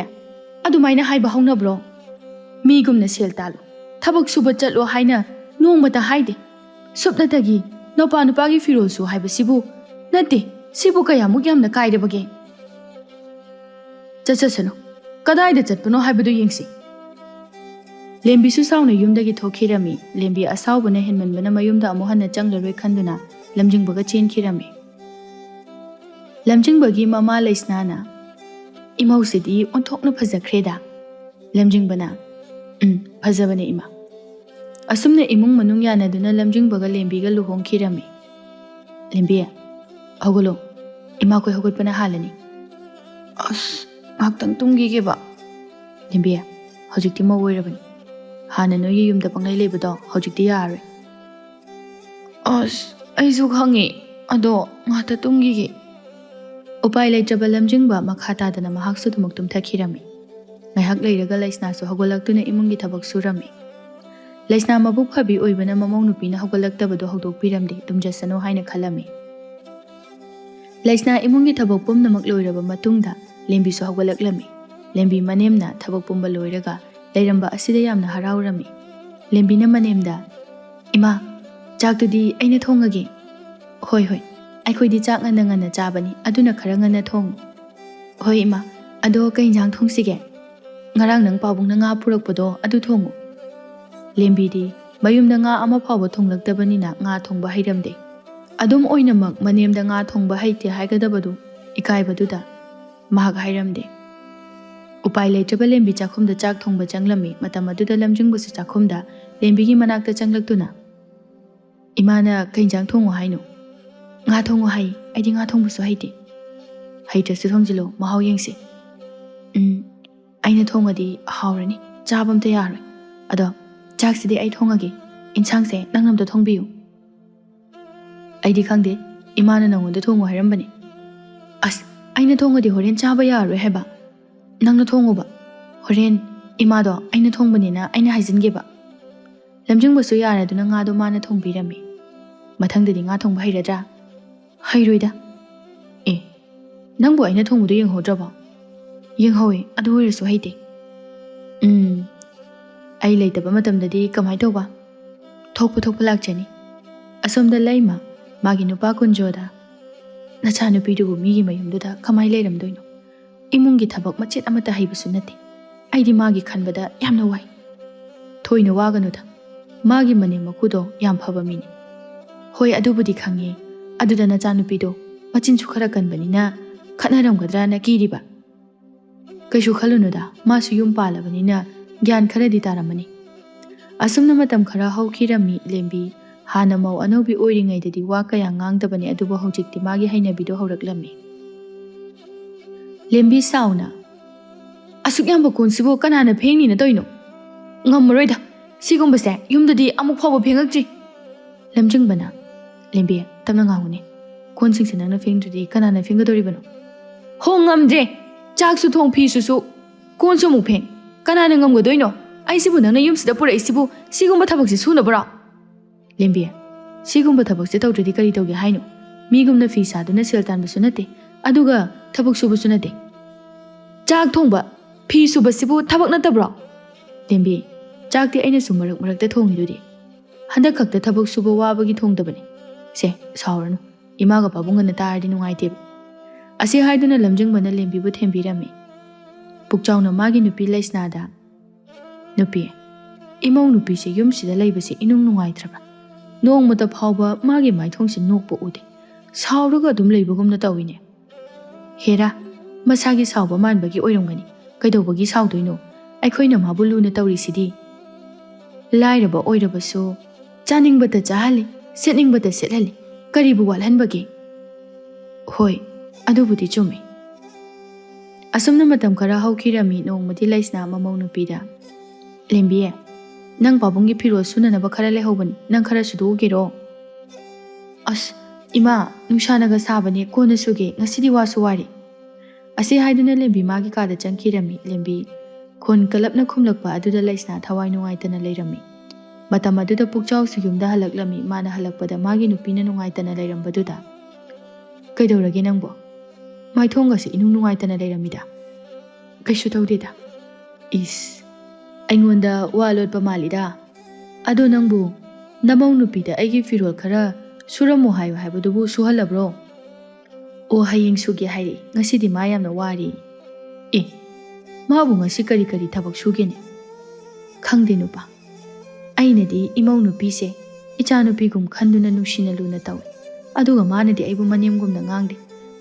ꯑꯗꯨꯃꯥꯏꯅ ꯍꯥꯏꯕ ꯍꯧꯅꯕ꯭ꯔꯣ? ꯃꯤꯒꯨꯝꯅ ꯁꯦꯜ ꯇꯥꯜꯂꯨ, ꯊꯕꯛ ꯁꯨꯕ ꯆꯠꯂꯣ ꯍꯥꯏꯅ ꯅꯣꯡꯃꯇ ꯍꯥꯏꯗꯦ꯫ ꯁꯨꯞꯅꯇꯒꯤ ꯅꯨꯄꯥ ꯅꯨꯄꯥꯒꯤ ꯐꯤꯔꯣꯜꯁꯨ ꯍꯥꯏꯕꯁꯤꯕꯨ? ꯅꯠꯇꯦ, ꯁꯤꯕꯨ ꯀꯌꯥꯃꯨꯛ ꯌꯥꯝꯅ ꯀꯥꯏꯔꯕꯒꯦ? ꯆꯠꯆꯁꯅꯨ, ꯀꯗꯥꯏꯗ ꯆꯠꯄꯅꯣ ꯍꯥꯏꯕꯗꯨ ꯌꯦꯡꯁꯤ꯫ ꯂꯦꯝꯕꯤꯁꯨ ꯁꯥꯎꯅ ꯌꯨꯝꯗꯒꯤ ꯊꯣꯛꯈꯤꯔꯝꯃꯤ꯫ ꯂꯦꯝꯕꯤ ꯑꯁꯥꯎꯕꯅ ꯍꯦꯟꯃꯟꯕꯅ ꯃꯌꯨꯝꯗ ꯑꯃꯨꯛ ꯍꯟꯅ ꯆꯪꯂꯔꯣꯏ ꯈꯟꯗꯨꯅ ꯂꯝꯖꯤꯡꯕꯒ ꯆꯦꯟꯈꯤꯔꯝꯃꯤ꯫ ꯂꯝꯖꯤꯡꯕꯒꯤ ꯃꯃꯥ ꯂꯩꯁꯅꯥꯅ, "ꯏꯃꯧꯁꯤꯗꯤ ꯑꯣꯟꯊꯣꯛꯅ ꯐꯖꯈ꯭ꯔꯦꯗ"꯫ ꯂꯝꯖꯤꯡꯕꯅ, "ꯎꯝ, ꯐꯖꯕꯅꯦ ꯏꯃꯥ"꯫ ꯑꯁꯨꯝꯅ ꯏꯃꯨꯡ ꯃꯅꯨꯡ ꯌꯥꯅꯗꯨꯅ ꯂꯝꯖꯤꯡꯕꯒ ꯂꯦꯝꯕꯤꯒ ꯂꯨꯍꯣꯡꯈꯤꯔꯝꯃꯤ꯫ "ꯂꯦꯝꯕꯤ, ꯍꯧꯒꯠꯂꯣ, ꯏꯃꯥꯈꯣꯏ ꯍꯧꯒꯠꯄꯅ ꯍꯥꯜꯂꯅꯤ"꯫ "ꯑꯁ, ꯉꯥꯏꯍꯥꯛꯇꯪ ꯇꯨꯝꯈꯤꯒꯦꯕ"꯫ "ꯂꯦꯝꯕꯤ, ꯍꯧꯖꯤꯛꯇꯤ ꯃꯧ ꯑꯣꯏꯔꯕꯅꯤ꯫ ꯍꯥꯟꯅ ꯅꯣꯏꯒꯤ ꯌꯨꯝꯗ ꯄꯪꯂꯩ ꯂꯩꯕꯗꯣ ꯍꯧꯖꯤꯛꯇꯤ ꯌꯥꯔꯔꯣꯏ"꯫ "ꯑꯁ, ꯑꯩꯁꯨ ꯈꯪꯉꯦ, ꯑꯗꯣ ꯉꯥꯛꯇ ꯇꯨꯝꯈꯤꯒꯦ"꯫ ꯎꯄꯥꯏ ꯂꯩꯇ꯭ꯔꯕ ꯂꯝꯖꯤꯡꯕ ꯃꯈꯥ ꯇꯥꯗꯅ ꯃꯍꯥꯛꯁꯨ ꯑꯗꯨꯃꯛ ꯇꯨꯝꯊꯈꯤꯔꯝꯃꯤ꯫ ꯉꯥꯏꯍꯥꯛ ꯂꯩꯔꯒ ꯂꯩꯁꯅꯥꯁꯨ ꯍꯧꯒꯠꯂꯛꯇꯨꯅ ꯏꯃꯨꯡꯒꯤ ꯊꯕꯛ ꯁꯨꯔꯝꯃꯤ꯫ ꯂꯩꯁꯅꯥ ꯃꯕꯨꯛ ꯐꯕꯤ ꯑꯣꯏꯕꯅ ꯃꯃꯧ ꯅꯨꯄꯤꯅ ꯍꯧꯒꯠꯂꯛꯇꯕꯗꯨ ꯍꯧꯗꯣꯛꯄꯤꯔꯝꯗꯦ, ꯇꯨꯝꯖꯁꯅꯨ ꯍꯥꯏꯅ ꯈꯜꯂꯝꯃꯤ꯫ ꯂꯩꯁꯅꯥ ꯏꯃꯨꯡꯒꯤ ꯊꯕꯛ ꯄꯨꯝꯅꯃꯛ ꯂꯣꯏꯔꯕ ꯃꯇꯨꯡꯗ ꯂꯦꯝꯕꯤꯁꯨ ꯍꯧꯒꯠꯂꯛꯂꯝꯃꯤ꯫ ꯂꯦꯝꯕꯤ ꯃꯅꯦꯝꯅ ꯊꯕꯛ ꯄꯨꯝꯕ ꯂꯣꯏꯔꯒ ꯂꯩꯔꯝꯕ ꯑꯁꯤꯗ ꯌꯥꯝꯅ ꯍꯔꯥꯎꯔꯝꯃꯤ꯫ ꯂꯦꯝꯕꯤꯅ ꯃꯅꯦꯝꯗ, "ꯏꯃꯥ, ꯆꯥꯛꯇꯨꯗꯤ ꯑꯩꯅ ꯊꯣꯡꯉꯒꯦ"꯫ "ꯍꯣꯏ, ꯍꯣꯏ, ꯑꯩꯈꯣꯏꯗꯤ ꯆꯥꯛ ꯉꯟꯅ ꯉꯟꯅ ꯆꯥꯕꯅꯤ, ꯑꯗꯨꯅ ꯈꯔ ꯉꯟꯅ ꯊꯣꯡꯉꯨ"꯫ "ꯍꯣꯏ ꯏꯃꯥ, ꯑꯗꯣ ꯀꯩ ꯏꯟꯖꯥꯡ ꯊꯣꯡꯁꯤꯒꯦ?" "ꯉꯔꯥꯡ ꯅꯪ ꯄꯥꯕꯨꯡꯅ ꯉꯥ ꯄꯨꯔꯛꯄꯗꯣ ꯑꯗꯨ ꯊꯣꯡꯉꯨ"꯫ ꯂꯦꯝꯕꯤꯗꯤ ꯃꯌꯨꯝꯗ ꯉꯥ ꯑꯃ ꯐꯥꯎꯕ ꯊꯣꯡꯂꯛꯇꯕꯅꯤꯅ ꯉꯥ ꯊꯣꯡꯕ ꯍꯩꯔꯝꯗꯦ꯫ ꯑꯗꯨꯝ ꯑꯣꯏꯅꯃꯛ ꯃꯅꯦꯝꯗ ꯉꯥ ꯊꯣꯡꯕ ꯍꯩꯇꯦ ꯍꯥꯏꯒꯗꯕꯗꯨ ꯏꯀꯥꯏꯕꯗꯨꯗ ꯃꯍꯥꯛ ꯍꯥꯏꯔꯝꯗꯦ꯫ ꯎꯄꯥꯏ ꯂꯩꯇ꯭ꯔꯕ ꯂꯦꯝꯕꯤ ꯆꯥꯛꯈꯨꯝꯗ ꯆꯥꯛ ꯊꯣꯡꯕ ꯆꯪꯂꯝꯃꯤ꯫ ꯃꯇꯝ ꯑꯗꯨꯗ ꯂꯝꯖꯤꯡꯕꯁꯨ ꯆꯥꯛꯈꯨꯝꯗ ꯂꯦꯝꯕꯤꯒꯤ ꯃꯅꯥꯛꯇ ꯆꯪꯂꯛꯇꯨꯅ, "ꯏꯃꯥꯅ ꯀꯩ ꯏꯟꯖꯥꯡ ꯊꯣꯡꯉꯣ ꯍꯥꯏꯅꯣ?" "ꯉꯥ ꯊꯣꯡꯉꯣ ꯍꯥꯏ, ꯑꯩꯗꯤ ꯉꯥ ꯊꯣꯡꯕꯁꯨ ꯍꯩꯇꯦ"꯫ "ꯍꯩꯇ꯭ꯔꯁꯨ ꯊꯣꯡꯖꯤꯜꯂꯣ, ꯃꯍꯥꯎ ꯌꯦꯡꯁꯤ"꯫ "ꯎꯝ, ꯑꯩꯅ ꯊꯣꯡꯉꯗꯤ ꯍꯥꯎꯔꯅꯤ, ꯆꯥꯕ ꯑꯝꯇ ꯌꯥꯔꯣꯏ꯫ ꯑꯗꯣ ꯆꯥꯛꯁꯤꯗꯤ ꯑꯩ ꯊꯣꯡꯉꯒꯦ, ꯏꯟꯁꯥꯡꯁꯦ ꯅꯪꯅ ꯑꯝꯇ ꯊꯣꯡꯕꯤꯌꯨ"꯫ "ꯑꯩꯗꯤ ꯈꯪꯗꯦ, ꯏꯃꯥꯅ ꯅꯪꯉꯣꯟꯗ ꯊꯣꯡꯉꯨ ꯍꯥꯏꯔꯝꯕꯅꯤ"꯫ "ꯑꯁ, ꯑꯩꯅ ꯊꯣꯡꯉꯗꯤ ꯍꯣꯔꯦꯟ ꯆꯥꯕ ꯌꯥꯔꯔꯣꯏ ꯍꯥꯏꯕ꯫ ꯅꯪꯅ ꯊꯣꯡꯉꯨꯕ꯫ ꯍꯣꯔꯦꯟ ꯏꯃꯥꯗꯣ ꯑꯩꯅ ꯊꯣꯡꯕꯅꯤꯅ ꯑꯩꯅ ꯍꯥꯏꯖꯤꯟꯒꯦꯕ"꯫ ꯂꯝꯖꯤꯡꯕꯁꯨ ꯌꯥꯔꯗꯨꯅ ꯉꯥꯗꯣ ꯃꯥꯅ ꯊꯣꯡꯕꯤꯔꯝꯃꯤ꯫ "ꯃꯊꯪꯗꯗꯤ ꯉꯥ ꯊꯣꯡꯕ ꯍꯩꯔꯗ꯭ꯔꯥ?" "ꯍꯩꯔꯣꯏꯗ"꯫ "ꯑꯦ, ꯅꯪꯕꯨ ꯑꯩꯅ ꯊꯣꯡꯕꯗꯣ ꯌꯦꯡꯍꯧꯗ꯭ꯔꯕꯣ?" "ꯌꯦꯡꯍꯧꯋꯦ, ꯑꯗꯨ ꯑꯣꯏꯔꯁꯨ ꯍꯩꯇꯦ"꯫ "ꯎꯝ, ꯑꯩ ꯂꯩꯇꯕ ꯃꯇꯝꯗꯗꯤ ꯀꯃꯥꯏ ꯇꯧꯕ?" "ꯊꯣꯛꯄ ꯊꯣꯛꯄ ꯂꯥꯛꯆꯅꯤ"꯫ ꯑꯁꯣꯝꯗ ꯂꯩꯃ ꯃꯥꯒꯤ ꯅꯨꯄꯥ ꯀꯨꯟꯖꯣꯗ, "ꯅꯆꯥꯅꯨꯄꯤꯗꯨꯕꯨ ꯃꯤꯒꯤ ꯃꯌꯨꯝꯗꯨꯗ ꯀꯃꯥꯏ ꯂꯩꯔꯝꯗꯣꯏꯅꯣ? ꯏꯃꯨꯡꯒꯤ ꯊꯕꯛ ꯃꯆꯦꯠ ꯑꯃꯠꯇ ꯍꯩꯕꯁꯨ ꯅꯠꯇꯦ꯫ ꯑꯩꯗꯤ ꯃꯥꯒꯤ ꯈꯟꯕꯗ ꯌꯥꯝꯅ ꯋꯥꯏ꯫" "ꯊꯣꯏꯅ ꯋꯥꯒꯅꯨꯗ, ꯃꯥꯒꯤ ꯃꯅꯦꯝ ꯃꯀꯨꯗꯣ ꯌꯥꯝ ꯐꯕ ꯃꯤꯅꯤ꯫" "ꯍꯣꯏ, ꯑꯗꯨꯕꯨꯗꯤ ꯈꯪꯉꯦ꯫ ꯑꯗꯨꯗ ꯅꯆꯥꯅꯨꯄꯤꯗꯣ ꯃꯆꯤꯟꯁꯨ ꯈꯔ ꯀꯟꯕꯅꯤꯅ ꯈꯠꯅꯔꯝꯒꯗ꯭ꯔꯅ ꯀꯤꯔꯤꯕ?" "ꯀꯩꯁꯨ ꯈꯜꯂꯨꯅꯨꯗ, ꯃꯥꯁꯨ ꯌꯨꯝ ꯄꯥꯜꯂꯕꯅꯤꯅ ꯒ꯭ꯌꯥꯟ ꯈꯔꯗꯤ ꯇꯥꯔꯝꯃꯅꯤ꯫" ꯑꯁꯨꯝꯅ ꯃꯇꯝ ꯈꯔ ꯍꯧꯈꯤꯔꯝꯃꯤ꯫ ꯂꯦꯝꯕꯤ ꯍꯥꯟꯅ ꯃꯧ ꯑꯅꯧꯕꯤ ꯑꯣꯏꯔꯤꯉꯩꯗꯗꯤ ꯋꯥ ꯀꯌꯥ ꯉꯥꯡꯗꯕꯅꯤ, ꯑꯗꯨꯕꯨ ꯍꯧꯖꯤꯛꯇꯤ ꯃꯥꯒꯤ ꯍꯩꯅꯕꯤꯗꯣ ꯍꯧꯔꯛꯂꯝꯃꯤ꯫ ꯂꯦꯝꯕꯤ ꯁꯥꯎꯅ, "ꯑꯁꯨꯛ ꯌꯥꯝꯕ ꯀꯣꯟꯁꯤꯕꯨ ꯀꯅꯥꯅ ꯐꯦꯡꯅꯤꯅ ꯇꯧꯔꯤꯅꯣ? ꯉꯝꯃꯔꯣꯏꯗ, ꯁꯤꯒꯨꯝꯕꯁꯦ ꯌꯨꯝꯗꯗꯤ ꯑꯃꯨꯛ ꯐꯥꯎꯕ ꯐꯦꯡꯉꯛꯇ꯭ꯔꯤ꯫" ꯂꯝꯖꯤꯡꯕꯅ, "ꯂꯦꯝꯕꯤ, ꯇꯞꯅ ꯉꯥꯡꯉꯨꯅꯦ꯫ ꯀꯣꯟꯁꯤꯡꯁꯦ ꯅꯪꯅ ꯐꯦꯡꯗ꯭ꯔꯗꯤ ꯀꯅꯥꯅ ꯐꯦꯡꯒꯗꯧꯔꯤꯕꯅꯣ? ꯍꯣ, ꯉꯝꯗ꯭ꯔꯦ꯫ ꯆꯥꯛꯁꯨ ꯊꯣꯡ, ꯐꯤꯁꯨ ꯁꯨ, ꯀꯣꯟꯁꯨ ꯑꯃꯨꯛ ꯐꯦꯡ꯫ ꯀꯅꯥꯅ ꯉꯝꯒꯗꯣꯏꯅꯣ? ꯑꯩꯁꯤꯕꯨ ꯅꯪꯅ ꯌꯨꯝꯁꯤꯗ ꯄꯨꯔꯛꯏꯁꯤꯕꯨ ꯁꯤꯒꯨꯝꯕ ꯊꯕꯛꯁꯦ ꯁꯨꯅꯕꯔꯣ?" ꯂꯦꯝꯕꯤ, "ꯁꯤꯒꯨꯝꯕ ꯊꯕꯛꯁꯦ ꯇꯧꯗ꯭ꯔꯗꯤ ꯀꯔꯤ ꯇꯧꯒꯦ ꯍꯥꯏꯅꯣ? ꯃꯤꯒꯨꯝꯅ ꯐꯤ ꯁꯥꯗꯨꯅ ꯁꯦꯜ ꯇꯥꯟꯕꯁꯨ ꯅꯠꯇꯦ, ꯑꯗꯨꯒ ꯊꯕꯛ ꯁꯨꯕꯁꯨ ꯅꯠꯇꯦ꯫ ꯆꯥꯛ ꯊꯣꯡꯕ, ꯐꯤ ꯁꯨꯕꯁꯤꯕꯨ ꯊꯕꯛ ꯅꯠꯇꯕ꯭ꯔꯣ?" ꯂꯦꯝꯕꯤ, "ꯆꯥꯛꯇꯤ ꯑꯩꯅꯁꯨ ꯃꯔꯛ ꯃꯔꯛꯇ ꯊꯣꯡꯉꯤꯗꯨꯗꯤ꯫ ꯍꯟꯗꯛ ꯈꯛꯇ ꯊꯕꯛ ꯁꯨꯕ ꯋꯥꯕꯒꯤ ꯊꯣꯡꯗꯕꯅꯤ꯫ ꯁꯦ, ꯁꯥꯎꯔꯅꯨ꯫ ꯏꯃꯥꯒ ꯄꯥꯕꯨꯡꯒꯅ ꯇꯥꯔꯗꯤ ꯅꯨꯡꯉꯥꯏꯇꯦꯕ꯫" ꯑꯁꯤ ꯍꯥꯏꯗꯨꯅ ꯂꯝꯖꯤꯡꯕꯅ ꯂꯦꯝꯕꯤꯕꯨ ꯊꯦꯝꯕꯤꯔꯝꯃꯤ꯫ ꯄꯨꯛꯆꯥꯎꯅ ꯃꯥꯒꯤ ꯅꯨꯄꯤ ꯂꯩꯁꯅꯥꯗ, "ꯅꯨꯄꯤ, ꯏꯃꯧ ꯅꯨꯄꯤꯁꯦ ꯌꯨꯝꯁꯤꯗ ꯂꯩꯕꯁꯦ ꯏꯅꯨꯡ ꯅꯨꯡꯉꯥꯏꯇ꯭ꯔꯕ? ꯅꯣꯡꯃꯇ ꯐꯥꯎꯕ ꯃꯥꯒꯤ ꯃꯥꯏꯊꯣꯡꯁꯦ ꯅꯣꯛꯄ ꯎꯗꯦ꯫ ꯁꯥꯎꯔꯒ ꯑꯗꯨꯝ ꯂꯩꯕꯒꯨꯝꯅ ꯇꯧꯏꯅꯦ꯫" "ꯍꯦꯔꯥ, ꯃꯁꯥꯒꯤ ꯁꯥꯎꯕ ꯃꯥꯟꯕꯒꯤ ꯑꯣꯏꯔꯝꯒꯅꯤ꯫ ꯀꯩꯗꯧꯕꯒꯤ ꯁꯥꯎꯗꯣꯏꯅꯣ? ꯑꯩꯈꯣꯏꯅ ꯃꯥꯕꯨ ꯂꯨꯅ ꯇꯧꯔꯤꯁꯤꯗꯤ꯫ ꯂꯥꯏꯔꯕ ꯑꯣꯏꯔꯕꯁꯨ ꯆꯥꯅꯤꯡꯕꯇ ꯆꯥꯍꯜꯂꯤ, ꯁꯦꯠꯅꯤꯡꯕꯇ ꯁꯦꯠꯍꯜꯂꯤ꯫ ꯀꯔꯤꯕꯨ ꯋꯥꯠꯍꯟꯕꯒꯦ?" "ꯍꯣꯏ, ꯑꯗꯨꯕꯨꯗꯤ ꯆꯨꯝꯃꯤ꯫" ꯑꯁꯨꯝꯅ ꯃꯇꯝ ꯈꯔ ꯍꯧꯈꯤꯔꯝꯃꯤ꯫ ꯅꯣꯡꯃꯗꯤ ꯂꯩꯁꯅꯥ ꯃꯃꯧ ꯅꯨꯄꯤꯗ, "ꯂꯦꯝꯕꯤ, ꯅꯪ ꯄꯥꯕꯨꯡꯒꯤ ꯐꯤꯔꯣꯜ ꯁꯨꯅꯅꯕ ꯈꯔ ꯂꯩꯍꯧꯕꯅꯤ, ꯅꯪ ꯈꯔ ꯁꯨꯗꯣꯛꯎꯒꯦꯔꯣ?" "ꯑꯁ, ꯏꯃꯥ, ꯅꯨꯡꯁꯥꯅꯒ ꯁꯥꯕꯅꯦ, ꯀꯣꯟꯅ ꯁꯨꯒꯦ, ꯉꯁꯤꯗꯤ ꯋꯥꯁꯨ ꯋꯥꯔꯦ꯫" ꯑꯁꯤ ꯍꯥꯏꯗꯨꯅ ꯂꯦꯝꯕꯤ ꯃꯥꯒꯤ ꯀꯥꯗ ꯆꯪꯈꯤꯔꯝꯃꯤ꯫ ꯂꯦꯝꯕꯤ ꯈꯣꯟ ꯀꯜꯂꯞꯅ ꯈꯨꯝꯂꯛꯄ ꯑꯗꯨꯗ ꯂꯩꯁꯅꯥ ꯊꯋꯥꯏ ꯅꯨꯡꯉꯥꯏꯇꯅ ꯂꯩꯔꯝꯃꯤ꯫ ꯃꯇꯝ ꯑꯗꯨꯗ ꯄꯨꯛꯆꯥꯎꯁꯨ ꯌꯨꯝꯗ ꯍꯜꯂꯛꯂꯝꯃꯤ꯫ ꯃꯥꯅ ꯍꯜꯂꯛꯄꯗ ꯃꯥꯒꯤ ꯅꯨꯄꯤꯅ ꯅꯨꯡꯉꯥꯏꯇꯅ ꯂꯩꯔꯝꯕꯗꯨꯗ, "ꯀꯩꯗꯧꯔꯒꯦ ꯅꯪꯕꯣ? ꯃꯥꯏꯊꯣꯡꯒꯁꯦ ꯏꯅꯨꯡ ꯅꯨꯡꯉꯥꯏꯇꯅ ꯂꯩꯔꯝꯃꯤꯗ꯫" "ꯀꯩꯁꯨ ꯇꯧꯗꯦꯗ꯫" "ꯏꯁ, ꯑꯩꯉꯣꯟꯗ ꯋꯥ ꯂꯣꯠꯄ ꯃꯥꯜꯂꯤꯗ꯫ ꯑꯗꯣ ꯅꯪꯕꯨ "ꯅꯃꯧ ꯅꯨꯄꯤꯗ ꯑꯩꯒꯤ ꯐꯤꯔꯣꯜ ꯈꯔ ꯁꯨꯔꯝꯃꯣ ꯍꯥꯏꯌꯨ ꯍꯥꯏꯕꯗꯨꯕꯨ ꯁꯨꯍꯜꯂꯕ꯭ꯔꯣ?" "ꯑꯣ, ꯍꯌꯦꯡ ꯁꯨꯒꯦ ꯍꯥꯏꯔꯛꯏ, ꯉꯁꯤꯗꯤ ꯃꯥ ꯌꯥꯝꯅ ꯋꯥꯔꯤ꯫" "ꯑꯦ, ꯃꯥꯕꯨ ꯉꯁꯤ ꯀꯔꯤ ꯀꯔꯤ ꯊꯕꯛ ꯁꯨꯒꯦꯅꯦ?" "ꯈꯪꯗꯦ ꯅꯨꯄꯥ, ꯑꯩꯅꯗꯤ ꯏꯃꯧ ꯅꯨꯄꯤꯁꯦ ꯏꯆꯥꯅꯨꯄꯤꯒꯨꯝ ꯈꯟꯗꯨꯅ ꯅꯨꯡꯁꯤꯅ ꯂꯨꯅ ꯇꯧꯏ, ꯑꯗꯨꯒ ꯃꯥꯅꯗꯤ ꯑꯩꯕꯨ ꯃꯅꯦꯝꯒꯨꯝꯅ ꯉꯥꯡꯗꯦ,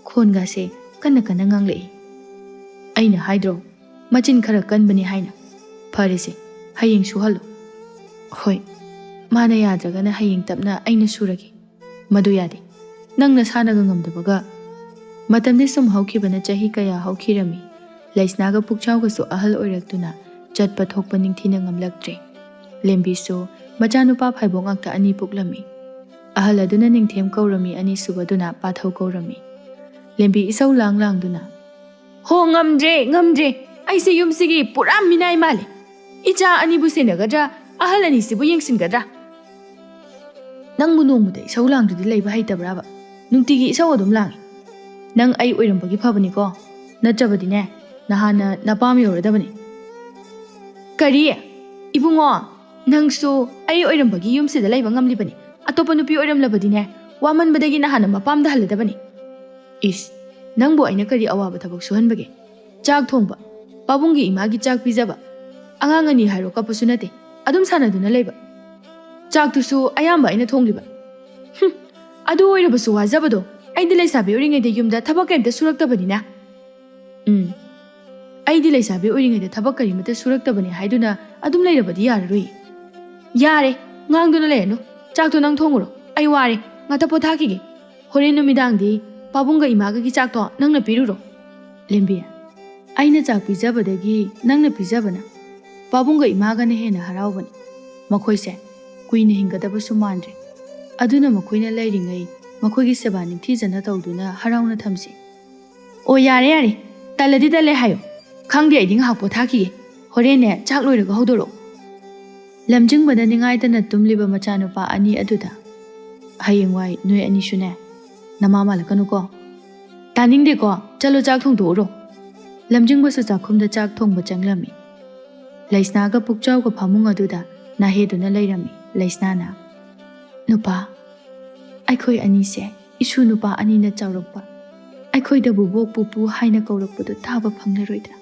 ꯈꯣꯟꯒꯁꯦ ꯀꯟꯅ ꯀꯟꯅ ꯉꯥꯡꯂꯛꯏ꯫ ꯑꯩꯅ ꯍꯥꯏꯗ꯭ꯔꯣ, ꯃꯆꯤꯟ ꯈꯔ ꯀꯟꯕꯅꯤ ꯍꯥꯏꯅ꯫ ꯐꯔꯦꯁꯦ, ꯍꯌꯦꯡ ꯁꯨꯍꯜꯂꯣ꯫" "ꯍꯣꯏ, ꯃꯥꯅ ꯌꯥꯗ꯭ꯔꯒꯅ ꯍꯌꯦꯡ ꯇꯞꯅ ꯑꯩꯅ ꯁꯨꯔꯒꯦ꯫" "ꯃꯗꯨ ꯌꯥꯗꯦ, ꯅꯪ ꯅꯁꯥꯅꯒ ꯉꯝꯗꯕꯒ꯫" ꯃꯇꯝꯗꯤ ꯁꯨꯝ ꯍꯧꯈꯤꯕꯅ ꯆꯍꯤ ꯀꯌꯥ ꯍꯧꯈꯤꯔꯝꯃꯤ꯫ ꯂꯩꯁꯅꯥꯒ ꯄꯨꯛꯆꯥꯎꯒꯁꯨ ꯑꯍꯜ ꯑꯣꯏꯔꯛꯇꯨꯅ ꯆꯠꯄ ꯊꯣꯛꯄ ꯅꯤꯡꯊꯤꯅ ꯉꯝꯂꯛꯇ꯭ꯔꯦ꯫ ꯂꯦꯝꯕꯤꯁꯨ ꯃꯆꯥꯅꯨꯄꯥ ꯐꯥꯏꯕꯣꯛ ꯉꯥꯛꯇ ꯑꯅꯤ ꯄꯣꯛꯂꯝꯃꯤ꯫ ꯑꯍꯜ ꯑꯗꯨꯅ ꯅꯤꯡꯊꯦꯝ ꯀꯧꯔꯝꯃꯤ, ꯑꯅꯤꯁꯨꯕꯗꯨꯅ ꯄꯥꯊꯧ ꯀꯧꯔꯝꯃꯤ꯫ ꯂꯦꯝꯕꯤ ꯏꯁꯧ ꯂꯥꯡ ꯂꯥꯡꯗꯨꯅ, "ꯍꯣ, ꯉꯝꯗ꯭ꯔꯦ, ꯉꯝꯗ꯭ꯔꯦ꯫ ꯑꯩꯁꯦ ꯌꯨꯝꯁꯤꯒꯤ ꯄꯨꯔꯥ ꯃꯤꯅꯥꯏ ꯃꯥꯜꯂꯦ꯫ ꯏꯆꯥ ꯑꯅꯤꯕꯨ ꯁꯦꯟꯅꯒꯗ꯭ꯔꯥ, ꯑꯍꯜ ꯑꯅꯤꯁꯤꯕꯨ ꯌꯦꯡꯁꯤꯟꯒꯗ꯭ꯔꯥ? ꯅꯪꯕꯨ ꯅꯣꯡꯃꯇ ꯏꯁꯧ ꯂꯥꯡꯗ꯭ꯔꯗꯤ ꯂꯩꯕ ꯍꯩꯇꯕ꯭ꯔꯥꯕ? ꯅꯨꯡꯇꯤꯒꯤ ꯏꯁꯧ ꯑꯗꯨꯝ ꯂꯥꯡꯉꯤ꯫ ꯅꯪ ꯑꯩ ꯑꯣꯏꯔꯝꯕꯒꯤ ꯐꯕꯅꯤꯀꯣ, ꯅꯠꯇ꯭ꯔꯕꯗꯤꯅꯦ, ꯅꯍꯥꯟꯅ ꯅꯄꯥꯝ ꯌꯧꯔꯗꯕꯅꯤ꯫" "ꯀꯔꯤ? ꯏꯕꯨꯡꯉꯣ, ꯅꯪꯁꯨ ꯑꯩ ꯑꯣꯏꯔꯝꯕꯒꯤ ꯌꯨꯝꯁꯤꯗ ꯂꯩꯕ ꯉꯝꯂꯤꯕꯅꯤ꯫ ꯑꯇꯣꯞꯄ ꯅꯨꯄꯤ ꯑꯣꯏꯔꯝꯂꯕꯗꯤꯅꯦ, ꯋꯥꯃꯟꯕꯗꯒꯤ ꯅꯍꯥꯟꯅ ꯃꯄꯥꯝꯗ ꯍꯜꯂꯗꯕꯅꯤ꯫" "ꯏꯁ, ꯅꯪꯕꯨ ꯑꯩꯅ ꯀꯔꯤ ꯑꯋꯥꯕ ꯊꯕꯛ ꯁꯨꯍꯟꯕꯒꯦ? ꯆꯥꯛ ꯊꯣꯡꯕ, ꯄꯥꯕꯨꯡꯒꯤ ꯏꯃꯥꯒꯤ ꯆꯥꯛ ꯄꯤꯖꯕ, ꯑꯉꯥꯡ ꯑꯅꯤ ꯍꯥꯏꯔꯣ ꯀꯞꯄꯁꯨ ꯅꯠꯇꯦ, ꯑꯗꯨꯝ ꯁꯥꯟꯅꯗꯨꯅ ꯂꯩꯕ꯫ ꯆꯥꯛꯇꯨꯁꯨ ꯑꯌꯥꯝꯕ ꯑꯩꯅ ꯊꯣꯡꯂꯤꯕ꯫ ꯍꯨꯝ, ꯑꯗꯨ ꯑꯣꯏꯔꯕꯁꯨ ꯋꯥꯖꯕꯗꯣ, ꯑꯩꯗꯤ ꯂꯩꯁꯥꯕꯤ ꯑꯣꯏꯔꯤꯉꯩꯗ ꯌꯨꯝꯗ ꯊꯕꯛ ꯀꯩꯝꯇ ꯁꯨꯔꯛꯇꯕꯅꯤꯅ꯫" "ꯎꯝ, ꯑꯩꯗꯤ ꯂꯩꯁꯥꯕꯤ ꯑꯣꯏꯔꯤꯉꯩꯗ ꯊꯕꯛ ꯀꯔꯤꯃꯠꯇ ꯁꯨꯔꯛꯇꯕꯅꯤ ꯍꯥꯏꯗꯨꯅ ꯑꯗꯨꯝ ꯂꯩꯔꯕꯗꯤ ꯌꯥꯔꯔꯣꯏ꯫" "ꯌꯥꯔꯦ, ꯉꯥꯡꯗꯨꯅ ꯂꯩꯔꯅꯨ꯫ ꯆꯥꯛꯇꯣ ꯅꯪ ꯊꯣꯡꯉꯨꯔꯣ, ꯑꯩ ꯋꯥꯔꯦ, ꯉꯥꯛꯇ ꯄꯣꯊꯥꯈꯤꯒꯦ꯫ ꯍꯣꯔꯦꯟ ꯅꯨꯃꯤꯗꯥꯡꯗꯤ ꯄꯥꯕꯨꯡꯒ ꯏꯃꯥꯒꯒꯤ ꯆꯥꯛꯇꯣ ꯅꯪꯅ ꯄꯤꯔꯨꯔꯣ꯫" "ꯂꯦꯝꯕꯤ, ꯑꯩꯅ ꯆꯥꯛ ꯄꯤꯖꯕꯗꯒꯤ ꯅꯪꯅ ꯄꯤꯖꯕꯅ ꯄꯥꯕꯨꯡꯒ ꯏꯃꯥꯒꯅ ꯍꯦꯟꯅ ꯍꯔꯥꯎꯕꯅꯤ꯫ ꯃꯈꯣꯏꯁꯦ ꯀꯨꯏꯅ ꯍꯤꯡꯒꯗꯕꯁꯨ ꯃꯥꯟꯗ꯭ꯔꯦ꯫ ꯑꯗꯨꯅ ꯃꯈꯣꯏꯅ ꯂꯩꯔꯤꯉꯩ ꯃꯈꯣꯏꯒꯤ ꯁꯦꯕꯥ ꯅꯤꯡꯊꯤꯖꯅ ꯇꯧꯗꯨꯅ ꯍꯔꯥꯎꯅ ꯊꯝꯁꯤ꯫" "ꯑꯣ, ꯌꯥꯔꯦ, ꯌꯥꯔꯦ꯫ ꯇꯜꯂꯗꯤ ꯇꯜꯂꯦ ꯍꯥꯏꯌꯣ꯫ ꯈꯪꯗꯦ, ꯑꯩꯗꯤ ꯉꯥꯏꯍꯥꯛ ꯄꯣꯊꯥꯈꯤꯒꯦ꯫ ꯍꯣꯔꯦꯟꯅꯦ, ꯆꯥꯛ ꯂꯣꯏꯔꯒ ꯍꯧꯗꯣꯔꯛꯑꯣ꯫" ꯂꯝꯖꯤꯡꯕꯅ ꯅꯤꯡꯉꯥꯏꯇꯅ ꯇꯨꯝꯂꯤꯕ ꯃꯆꯥꯅꯨꯄꯥ ꯑꯅꯤ ꯑꯗꯨꯗ, "ꯍꯌꯦꯡꯋꯥꯏ ꯅꯣꯏ ꯑꯅꯤꯁꯨꯅꯦ, ꯅꯃꯥ ꯃꯥꯜꯂꯛꯀꯅꯨꯀꯣ꯫ ꯇꯥꯅꯤꯡꯗꯦꯀꯣ, ꯆꯠꯂꯣ, ꯆꯥꯛ ꯊꯣꯡꯗꯣꯛꯎꯔꯣ꯫" ꯂꯝꯖꯤꯡꯕꯁꯨ ꯆꯥꯛꯈꯨꯝꯗ ꯆꯥꯛ ꯊꯣꯡꯕ ꯆꯪꯂꯝꯃꯤ꯫ ꯂꯩꯁꯅꯥꯒ ꯄꯨꯛꯆꯥꯎꯒ ꯐꯃꯨꯡ ꯑꯗꯨꯗ ꯅꯥꯍꯦꯗꯨꯅ ꯂꯩꯔꯝꯃꯤ꯫ ꯂꯩꯁꯅꯥꯅ, "ꯅꯨꯄꯥ, ꯑꯩꯈꯣꯏ ꯑꯅꯤꯁꯦ ꯏꯁꯨ ꯅꯨꯄꯥ ꯑꯅꯤꯅ ꯆꯥꯎꯔꯛꯄ, ꯑꯩꯈꯣꯏꯗꯕꯨ ꯕꯣꯛ ꯄꯨꯄꯨ ꯍꯥꯏꯅ ꯀꯧꯔꯛꯄꯗꯨ ꯇꯥꯕ ꯐꯪꯂꯔꯣꯏꯗ꯭ꯔꯥ?"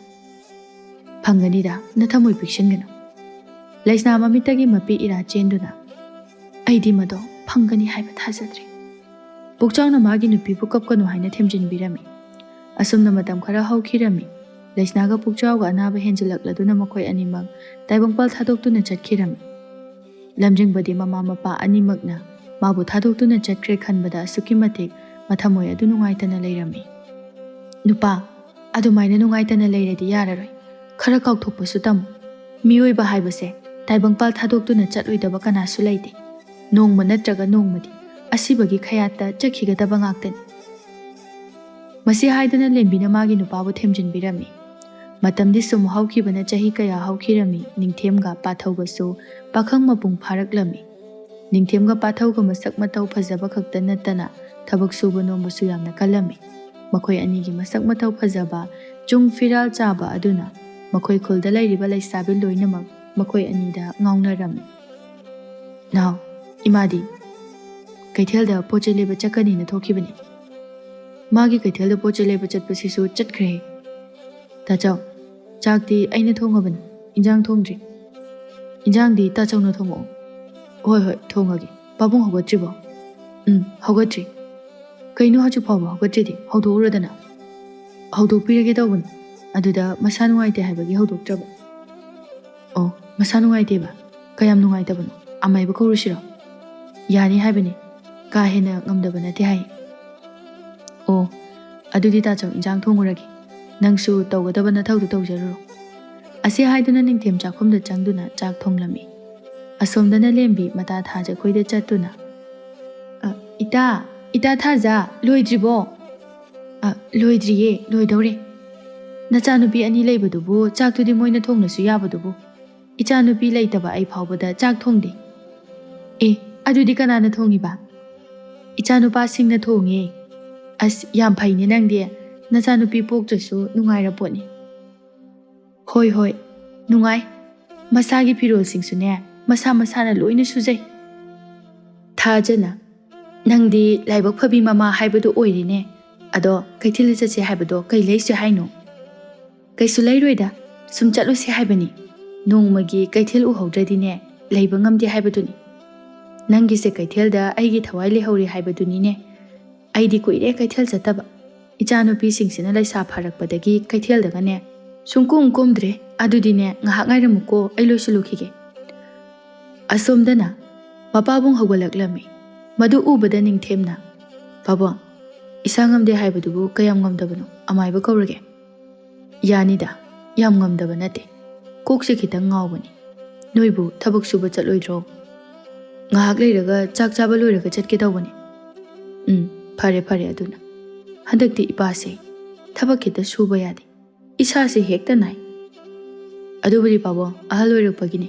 "ꯐꯪꯒꯅꯤꯗ, ꯅꯊꯃꯣꯏ ꯄꯤꯛꯁꯤꯟꯒꯅꯨ꯫" ꯂꯩꯁꯅꯥ ꯃꯃꯤꯠꯇꯒꯤ ꯃꯄꯤ ꯏꯔꯥ ꯆꯦꯟꯗꯨꯅ, "ꯑꯩꯗꯤ ꯃꯗꯣ ꯐꯪꯒꯅꯤ ꯍꯥꯏꯕ ꯊꯥꯖꯗ꯭ꯔꯦ꯫" ꯄꯨꯛꯆꯥꯎꯅ ꯃꯥꯒꯤ ꯅꯨꯄꯤꯕꯨ ꯀꯞꯀꯅꯨ ꯍꯥꯏꯅ ꯊꯦꯝꯖꯤꯟꯕꯤꯔꯝꯃꯤ꯫ ꯑꯁꯨꯝꯅ ꯃꯇꯝ ꯈꯔ ꯍꯧꯈꯤꯔꯝꯃꯤ꯫ ꯂꯩꯁꯅꯥꯒ ꯄꯨꯛꯆꯥꯎꯒ ꯑꯅꯥꯕ ꯍꯦꯟꯖꯤꯜꯂꯛꯂꯗꯨꯅ ꯃꯈꯣꯏ ꯑꯅꯤꯃꯛ ꯇꯥꯏꯕꯪꯄꯥꯜ ꯊꯥꯗꯣꯛꯇꯨꯅ ꯆꯠꯈꯤꯔꯝꯃꯤ꯫ ꯂꯝꯖꯤꯡꯕꯗꯤ ꯃꯃꯥ ꯃꯄꯥ ꯑꯅꯤꯃꯛꯅ ꯃꯥꯕꯨ ꯊꯥꯗꯣꯛꯇꯨꯅ ꯆꯠꯈ꯭ꯔꯦ ꯈꯟꯕꯗ ꯑꯁꯨꯛꯀꯤ ꯃꯇꯤꯛ ꯃꯊꯃꯣꯏ ꯑꯗꯨ ꯅꯨꯡꯉꯥꯏꯇꯅ ꯂꯩꯔꯝꯃꯤ꯫ "ꯅꯨꯄꯥ, ꯑꯗꯨꯃꯥꯏꯅ ꯅꯨꯡꯉꯥꯏꯇꯅ ꯂꯩꯔꯗꯤ ꯌꯥꯔꯔꯣꯏ꯫ ꯈꯔ ꯀꯥꯎꯊꯣꯛꯄꯁꯨ ꯇꯝꯃꯨ꯫ ꯃꯤꯑꯣꯏꯕ ꯍꯥꯏꯕꯁꯦ ꯇꯥꯏꯕꯪꯄꯥꯜ ꯊꯥꯗꯣꯛꯇꯨꯅ ꯆꯠꯂꯣꯏꯗꯕ ꯀꯅꯥꯁꯨ ꯂꯩꯇꯦ꯫ ꯅꯣꯡꯃ ꯅꯠꯇ꯭ꯔꯒ ꯅꯣꯡꯃꯗꯤ ꯑꯁꯤꯕꯒꯤ ꯈꯌꯥꯠꯇ ꯆꯠꯈꯤꯒꯗꯕ ꯉꯥꯛꯇꯅꯤ꯫" ꯃꯁꯤ ꯍꯥꯏꯗꯨꯅ ꯂꯦꯝꯕꯤꯅ ꯃꯥꯒꯤ ꯅꯨꯄꯥꯕꯨ ꯊꯦꯝꯖꯤꯟꯕꯤꯔꯝꯃꯤ꯫ ꯃꯇꯝꯗꯤ ꯁꯨꯝ ꯍꯧꯈꯤꯕꯅ ꯆꯍꯤ ꯀꯌꯥ ꯍꯧꯈꯤꯔꯝꯃꯤ꯫ ꯅꯤꯡꯊꯦꯝꯒ ꯄꯥꯊꯧꯒꯁꯨ ꯄꯥꯈꯪ ꯃꯄꯨꯡ ꯐꯥꯔꯛꯂꯝꯃꯤ꯫ ꯅꯤꯡꯊꯦꯝꯒ ꯄꯥꯊꯧꯒ ꯃꯁꯛ ꯃꯇꯧ ꯐꯖꯕ ꯈꯛꯇ ꯅꯠꯇꯅ ꯊꯕꯛ ꯁꯨꯕ ꯅꯣꯝꯕꯁꯨ ꯌꯥꯝꯅ ꯀꯜꯂꯝꯃꯤ꯫ ꯃꯈꯣꯏ ꯑꯅꯤꯒꯤ ꯃꯁꯛ ꯃꯇꯧ ꯐꯖꯕ, ꯆꯨꯡ ꯐꯤꯔꯥꯜ ꯆꯥꯕ ꯑꯗꯨꯅ ꯃꯈꯣꯏ ꯈꯨꯜꯗ ꯂꯩꯔꯤꯕ ꯂꯩꯁꯥꯕꯤ ꯂꯣꯏꯅꯃꯛ ꯃꯈꯣꯏ ꯑꯅꯤꯗ ꯉꯥꯎꯅꯔꯝꯃꯤ꯫ "ꯅꯥꯎ, ꯏꯃꯥꯗꯤ?" "ꯀꯩꯊꯦꯜꯗ ꯄꯣꯠ ꯆꯩ ꯂꯩꯕ ꯆꯠꯀꯅꯤꯅ ꯊꯣꯛꯈꯤꯕꯅꯤ꯫" "ꯃꯥꯒꯤ ꯀꯩꯊꯦꯜꯗ ꯄꯣꯠ ꯆꯩ ꯂꯩꯕ ꯆꯠꯄꯁꯤꯁꯨ ꯆꯠꯈ꯭ꯔꯦ꯫" "ꯇꯥꯆꯧ, ꯆꯥꯛꯇꯤ ꯑꯩꯅ ꯊꯣꯡꯉꯕꯅꯤ, ꯏꯟꯖꯥꯡ ꯊꯣꯡꯗ꯭ꯔꯤ꯫" "ꯏꯟꯖꯥꯡꯗꯤ ꯇꯥꯆꯧꯅ ꯊꯣꯡꯉꯛꯑꯣ꯫" "ꯍꯣꯏ, ꯍꯣꯏ, ꯊꯣꯡꯉꯒꯦ꯫ ꯄꯥꯕꯨꯡ ꯍꯧꯒꯠꯇ꯭ꯔꯤꯕꯣ?" "ꯎꯝ, ꯍꯧꯒꯠꯇ꯭ꯔꯤ꯫" "ꯀꯩꯅꯣ ꯍꯧꯖꯤꯛ ꯐꯥꯎꯕ ꯍꯧꯒꯠꯇ꯭ꯔꯤꯗꯤ? ꯍꯧꯗꯣꯛꯎꯔꯣꯗꯅ꯫" "ꯍꯧꯗꯣꯛꯄꯤꯔꯒꯦ ꯇꯧꯕꯅꯤ, ꯑꯗꯨꯗ ꯃꯁꯥ ꯅꯨꯡꯉꯥꯏꯇꯦ ꯍꯥꯏꯕꯒꯤ ꯍꯧꯗꯣꯛꯇ꯭ꯔꯕ꯫" "ꯑꯣ, ꯃꯁꯥ ꯅꯨꯡꯉꯥꯏꯇꯦꯕ? ꯀꯌꯥꯝ ꯅꯨꯡꯉꯥꯏꯇꯕꯅꯣ? ꯑꯃꯥꯏꯕ ꯀꯧꯔꯨꯁꯤꯔꯣ?" "ꯌꯥꯅꯤ ꯍꯥꯏꯕꯅꯤ, ꯀꯥ ꯍꯦꯟꯅ ꯉꯝꯗꯕ ꯅꯠꯇꯦ ꯍꯥꯏ꯫" "ꯑꯣ, ꯑꯗꯨꯗꯤ ꯇꯥꯆꯧ, ꯏꯟꯖꯥꯡ ꯊꯣꯡꯉꯨꯔꯒꯦ꯫ ꯅꯪꯁꯨ ꯇꯧꯒꯗꯕ ꯅꯊꯧꯗꯨ ꯇꯧꯖꯔꯨꯔꯣ꯫" ꯑꯁꯤ ꯍꯥꯏꯗꯨꯅ ꯅꯤꯡꯊꯦꯝ ꯆꯥꯛꯈꯨꯝꯗ ꯆꯪꯗꯨꯅ ꯆꯥꯛ ꯊꯣꯡꯂꯝꯃꯤ꯫ ꯑꯁꯣꯝꯗꯅ ꯂꯦꯝꯕꯤ ꯃꯇꯥ ꯊꯥꯖꯈꯣꯏꯗ ꯆꯠꯇꯨꯅ, "ꯑ, ꯏꯇꯥ, ꯏꯇꯥ ꯊꯥꯖ, ꯂꯣꯏꯗ꯭ꯔꯤꯕꯣ?" "ꯑ, ꯂꯣꯏꯗ꯭ꯔꯤꯌꯦ, ꯂꯣꯏꯗꯧꯔꯦ꯫" "ꯅꯆꯥꯅꯨꯄꯤ ꯑꯅꯤ ꯂꯩꯕꯗꯨꯕꯨ ꯆꯥꯛꯇꯨꯗꯤ ꯃꯣꯏꯅ ꯊꯣꯡꯂꯁꯨ ꯌꯥꯕꯗꯨꯕꯨ?" "ꯏꯆꯥꯅꯨꯄꯤ ꯂꯩꯇꯕ ꯑꯩ ꯐꯥꯎꯕꯗ ꯆꯥꯛ ꯊꯣꯡꯗꯦ꯫" "ꯑꯦ, ꯑꯗꯨꯗꯤ ꯀꯅꯥꯅ ꯊꯣꯡꯉꯤꯕ?" "ꯏꯆꯥꯅꯨꯄꯥꯁꯤꯡꯅ ꯊꯣꯡꯉꯦ꯫" "ꯑꯁ, ꯌꯥꯝ ꯐꯩꯅꯦ ꯅꯪꯗꯤ꯫ ꯅꯆꯥꯅꯨꯄꯤ ꯄꯣꯛꯇ꯭ꯔꯁꯨ ꯅꯨꯡꯉꯥꯏꯔ ꯄꯣꯠꯅꯤ꯫" "ꯍꯣꯏ, ꯍꯣꯏ, ꯅꯨꯡꯉꯥꯏ꯫ ꯃꯁꯥꯒꯤ ꯐꯤꯔꯣꯜꯁꯤꯡꯁꯨꯅꯦ, ꯃꯁꯥ ꯃꯁꯥꯅ ꯂꯣꯏꯅ ꯁꯨꯖꯩ꯫" ꯊꯥꯖꯅ, ꯅꯪꯗꯤ ꯂꯥꯏꯕꯛ ꯐꯕꯤ ꯃꯃꯥ ꯍꯥꯏꯕꯗꯨ ꯑꯣꯏꯔꯦꯅꯦ꯫ ꯑꯗꯣ ꯀꯩꯊꯦꯜꯗ ꯆꯠꯁꯦ ꯍꯥꯏꯕꯗꯣ ꯀꯩ ꯂꯩꯁꯦ ꯍꯥꯏꯅꯣ? ꯀꯩꯁꯨ ꯂꯩꯔꯣꯏꯗ, ꯁꯨꯝ ꯆꯠꯂꯨꯁꯦ ꯍꯥꯏꯕꯅꯤ꯫ ꯅꯣꯡꯃꯒꯤ ꯀꯩꯊꯦꯜ ꯎꯍꯧꯗ꯭ꯔꯗꯤꯅꯦ, ꯂꯩꯕ ꯉꯝꯗꯦ ꯍꯥꯏꯕꯗꯨꯅꯤ꯫ ꯅꯪꯒꯤꯁꯦ ꯀꯩꯊꯦꯜꯗ ꯑꯩꯒꯤ ꯊꯋꯥꯏ ꯂꯩꯍꯧꯔꯤ ꯍꯥꯏꯕꯗꯨꯅꯤꯅꯦ꯫ ꯑꯩꯗꯤ ꯀꯨꯏꯔꯦ ꯀꯩꯊꯦꯜ ꯆꯠꯇꯕ꯫ ꯏꯆꯥꯅꯨꯄꯤꯁꯤꯡꯁꯤꯅ ꯂꯩꯁꯥ ꯐꯥꯔꯛꯄꯗꯒꯤ ꯀꯩꯊꯦꯜꯗꯒꯅꯦ ꯁꯨꯡꯀꯨꯝ ꯀꯨꯝꯗ꯭ꯔꯦ꯫ ꯑꯗꯨꯗꯤꯅꯦ, ꯉꯥꯏꯍꯥꯛ ꯉꯥꯏꯔꯝꯃꯨꯀꯣ, ꯑꯩ ꯂꯣꯏꯁꯤꯜꯂꯨꯈꯤꯒꯦ꯫ ꯑꯁꯣꯝꯗꯅ ꯃꯄꯥꯕꯨꯡ ꯍꯧꯒꯠꯂꯛꯂꯝꯃꯤ꯫ ꯃꯗꯨ ꯎꯕꯗ ꯅꯤꯡꯊꯦꯝꯅ, "ꯄꯥꯕꯨꯡ, ꯏꯁꯥ ꯉꯝꯗꯦ ꯍꯥꯏꯕꯗꯨꯕꯨ ꯀꯌꯥꯝ ꯉꯝꯗꯕꯅꯣ? ꯑꯃꯥꯏꯕ ꯀꯧꯔꯒꯦ?" "ꯌꯥꯅꯤꯗ, ꯌꯥꯝ ꯉꯝꯗꯕ ꯅꯠꯇꯦ꯫ ꯀꯣꯛꯁꯦ ꯈꯤꯇꯪ ꯉꯥꯎꯕꯅꯤ꯫ ꯅꯣꯏꯕꯨ ꯊꯕꯛ ꯁꯨꯕ ꯆꯠꯂꯣꯏꯗ꯭ꯔꯣ?" "ꯉꯥꯏꯍꯥꯛ ꯂꯩꯔꯒ ꯆꯥꯛ ꯆꯥꯕ ꯂꯣꯏꯔꯒ ꯆꯠꯀꯦ ꯇꯧꯕꯅꯤ꯫" "ꯎꯝ, ꯐꯔꯦ ꯐꯔꯦ ꯑꯗꯨꯅ꯫ ꯍꯟꯗꯛꯇꯤ ꯏꯄꯥꯁꯦ ꯊꯕꯛ ꯈꯤꯇ ꯁꯨꯕ ꯌꯥꯗꯦ꯫ ꯏꯁꯥꯁꯦ ꯍꯦꯛꯇ ꯅꯥꯏ꯫ ꯑꯗꯨꯕꯨꯗꯤ ꯄꯥꯕꯨꯡ ꯑꯍꯜ ꯑꯣꯏꯔꯛꯄꯒꯤꯅꯤ꯫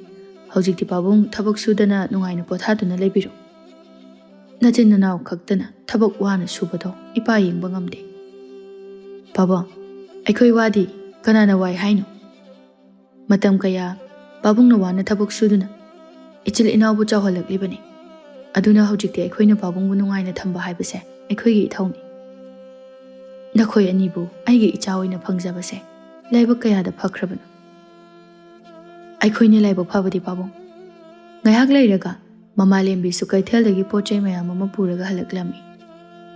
ꯍꯧꯖꯤꯛꯇꯤ ꯄꯥꯕꯨꯡ ꯊꯕꯛ ꯁꯨꯗꯅ ꯅꯨꯡꯉꯥꯏꯅ ꯄꯣꯊꯥꯗꯨꯅ ꯂꯩꯕꯤꯔꯣ꯫ ꯅꯆꯤꯟ ꯅꯅꯥꯎ ꯈꯛꯇꯅ ꯊꯕꯛ ꯋꯥꯅ ꯁꯨꯕꯗꯣ ꯏꯄꯥ ꯌꯦꯡꯕ ꯉꯝꯗꯦ꯫" "ꯄꯥꯕꯨꯡ, ꯑꯩꯈꯣꯏ ꯋꯥꯗꯤ ꯀꯅꯥꯅ ꯋꯥꯏ ꯍꯥꯏꯅꯣ? ꯃꯇꯝ ꯀꯌꯥ ꯄꯥꯕꯨꯡꯅ ꯋꯥꯅ ꯊꯕꯛ ꯁꯨꯗꯨꯅ ꯏꯆꯤꯜ ꯏꯅꯥꯎꯕꯨ ꯆꯥꯎꯍꯜꯂꯛꯂꯤꯕꯅꯤ꯫ ꯑꯗꯨꯅ ꯍꯧꯖꯤꯛꯇꯤ ꯑꯩꯈꯣꯏꯅ ꯄꯥꯕꯨꯡꯕꯨ ꯅꯨꯡꯉꯥꯏꯅ ꯊꯝꯕ ꯍꯥꯏꯕꯁꯦ ꯑꯩꯈꯣꯏꯒꯤ ꯏꯊꯧꯅꯤ꯫ ꯅꯈꯣꯏ ꯑꯅꯤꯕꯨ ꯑꯩꯒꯤ ꯏꯆꯥ ꯑꯣꯏꯅ ꯐꯪꯖꯕꯁꯦ ꯂꯥꯏꯕꯛ ꯀꯌꯥꯗ ꯐꯈ꯭ꯔꯕꯅꯣ꯫" "ꯑꯩꯈꯣꯏꯅ ꯂꯥꯏꯕꯛ ꯐꯕꯗꯤ ꯄꯥꯕꯨꯡ꯫" ꯉꯥꯏꯍꯥꯛ ꯂꯩꯔꯒ ꯃꯃꯥꯂꯦꯝꯕꯤꯁꯨ ꯀꯩꯊꯦꯜꯗꯒꯤ ꯄꯣꯠ ꯆꯩ ꯃꯌꯥꯝ ꯑꯃ ꯄꯨꯔꯒ ꯍꯜꯂꯛꯂꯝꯃꯤ꯫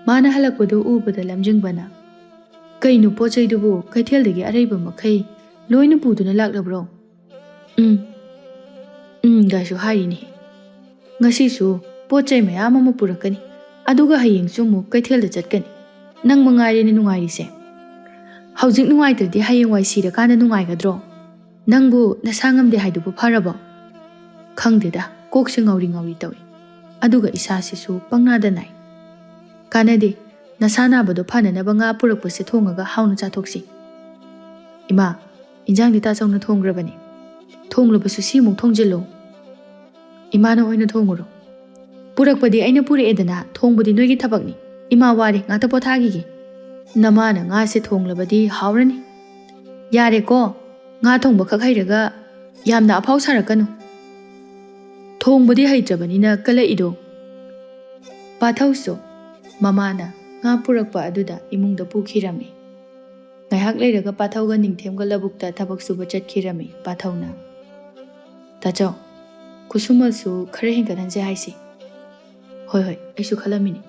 ꯃꯥꯅ ꯍꯜꯂꯛꯄꯗꯨ ꯎꯕꯗ ꯂꯝꯖꯤꯡꯕꯅ, "ꯀꯩꯅꯣ ꯄꯣꯠ ꯆꯩꯗꯨꯕꯨ ꯀꯩꯊꯦꯜꯗꯒꯤ ꯑꯔꯩꯕ ꯃꯈꯩ ꯂꯣꯏꯅ ꯄꯨꯗꯨꯅ ꯂꯥꯛꯂꯕ꯭ꯔꯣ?" "ꯎꯝ, ꯎꯝ" ꯒꯥꯏꯁꯨ ꯍꯥꯏꯔꯤꯅꯦ꯫ "ꯉꯁꯤꯁꯨ ꯄꯣꯠ ꯆꯩ ꯃꯌꯥꯝ ꯑꯃ ꯄꯨꯔꯛꯀꯅꯤ, ꯑꯗꯨꯒ ꯍꯌꯦꯡꯁꯨ ꯑꯃꯨꯛ ꯀꯩꯊꯦꯜꯗ ꯆꯠꯀꯅꯤ꯫ ꯅꯪ ꯃꯉꯥꯏꯔꯦꯅꯦ ꯅꯨꯡꯉꯥꯏꯔꯤꯁꯦ꯫ ꯍꯧꯖꯤꯛ ꯅꯨꯡꯉꯥꯏꯇ꯭ꯔꯗꯤ ꯍꯌꯦꯡꯋꯥꯏ ꯁꯤꯔꯀꯥꯟꯗ ꯅꯨꯡꯉꯥꯏꯒꯗ꯭ꯔꯣ? ꯅꯪꯕꯨ ꯅꯁꯥ ꯉꯝꯗꯦ ꯍꯥꯏꯗꯨꯕꯨ ꯐꯔꯕꯣ?" "ꯈꯪꯗꯦꯗ, ꯀꯣꯛꯁꯦ ꯉꯥꯎꯔꯤ ꯉꯥꯎꯔꯤ ꯇꯧꯏ꯫ ꯑꯗꯨꯒ ꯏꯁꯥꯁꯤꯁꯨ ꯄꯪꯅꯥꯗ ꯅꯥꯏ꯫" "ꯀꯥꯟꯅꯗꯦ, ꯅꯁꯥ ꯅꯥꯕꯗꯣ ꯐꯅꯅꯕ ꯉꯥ ꯄꯨꯔꯛꯄꯁꯦ ꯊꯣꯡꯉꯒ ꯍꯥꯎꯅ ꯆꯥꯊꯣꯛꯁꯤ꯫" "ꯏꯃꯥ, ꯏꯟꯖꯥꯡꯗꯤ ꯇꯥꯆꯧꯅ ꯊꯣꯡꯈ꯭ꯔꯕꯅꯤ꯫ ꯊꯣꯡꯂꯕꯁꯨ ꯁꯤꯃꯨꯛ ꯊꯣꯡꯖꯤꯜꯂꯣ꯫ ꯏꯃꯥꯅ ꯑꯣꯏꯅ ꯊꯣꯡꯉꯨꯔꯣ꯫ ꯄꯨꯔꯛꯄꯗꯤ ꯑꯩꯅ ꯄꯨꯔꯛꯑꯦꯗꯅ, ꯊꯣꯡꯕꯗꯤ ꯅꯣꯏꯒꯤ ꯊꯕꯛꯅꯤ꯫ ꯏꯃꯥ ꯋꯥꯔꯦ, ꯉꯥꯛꯇ ꯄꯣꯊꯥꯈꯤꯒꯦ꯫" "ꯅꯃꯥꯅ ꯉꯥꯁꯦ ꯊꯣꯡꯂꯕꯗꯤ ꯍꯥꯎꯔꯅꯤ꯫" "ꯌꯥꯔꯦꯀꯣ, ꯉꯥ ꯊꯣꯡꯕ ꯈꯛ ꯍꯩꯔꯒ ꯌꯥꯝꯅ ꯑꯐꯥꯎ ꯁꯥꯔꯛꯀꯅꯨ꯫ ꯊꯣꯡꯕꯗꯤ ꯍꯩꯇ꯭ꯔꯕꯅꯤꯅ ꯀꯜꯂꯛꯏꯗꯣ꯫ ꯄꯥꯊꯧꯁꯨ ꯃꯃꯥꯅ ꯉꯥ ꯄꯨꯔꯛꯄ ꯑꯗꯨꯗ ꯏꯃꯨꯡꯗ ꯄꯨꯈꯤꯔꯝꯃꯤ꯫ ꯉꯥꯏꯍꯥꯛ ꯂꯩꯔꯒ ꯄꯥꯊꯧꯒ ꯅꯤꯡꯊꯦꯝꯒ ꯂꯧꯕꯨꯛꯇ ꯊꯕꯛ ꯁꯨꯕ ꯆꯠꯈꯤꯔꯝꯃꯤ꯫ ꯄꯥꯊꯧꯅ, "ꯇꯥꯆꯧ, ꯈꯨꯠꯁꯨꯃꯜꯁꯨ ꯈꯔ ꯍꯦꯟꯒꯠꯍꯟꯁꯦ ꯍꯥꯏꯁꯤ?" "ꯍꯣꯏ, ꯍꯣꯏ, ꯑꯩꯁꯨ ꯈꯜꯂꯝꯃꯤꯅꯤ꯫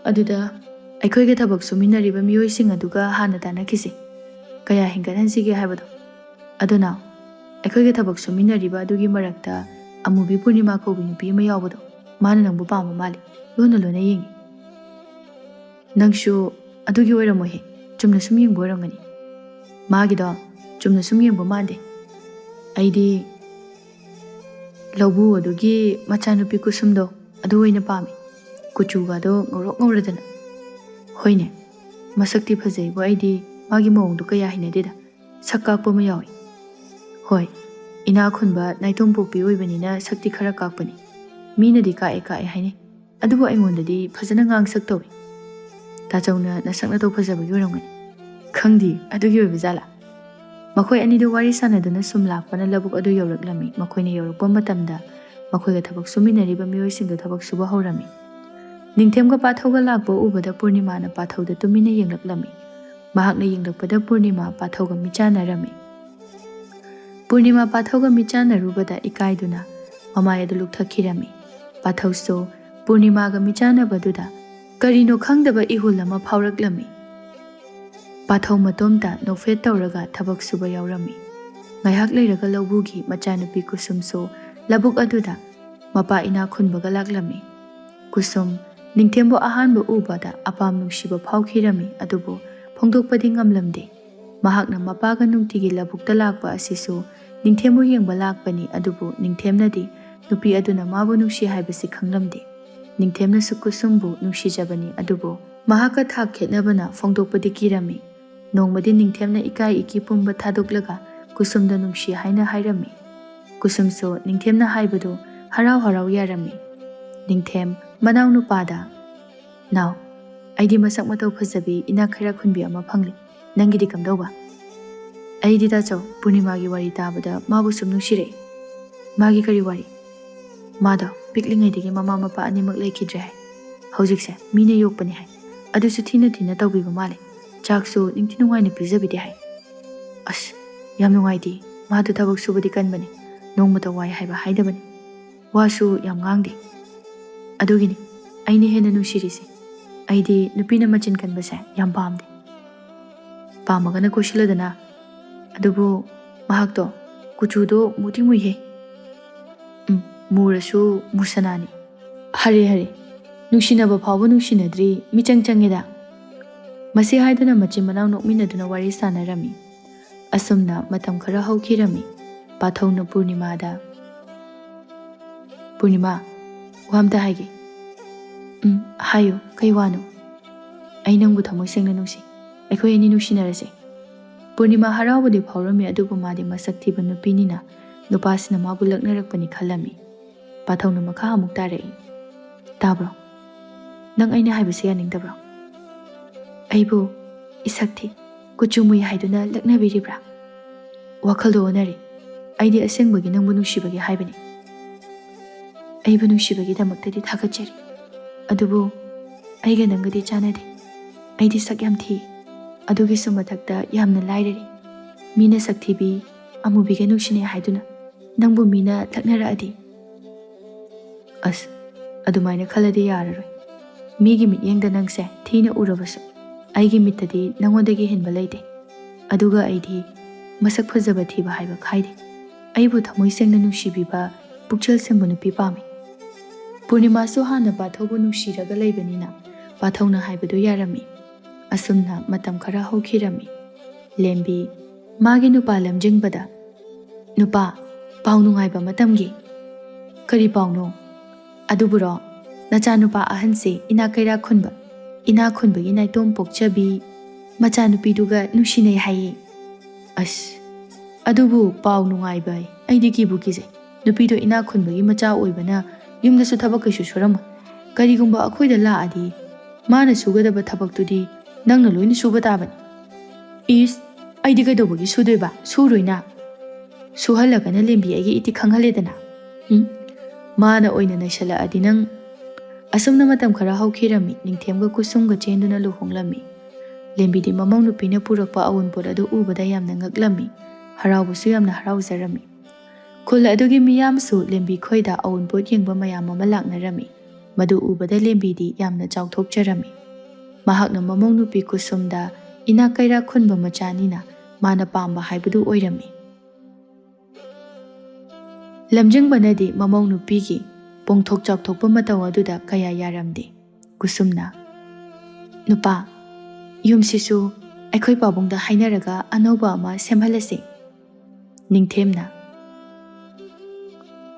ꯑꯗꯨꯗ ꯑꯩꯈꯣꯏꯒ ꯊꯕꯛ ꯁꯨꯃꯤꯟꯅꯔꯤꯕ ꯃꯤꯑꯣꯏꯁꯤꯡ ꯑꯗꯨꯒ ꯍꯥꯟꯅ ꯇꯥꯟꯅꯈꯤꯁꯤ, ꯀꯌꯥ ꯍꯦꯟꯒꯠꯍꯟꯁꯤꯒꯦ ꯍꯥꯏꯕꯗꯣ꯫ ꯑꯗꯨꯅ ꯑꯩꯈꯣꯏꯒ ꯊꯕꯛ ꯁꯨꯃꯤꯟꯅꯔꯤꯕ ꯑꯗꯨꯒꯤ ꯃꯔꯛꯇ ꯑꯃꯨꯕꯤ ꯄꯨꯔꯅꯤꯃꯥ ꯀꯧꯕꯤ ꯅꯨꯄꯤ ꯑꯃ ꯌꯥꯎꯕꯗꯣ, ꯃꯥꯅ ꯅꯪꯕꯨ ꯄꯥꯝꯕ ꯃꯥꯜꯂꯤ, ꯂꯣꯟꯅ ꯂꯣꯟꯅ ꯌꯦꯡꯉꯤ꯫ ꯅꯪꯁꯨ ꯑꯗꯨꯒꯤ ꯑꯣꯏꯔꯝꯃꯣꯏꯍꯦ, ꯆꯨꯝꯅ ꯁꯨꯝ ꯌꯦꯡꯕ ꯑꯣꯏꯔꯝꯒꯅꯤ꯫ ꯃꯥꯒꯤꯗꯣ ꯆꯨꯝꯅ ꯁꯨꯝ ꯌꯦꯡꯕ ꯃꯥꯟꯗꯦ꯫ ꯑꯩꯗꯤ ꯂꯧꯕꯨ ꯑꯗꯨꯒꯤ ꯃꯆꯥꯅꯨꯄꯤ ꯀꯨꯁꯨꯝꯗꯣ ꯑꯗꯨ ꯑꯣꯏꯅ ꯄꯥꯝꯃꯤ, ꯀꯨꯆꯨꯒꯗꯣ ꯉꯧꯔꯣꯛ ꯉꯧꯔꯗꯅ꯫ ꯍꯣꯏꯅꯦ, ꯃꯁꯛꯇꯤ ꯐꯖꯩꯕꯨ, ꯑꯩꯗꯤ ꯃꯥꯒꯤ ꯃꯑꯣꯡꯗꯣ ꯀꯌꯥ ꯍꯩꯅꯗꯦꯗ, ꯁꯛ ꯀꯥꯛꯄ ꯑꯃ ꯌꯥꯎꯏ꯫ ꯍꯣꯏ, ꯏꯅꯥꯛ ꯈꯨꯟꯕ ꯅꯥꯏꯇꯣꯝ ꯄꯣꯛꯄꯤ ꯑꯣꯏꯕꯅꯤꯅ ꯁꯛꯇꯤ ꯈꯔ ꯀꯥꯛꯄꯅꯤ꯫ ꯃꯤꯅꯗꯤ ꯀꯥꯛꯑꯦ ꯀꯥꯛꯑꯦ ꯍꯥꯏꯅꯩ, ꯑꯗꯨꯕꯨ ꯑꯩꯉꯣꯟꯗꯗꯤ ꯐꯖꯅ ꯉꯥꯡꯁꯛ ꯇꯧꯏ꯫ ꯇꯥꯆꯧꯅ ꯅꯁꯛ ꯅꯇꯧ ꯐꯖꯕꯒꯤ ꯑꯣꯏꯔꯝꯒꯅꯤ꯫ ꯈꯪꯗꯦ, ꯑꯗꯨꯒꯤ ꯑꯣꯏꯕ ꯖꯥꯠꯂꯥ?" ꯃꯈꯣꯏ ꯑꯅꯤꯗꯨ ꯋꯥꯔꯤ ꯁꯥꯟꯅꯗꯨꯅ ꯁꯨꯝ ꯂꯥꯛꯄꯅ ꯂꯧꯕꯨꯛ ꯑꯗꯨ ꯌꯧꯔꯛꯂꯝꯃꯤ꯫ ꯃꯈꯣꯏꯅ ꯌꯧꯔꯛꯄ ꯃꯇꯝꯗ ꯃꯈꯣꯏꯒ ꯊꯕꯛ ꯁꯨꯃꯤꯟꯅꯔꯤꯕ ꯃꯤꯑꯣꯏꯁꯤꯡꯗꯨ ꯊꯕꯛ ꯁꯨꯕ ꯍꯧꯔꯝꯃꯤ꯫ ꯅꯤꯡꯊꯦꯝꯒ ꯄꯥꯊꯧꯒ ꯂꯥꯛꯄ ꯎꯕꯗ ꯄꯨꯔꯅꯤꯃꯥꯅ ꯄꯥꯊꯧꯗ ꯇꯨꯃꯤꯟꯅ ꯌꯦꯡꯂꯛꯂꯝꯃꯤ꯫ ꯃꯍꯥꯛꯅ ꯌꯦꯡꯂꯛꯄꯗ ꯄꯨꯔꯅꯤꯃꯥ ꯄꯥꯊꯧꯒ ꯃꯤꯆꯥꯟꯅꯔꯝꯃꯤ꯫ ꯄꯨꯔꯅꯤꯃꯥ ꯄꯥꯊꯧꯒ ꯃꯤꯆꯥꯟꯅꯔꯨꯕꯗ ꯏꯀꯥꯏꯗꯨꯅ ꯃꯃꯥꯏ ꯑꯗꯨ ꯂꯨꯛꯊꯈꯤꯔꯝꯃꯤ꯫ ꯄꯥꯊꯧꯁꯨ ꯄꯨꯔꯅꯤꯃꯥꯒ ꯃꯤꯆꯥꯟꯅꯕꯗꯨꯗ ꯀꯔꯤꯅꯣ ꯈꯪꯗꯕ ꯏꯍꯨꯜ ꯑꯃ ꯐꯥꯎꯔꯛꯂꯝꯃꯤ꯫ ꯄꯥꯊꯧ ꯃꯇꯣꯝꯇ ꯅꯣꯛꯐꯦꯠ ꯇꯧꯔꯒ ꯊꯕꯛ ꯁꯨꯕ ꯌꯥꯎꯔꯝꯃꯤ꯫ ꯉꯥꯏꯍꯥꯛ ꯂꯩꯔꯒ ꯂꯧꯕꯨꯒꯤ ꯃꯆꯥꯅꯨꯄꯤ ꯀꯨꯁꯨꯝꯁꯨ ꯂꯧꯕꯨꯛ ꯑꯗꯨꯗ ꯃꯄꯥ ꯏꯅꯥꯛ ꯈꯨꯟꯕꯒ ꯂꯥꯛꯂꯝꯃꯤ꯫ ꯀꯨꯁꯨꯝ ꯅꯤꯡꯊꯦꯝꯕꯨ ꯑꯍꯥꯟꯕ ꯎꯕꯗ ꯑꯄꯥꯝ ꯅꯨꯡꯁꯤꯕ ꯐꯥꯎꯈꯤꯔꯝꯃꯤ, ꯑꯗꯨꯕꯨ ꯐꯣꯡꯗꯣꯛꯄꯗꯤ ꯉꯝꯂꯝꯗꯦ꯫ ꯃꯍꯥꯛꯅ ꯃꯄꯥꯒ ꯅꯨꯡꯇꯤꯒꯤ ꯂꯧꯕꯨꯛꯇ ꯂꯥꯛꯄ ꯑꯁꯤꯁꯨ ꯅꯤꯡꯊꯦꯝꯕꯨ ꯌꯦꯡꯕ ꯂꯥꯛꯄꯅꯤ, ꯑꯗꯨꯕꯨ ꯅꯤꯡꯊꯦꯝꯅꯗꯤ ꯅꯨꯄꯤ ꯑꯗꯨꯅ ꯃꯥꯕꯨ ꯅꯨꯡꯁꯤ ꯍꯥꯏꯕꯁꯤ ꯈꯪꯂꯝꯗꯦ꯫ ꯅꯤꯡꯊꯦꯝꯅꯁꯨ ꯀꯨꯁꯨꯝꯕꯨ ꯅꯨꯡꯁꯤꯖꯕꯅꯤ, ꯑꯗꯨꯕꯨ ꯃꯍꯥꯛꯀ ꯊꯥꯛ ꯈꯦꯠꯅꯕꯅ ꯐꯣꯡꯗꯣꯛꯄꯗꯤ ꯀꯤꯔꯝꯃꯤ꯫ ꯅꯣꯡꯃꯗꯤ ꯅꯤꯡꯊꯦꯝꯅ ꯏꯀꯥꯏ ꯏꯀꯤ ꯄꯨꯝꯕ ꯊꯥꯗꯣꯛꯂꯒ ꯀꯨꯁꯨꯝꯗ ꯅꯨꯡꯁꯤ ꯍꯥꯏꯅ ꯍꯥꯏꯔꯝꯃꯤ꯫ ꯀꯨꯁꯨꯝꯁꯨ ꯅꯤꯡꯊꯦꯝꯅ ꯍꯥꯏꯕꯗꯨ ꯍꯔꯥꯎ ꯍꯔꯥꯎ ꯌꯥꯔꯝꯃꯤ꯫ ꯅꯤꯡꯊꯦꯝ ꯃꯅꯥꯎ ꯅꯨꯄꯥꯗ, "ꯅꯥꯎ, ꯑꯩꯗꯤ ꯃꯁꯛ ꯃꯇꯧ ꯐꯖꯕꯤ ꯏꯅꯥꯛ ꯈꯔ ꯈꯨꯟꯕꯤ ꯑꯃ ꯐꯪꯂꯦ꯫ ꯅꯪꯒꯤꯗꯤ ꯀꯝꯗꯧꯕ?" "ꯑꯩꯗꯤ ꯇꯥꯆꯧ, ꯄꯨꯔꯅꯤꯃꯥꯒꯤ ꯋꯥꯔꯤ ꯇꯥꯕꯗ ꯃꯥꯕꯨ ꯁꯨꯝ ꯅꯨꯡꯁꯤꯔꯛꯏ꯫" "ꯃꯥꯒꯤ ꯀꯔꯤ ꯋꯥꯔꯤ?" ꯃꯥꯗꯣ ꯄꯤꯛꯂꯤꯉꯩꯗꯒꯤ ꯃꯃꯥ ꯃꯄꯥ ꯑꯅꯤꯃꯛ ꯂꯩꯈꯤꯗ꯭ꯔꯦ ꯍꯥꯏ꯫ ꯍꯧꯖꯤꯛꯁꯦ ꯃꯤꯅ ꯌꯣꯛꯄꯅꯤ ꯍꯥꯏ꯫ ꯑꯗꯨꯁꯨ ꯊꯤꯅ ꯊꯤꯅ ꯇꯧꯕꯤꯕ ꯃꯥꯜꯂꯦ꯫ ꯆꯥꯛꯁꯨ ꯅꯤꯡꯊꯤ ꯅꯨꯡꯉꯥꯏꯅ ꯄꯤꯖꯕꯤꯗꯦ ꯍꯥꯏ꯫ ꯑꯁ, ꯌꯥꯝ ꯅꯨꯡꯉꯥꯏꯇꯦ꯫ ꯃꯥꯗꯣ ꯊꯕꯛ ꯁꯨꯕꯗꯤ ꯀꯟꯕꯅꯤ, ꯅꯣꯡꯃꯇ ꯋꯥꯏ ꯍꯥꯏꯕ ꯍꯥꯏꯗꯕꯅꯤ꯫ ꯋꯥꯁꯨ ꯌꯥꯝ ꯉꯥꯡꯗꯦ꯫ ꯑꯗꯨꯒꯤꯅꯤ ꯑꯩꯅ ꯍꯦꯟꯅ ꯅꯨꯡꯁꯤꯔꯤꯁꯦ꯫ ꯑꯩꯗꯤ ꯅꯨꯄꯤꯅ ꯃꯆꯤꯟ ꯀꯟꯕꯁꯦ ꯌꯥꯝ ꯄꯥꯝꯗꯦ꯫ ꯄꯥꯝꯃꯒꯅ ꯀꯣꯏꯁꯤꯜꯂꯗꯅ꯫ ꯑꯗꯨꯕꯨ ꯃꯍꯥꯛꯇꯣ ꯀꯨꯆꯨꯗꯣ ꯃꯨꯗꯤ ꯃꯨꯏꯍꯦ꯫ ꯎꯝ, ꯃꯨꯔꯁꯨ ꯃꯨꯁꯅꯥꯅꯤ꯫ ꯍꯔꯦ ꯍꯔꯦ, ꯅꯨꯡꯁꯤꯅꯕ ꯐꯥꯎꯕ ꯅꯨꯡꯁꯤꯅꯗ꯭ꯔꯤ, ꯃꯤꯆꯪ ꯆꯪꯉꯦꯗ꯫ ꯃꯁꯤ ꯍꯥꯏꯗꯨꯅ ꯃꯆꯤꯟ ꯃꯅꯥꯎ ꯅꯣꯛꯃꯤꯟꯅꯗꯨꯅ ꯋꯥꯔꯤ ꯁꯥꯟꯅꯔꯝꯃꯤ꯫ ꯑꯁꯨꯝꯅ ꯃꯇꯝ ꯈꯔ ꯍꯧꯈꯤꯔꯝꯃꯤ꯫ ꯄꯥꯊꯧꯅ ꯄꯨꯔꯅꯤꯃꯥꯗ, "ꯄꯨꯔꯅꯤꯃꯥ, ꯋꯥ ꯑꯝꯇ ꯍꯥꯏꯒꯦ꯫" "ꯎꯝ, ꯍꯥꯏꯌꯨ, ꯀꯩ ꯋꯥꯅꯣ?" "ꯑꯩ ꯅꯪꯕꯨ ꯊꯃꯣꯏ ꯁꯦꯡꯅ ꯅꯨꯡꯁꯤ꯫ ꯑꯩꯈꯣꯏ ꯑꯅꯤ ꯅꯨꯡꯁꯤꯅꯔꯁꯦ꯫" ꯄꯨꯔꯅꯤꯃꯥ ꯍꯔꯥꯎꯕꯗꯤ ꯐꯥꯎꯔꯝꯃꯤ, ꯑꯗꯨꯕꯨ ꯃꯥꯗꯤ ꯃꯁꯛ ꯊꯤꯕ ꯅꯨꯄꯤꯅꯤꯅ ꯅꯨꯄꯥꯁꯤꯅ ꯃꯥꯕꯨ ꯂꯛꯅꯔꯛꯄꯅꯤ ꯈꯜꯂꯝꯃꯤ꯫ ꯄꯥꯊꯧꯅ ꯃꯈꯥ ꯑꯃꯨꯛ ꯇꯥꯔꯛꯏ, "ꯇꯥꯕ꯭ꯔꯣ? ꯅꯪ ꯑꯩꯅ ꯍꯥꯏꯕꯁꯦ ꯌꯥꯅꯤꯡꯗꯕ꯭ꯔꯣ? ꯑꯩꯕꯨ ꯏꯁꯛ ꯊꯤ, ꯀꯨꯆꯨ ꯃꯨꯏ ꯍꯥꯏꯗꯨꯅ ꯂꯛꯅꯕꯤꯔꯤꯕ꯭ꯔꯥ? ꯋꯥꯈꯜꯗꯣ ꯑꯣꯟꯅꯔꯦ꯫ ꯑꯩꯗꯤ ꯑꯁꯦꯡꯕꯒꯤ ꯅꯪꯕꯨ ꯅꯨꯡꯁꯤꯕꯒꯤ ꯍꯥꯏꯕꯅꯤ꯫ ꯑꯩꯕꯨ ꯅꯨꯡꯁꯤꯕꯒꯤꯗꯃꯛꯇꯗꯤ ꯊꯥꯒꯠꯆꯔꯤ꯫ ꯑꯗꯨꯕꯨ ꯑꯩꯒ ꯅꯪꯒꯗꯤ ꯆꯥꯟꯅꯗꯦ꯫ ꯑꯩꯗꯤ ꯁꯛ ꯌꯥꯝ ꯊꯤ꯫ ꯑꯗꯨꯒꯤꯁꯨ ꯃꯊꯛꯇ ꯌꯥꯝꯅ ꯂꯥꯏꯔꯔꯦ꯫ ꯃꯤꯅ ꯁꯛ ꯊꯤꯕꯤ, ꯑꯃꯨꯕꯤꯒ ꯅꯨꯡꯁꯤꯅꯩ ꯍꯥꯏꯗꯨꯅ ꯅꯪꯕꯨ ꯃꯤꯅ ꯂꯛꯅꯔꯛꯑꯗꯤ?" "ꯑꯁ, ꯑꯗꯨꯃꯥꯏꯅ ꯈꯜꯂꯗꯤ ꯌꯥꯔꯔꯣꯏ꯫ ꯃꯤꯒꯤ ꯃꯤꯠꯌꯦꯡꯗ ꯅꯪꯁꯦ ꯊꯤꯅ ꯎꯔꯕꯁꯨ, ꯑꯩꯒꯤ ꯃꯤꯠꯇꯗꯤ ꯅꯪꯉꯣꯟꯗꯒꯤ ꯍꯦꯟꯕ ꯂꯩꯇꯦ꯫ ꯑꯗꯨꯒ ꯑꯩꯗꯤ ꯃꯁꯛ ꯐꯖꯕ ꯊꯤꯕ ꯍꯥꯏꯕ ꯈꯥꯏꯗꯦ꯫ ꯑꯩꯕꯨ ꯊꯃꯣꯏ ꯁꯦꯡꯅ ꯅꯨꯡꯁꯤꯕꯤꯕ, ꯄꯨꯛꯆꯦꯜ ꯁꯦꯡꯕ ꯅꯨꯄꯤ ꯄꯥꯝꯃꯤ꯫" ꯄꯨꯔꯅꯤꯃꯥꯁꯨ ꯍꯥꯟꯅ ꯄꯥꯊꯧꯕꯨ ꯅꯨꯡꯁꯤꯔꯒ ꯂꯩꯕꯅꯤꯅ ꯄꯥꯊꯧꯅ ꯍꯥꯏꯕꯗꯨ ꯌꯥꯔꯝꯃꯤ꯫ ꯑꯁꯨꯝꯅ ꯃꯇꯝ ꯈꯔ ꯍꯧꯈꯤꯔꯝꯃꯤ꯫ ꯂꯦꯝꯕꯤ ꯃꯥꯒꯤ ꯅꯨꯄꯥ ꯂꯝꯖꯤꯡꯕꯗ, "ꯅꯨꯄꯥ, ꯄꯥꯎ ꯅꯨꯡꯉꯥꯏꯕ ꯑꯃ ꯇꯝꯒꯦ꯫" "ꯀꯔꯤ ꯄꯥꯎꯅꯣ?" "ꯑꯗꯨꯕꯨꯔꯣ, ꯅꯆꯥꯅꯨꯄꯥ ꯑꯍꯟꯁꯦ ꯏꯅꯥꯛ ꯀꯩꯔꯥꯛ ꯈꯨꯟꯕ, ꯏꯅꯥꯛ ꯈꯨꯟꯕꯒꯤ ꯅꯥꯏꯇꯣꯝ ꯄꯣꯛꯆꯕꯤ ꯃꯆꯥꯅꯨꯄꯤꯗꯨꯒ ꯅꯨꯡꯁꯤꯅꯩ ꯍꯥꯏꯌꯦ꯫" "ꯑꯁ, ꯑꯗꯨꯕꯨ ꯄꯥꯎ ꯅꯨꯡꯉꯥꯏꯕ ꯑꯩ, ꯑꯩꯗꯤ ꯀꯤꯕꯨ ꯀꯤꯖꯩ꯫ ꯅꯨꯄꯤꯗꯣ ꯏꯅꯥꯛ ꯈꯨꯟꯕꯒꯤ ꯃꯆꯥ ꯑꯣꯏꯕꯅ ꯌꯨꯝꯗꯁꯨ ꯊꯕꯛ ꯀꯩꯁꯨ ꯁꯨꯔꯝꯃꯣꯏ꯫ ꯀꯔꯤꯒꯨꯝꯕ ꯑꯩꯈꯣꯏꯗ ꯂꯥꯛꯑꯗꯤ ꯃꯥꯅ ꯁꯨꯒꯗꯕ ꯊꯕꯛꯇꯨꯗꯤ ꯅꯪꯅ ꯂꯣꯏꯅ ꯁꯨꯕ ꯇꯥꯕꯅꯤ꯫" "ꯏꯁ, ꯑꯩꯗꯤ ꯀꯩꯗꯧꯕꯒꯤ ꯁꯨꯗꯣꯏꯕ? ꯁꯨꯔꯣꯏꯅ꯫ ꯁꯨꯍꯜꯂꯒꯅ ꯂꯦꯝꯕꯤ ꯑꯩꯒꯤ ꯏꯇꯤ ꯈꯪꯍꯜꯂꯦꯗꯅ꯫" "ꯎꯝ, ꯃꯥꯅ ꯑꯣꯏꯅ ꯅꯩꯁꯜꯂꯛꯑꯗꯤ ꯅꯪ꯫ ꯑꯁꯨꯝꯅ ꯃꯇꯝ ꯈꯔ ꯍꯧꯈꯤꯔꯝꯃꯤ꯫ ꯅꯤꯡꯊꯦꯝꯒ ꯀꯨꯁꯨꯝꯒ ꯆꯦꯟꯗꯨꯅ ꯂꯨꯍꯣꯡꯂꯝꯃꯤ꯫ ꯂꯦꯝꯕꯤꯗꯤ ꯃꯃꯧ ꯅꯨꯄꯤꯅ ꯄꯨꯔꯛꯄ ꯑꯎꯟꯄꯣꯠ ꯑꯗꯨ ꯎꯕꯗ ꯌꯥꯝꯅ ꯉꯛꯂꯝꯃꯤ꯫ ꯍꯔꯥꯎꯕꯁꯨ ꯌꯥꯝꯅ ꯍꯔꯥꯎꯖꯔꯝꯃꯤ꯫ ꯈꯨꯜ ꯑꯗꯨꯒꯤ ꯃꯤꯌꯥꯝꯁꯨ ꯂꯦꯝꯕꯤ ꯈꯣꯏꯗ ꯑꯎꯟꯄꯣꯠ ꯌꯦꯡꯕ ꯃꯌꯥꯝ ꯑꯃ ꯂꯥꯛꯅꯔꯝꯃꯤ꯫ ꯃꯗꯨ ꯎꯕꯗ ꯂꯦꯝꯕꯤꯗꯤ ꯌꯥꯝꯅ ꯆꯥꯎꯊꯣꯛꯆꯔꯝꯃꯤ꯫ ꯃꯍꯥꯛꯅ ꯃꯃꯧ ꯅꯨꯄꯤ ꯀꯨꯁꯨꯝꯗ ꯏꯅꯥꯛ ꯀꯩꯔꯥꯛ ꯈꯨꯟꯕ ꯃꯆꯥꯅꯤꯅ ꯃꯥꯅ ꯄꯥꯝꯕ ꯍꯥꯏꯕꯗꯨ ꯑꯣꯏꯔꯝꯃꯤ꯫ ꯂꯝꯖꯤꯡꯕꯅꯗꯤ ꯃꯃꯧ ꯅꯨꯄꯤꯒꯤ ꯄꯣꯡꯊꯣꯛ ꯆꯥꯎꯊꯣꯛꯄ ꯃꯇꯧ ꯑꯗꯨꯗ ꯀꯌꯥ ꯌꯥꯔꯝꯗꯦ꯫ ꯀꯨꯁꯨꯝꯅ, "ꯅꯨꯄꯥ, ꯌꯨꯝꯁꯤꯁꯨ ꯑꯩꯈꯣꯏ ꯄꯥꯕꯨꯡꯗ ꯍꯥꯏꯅꯔꯒ ꯑꯅꯧꯕ ꯑꯃ ꯁꯦꯝꯍꯜꯂꯁꯤ꯫" ꯅꯤꯡꯊꯦꯝꯅ,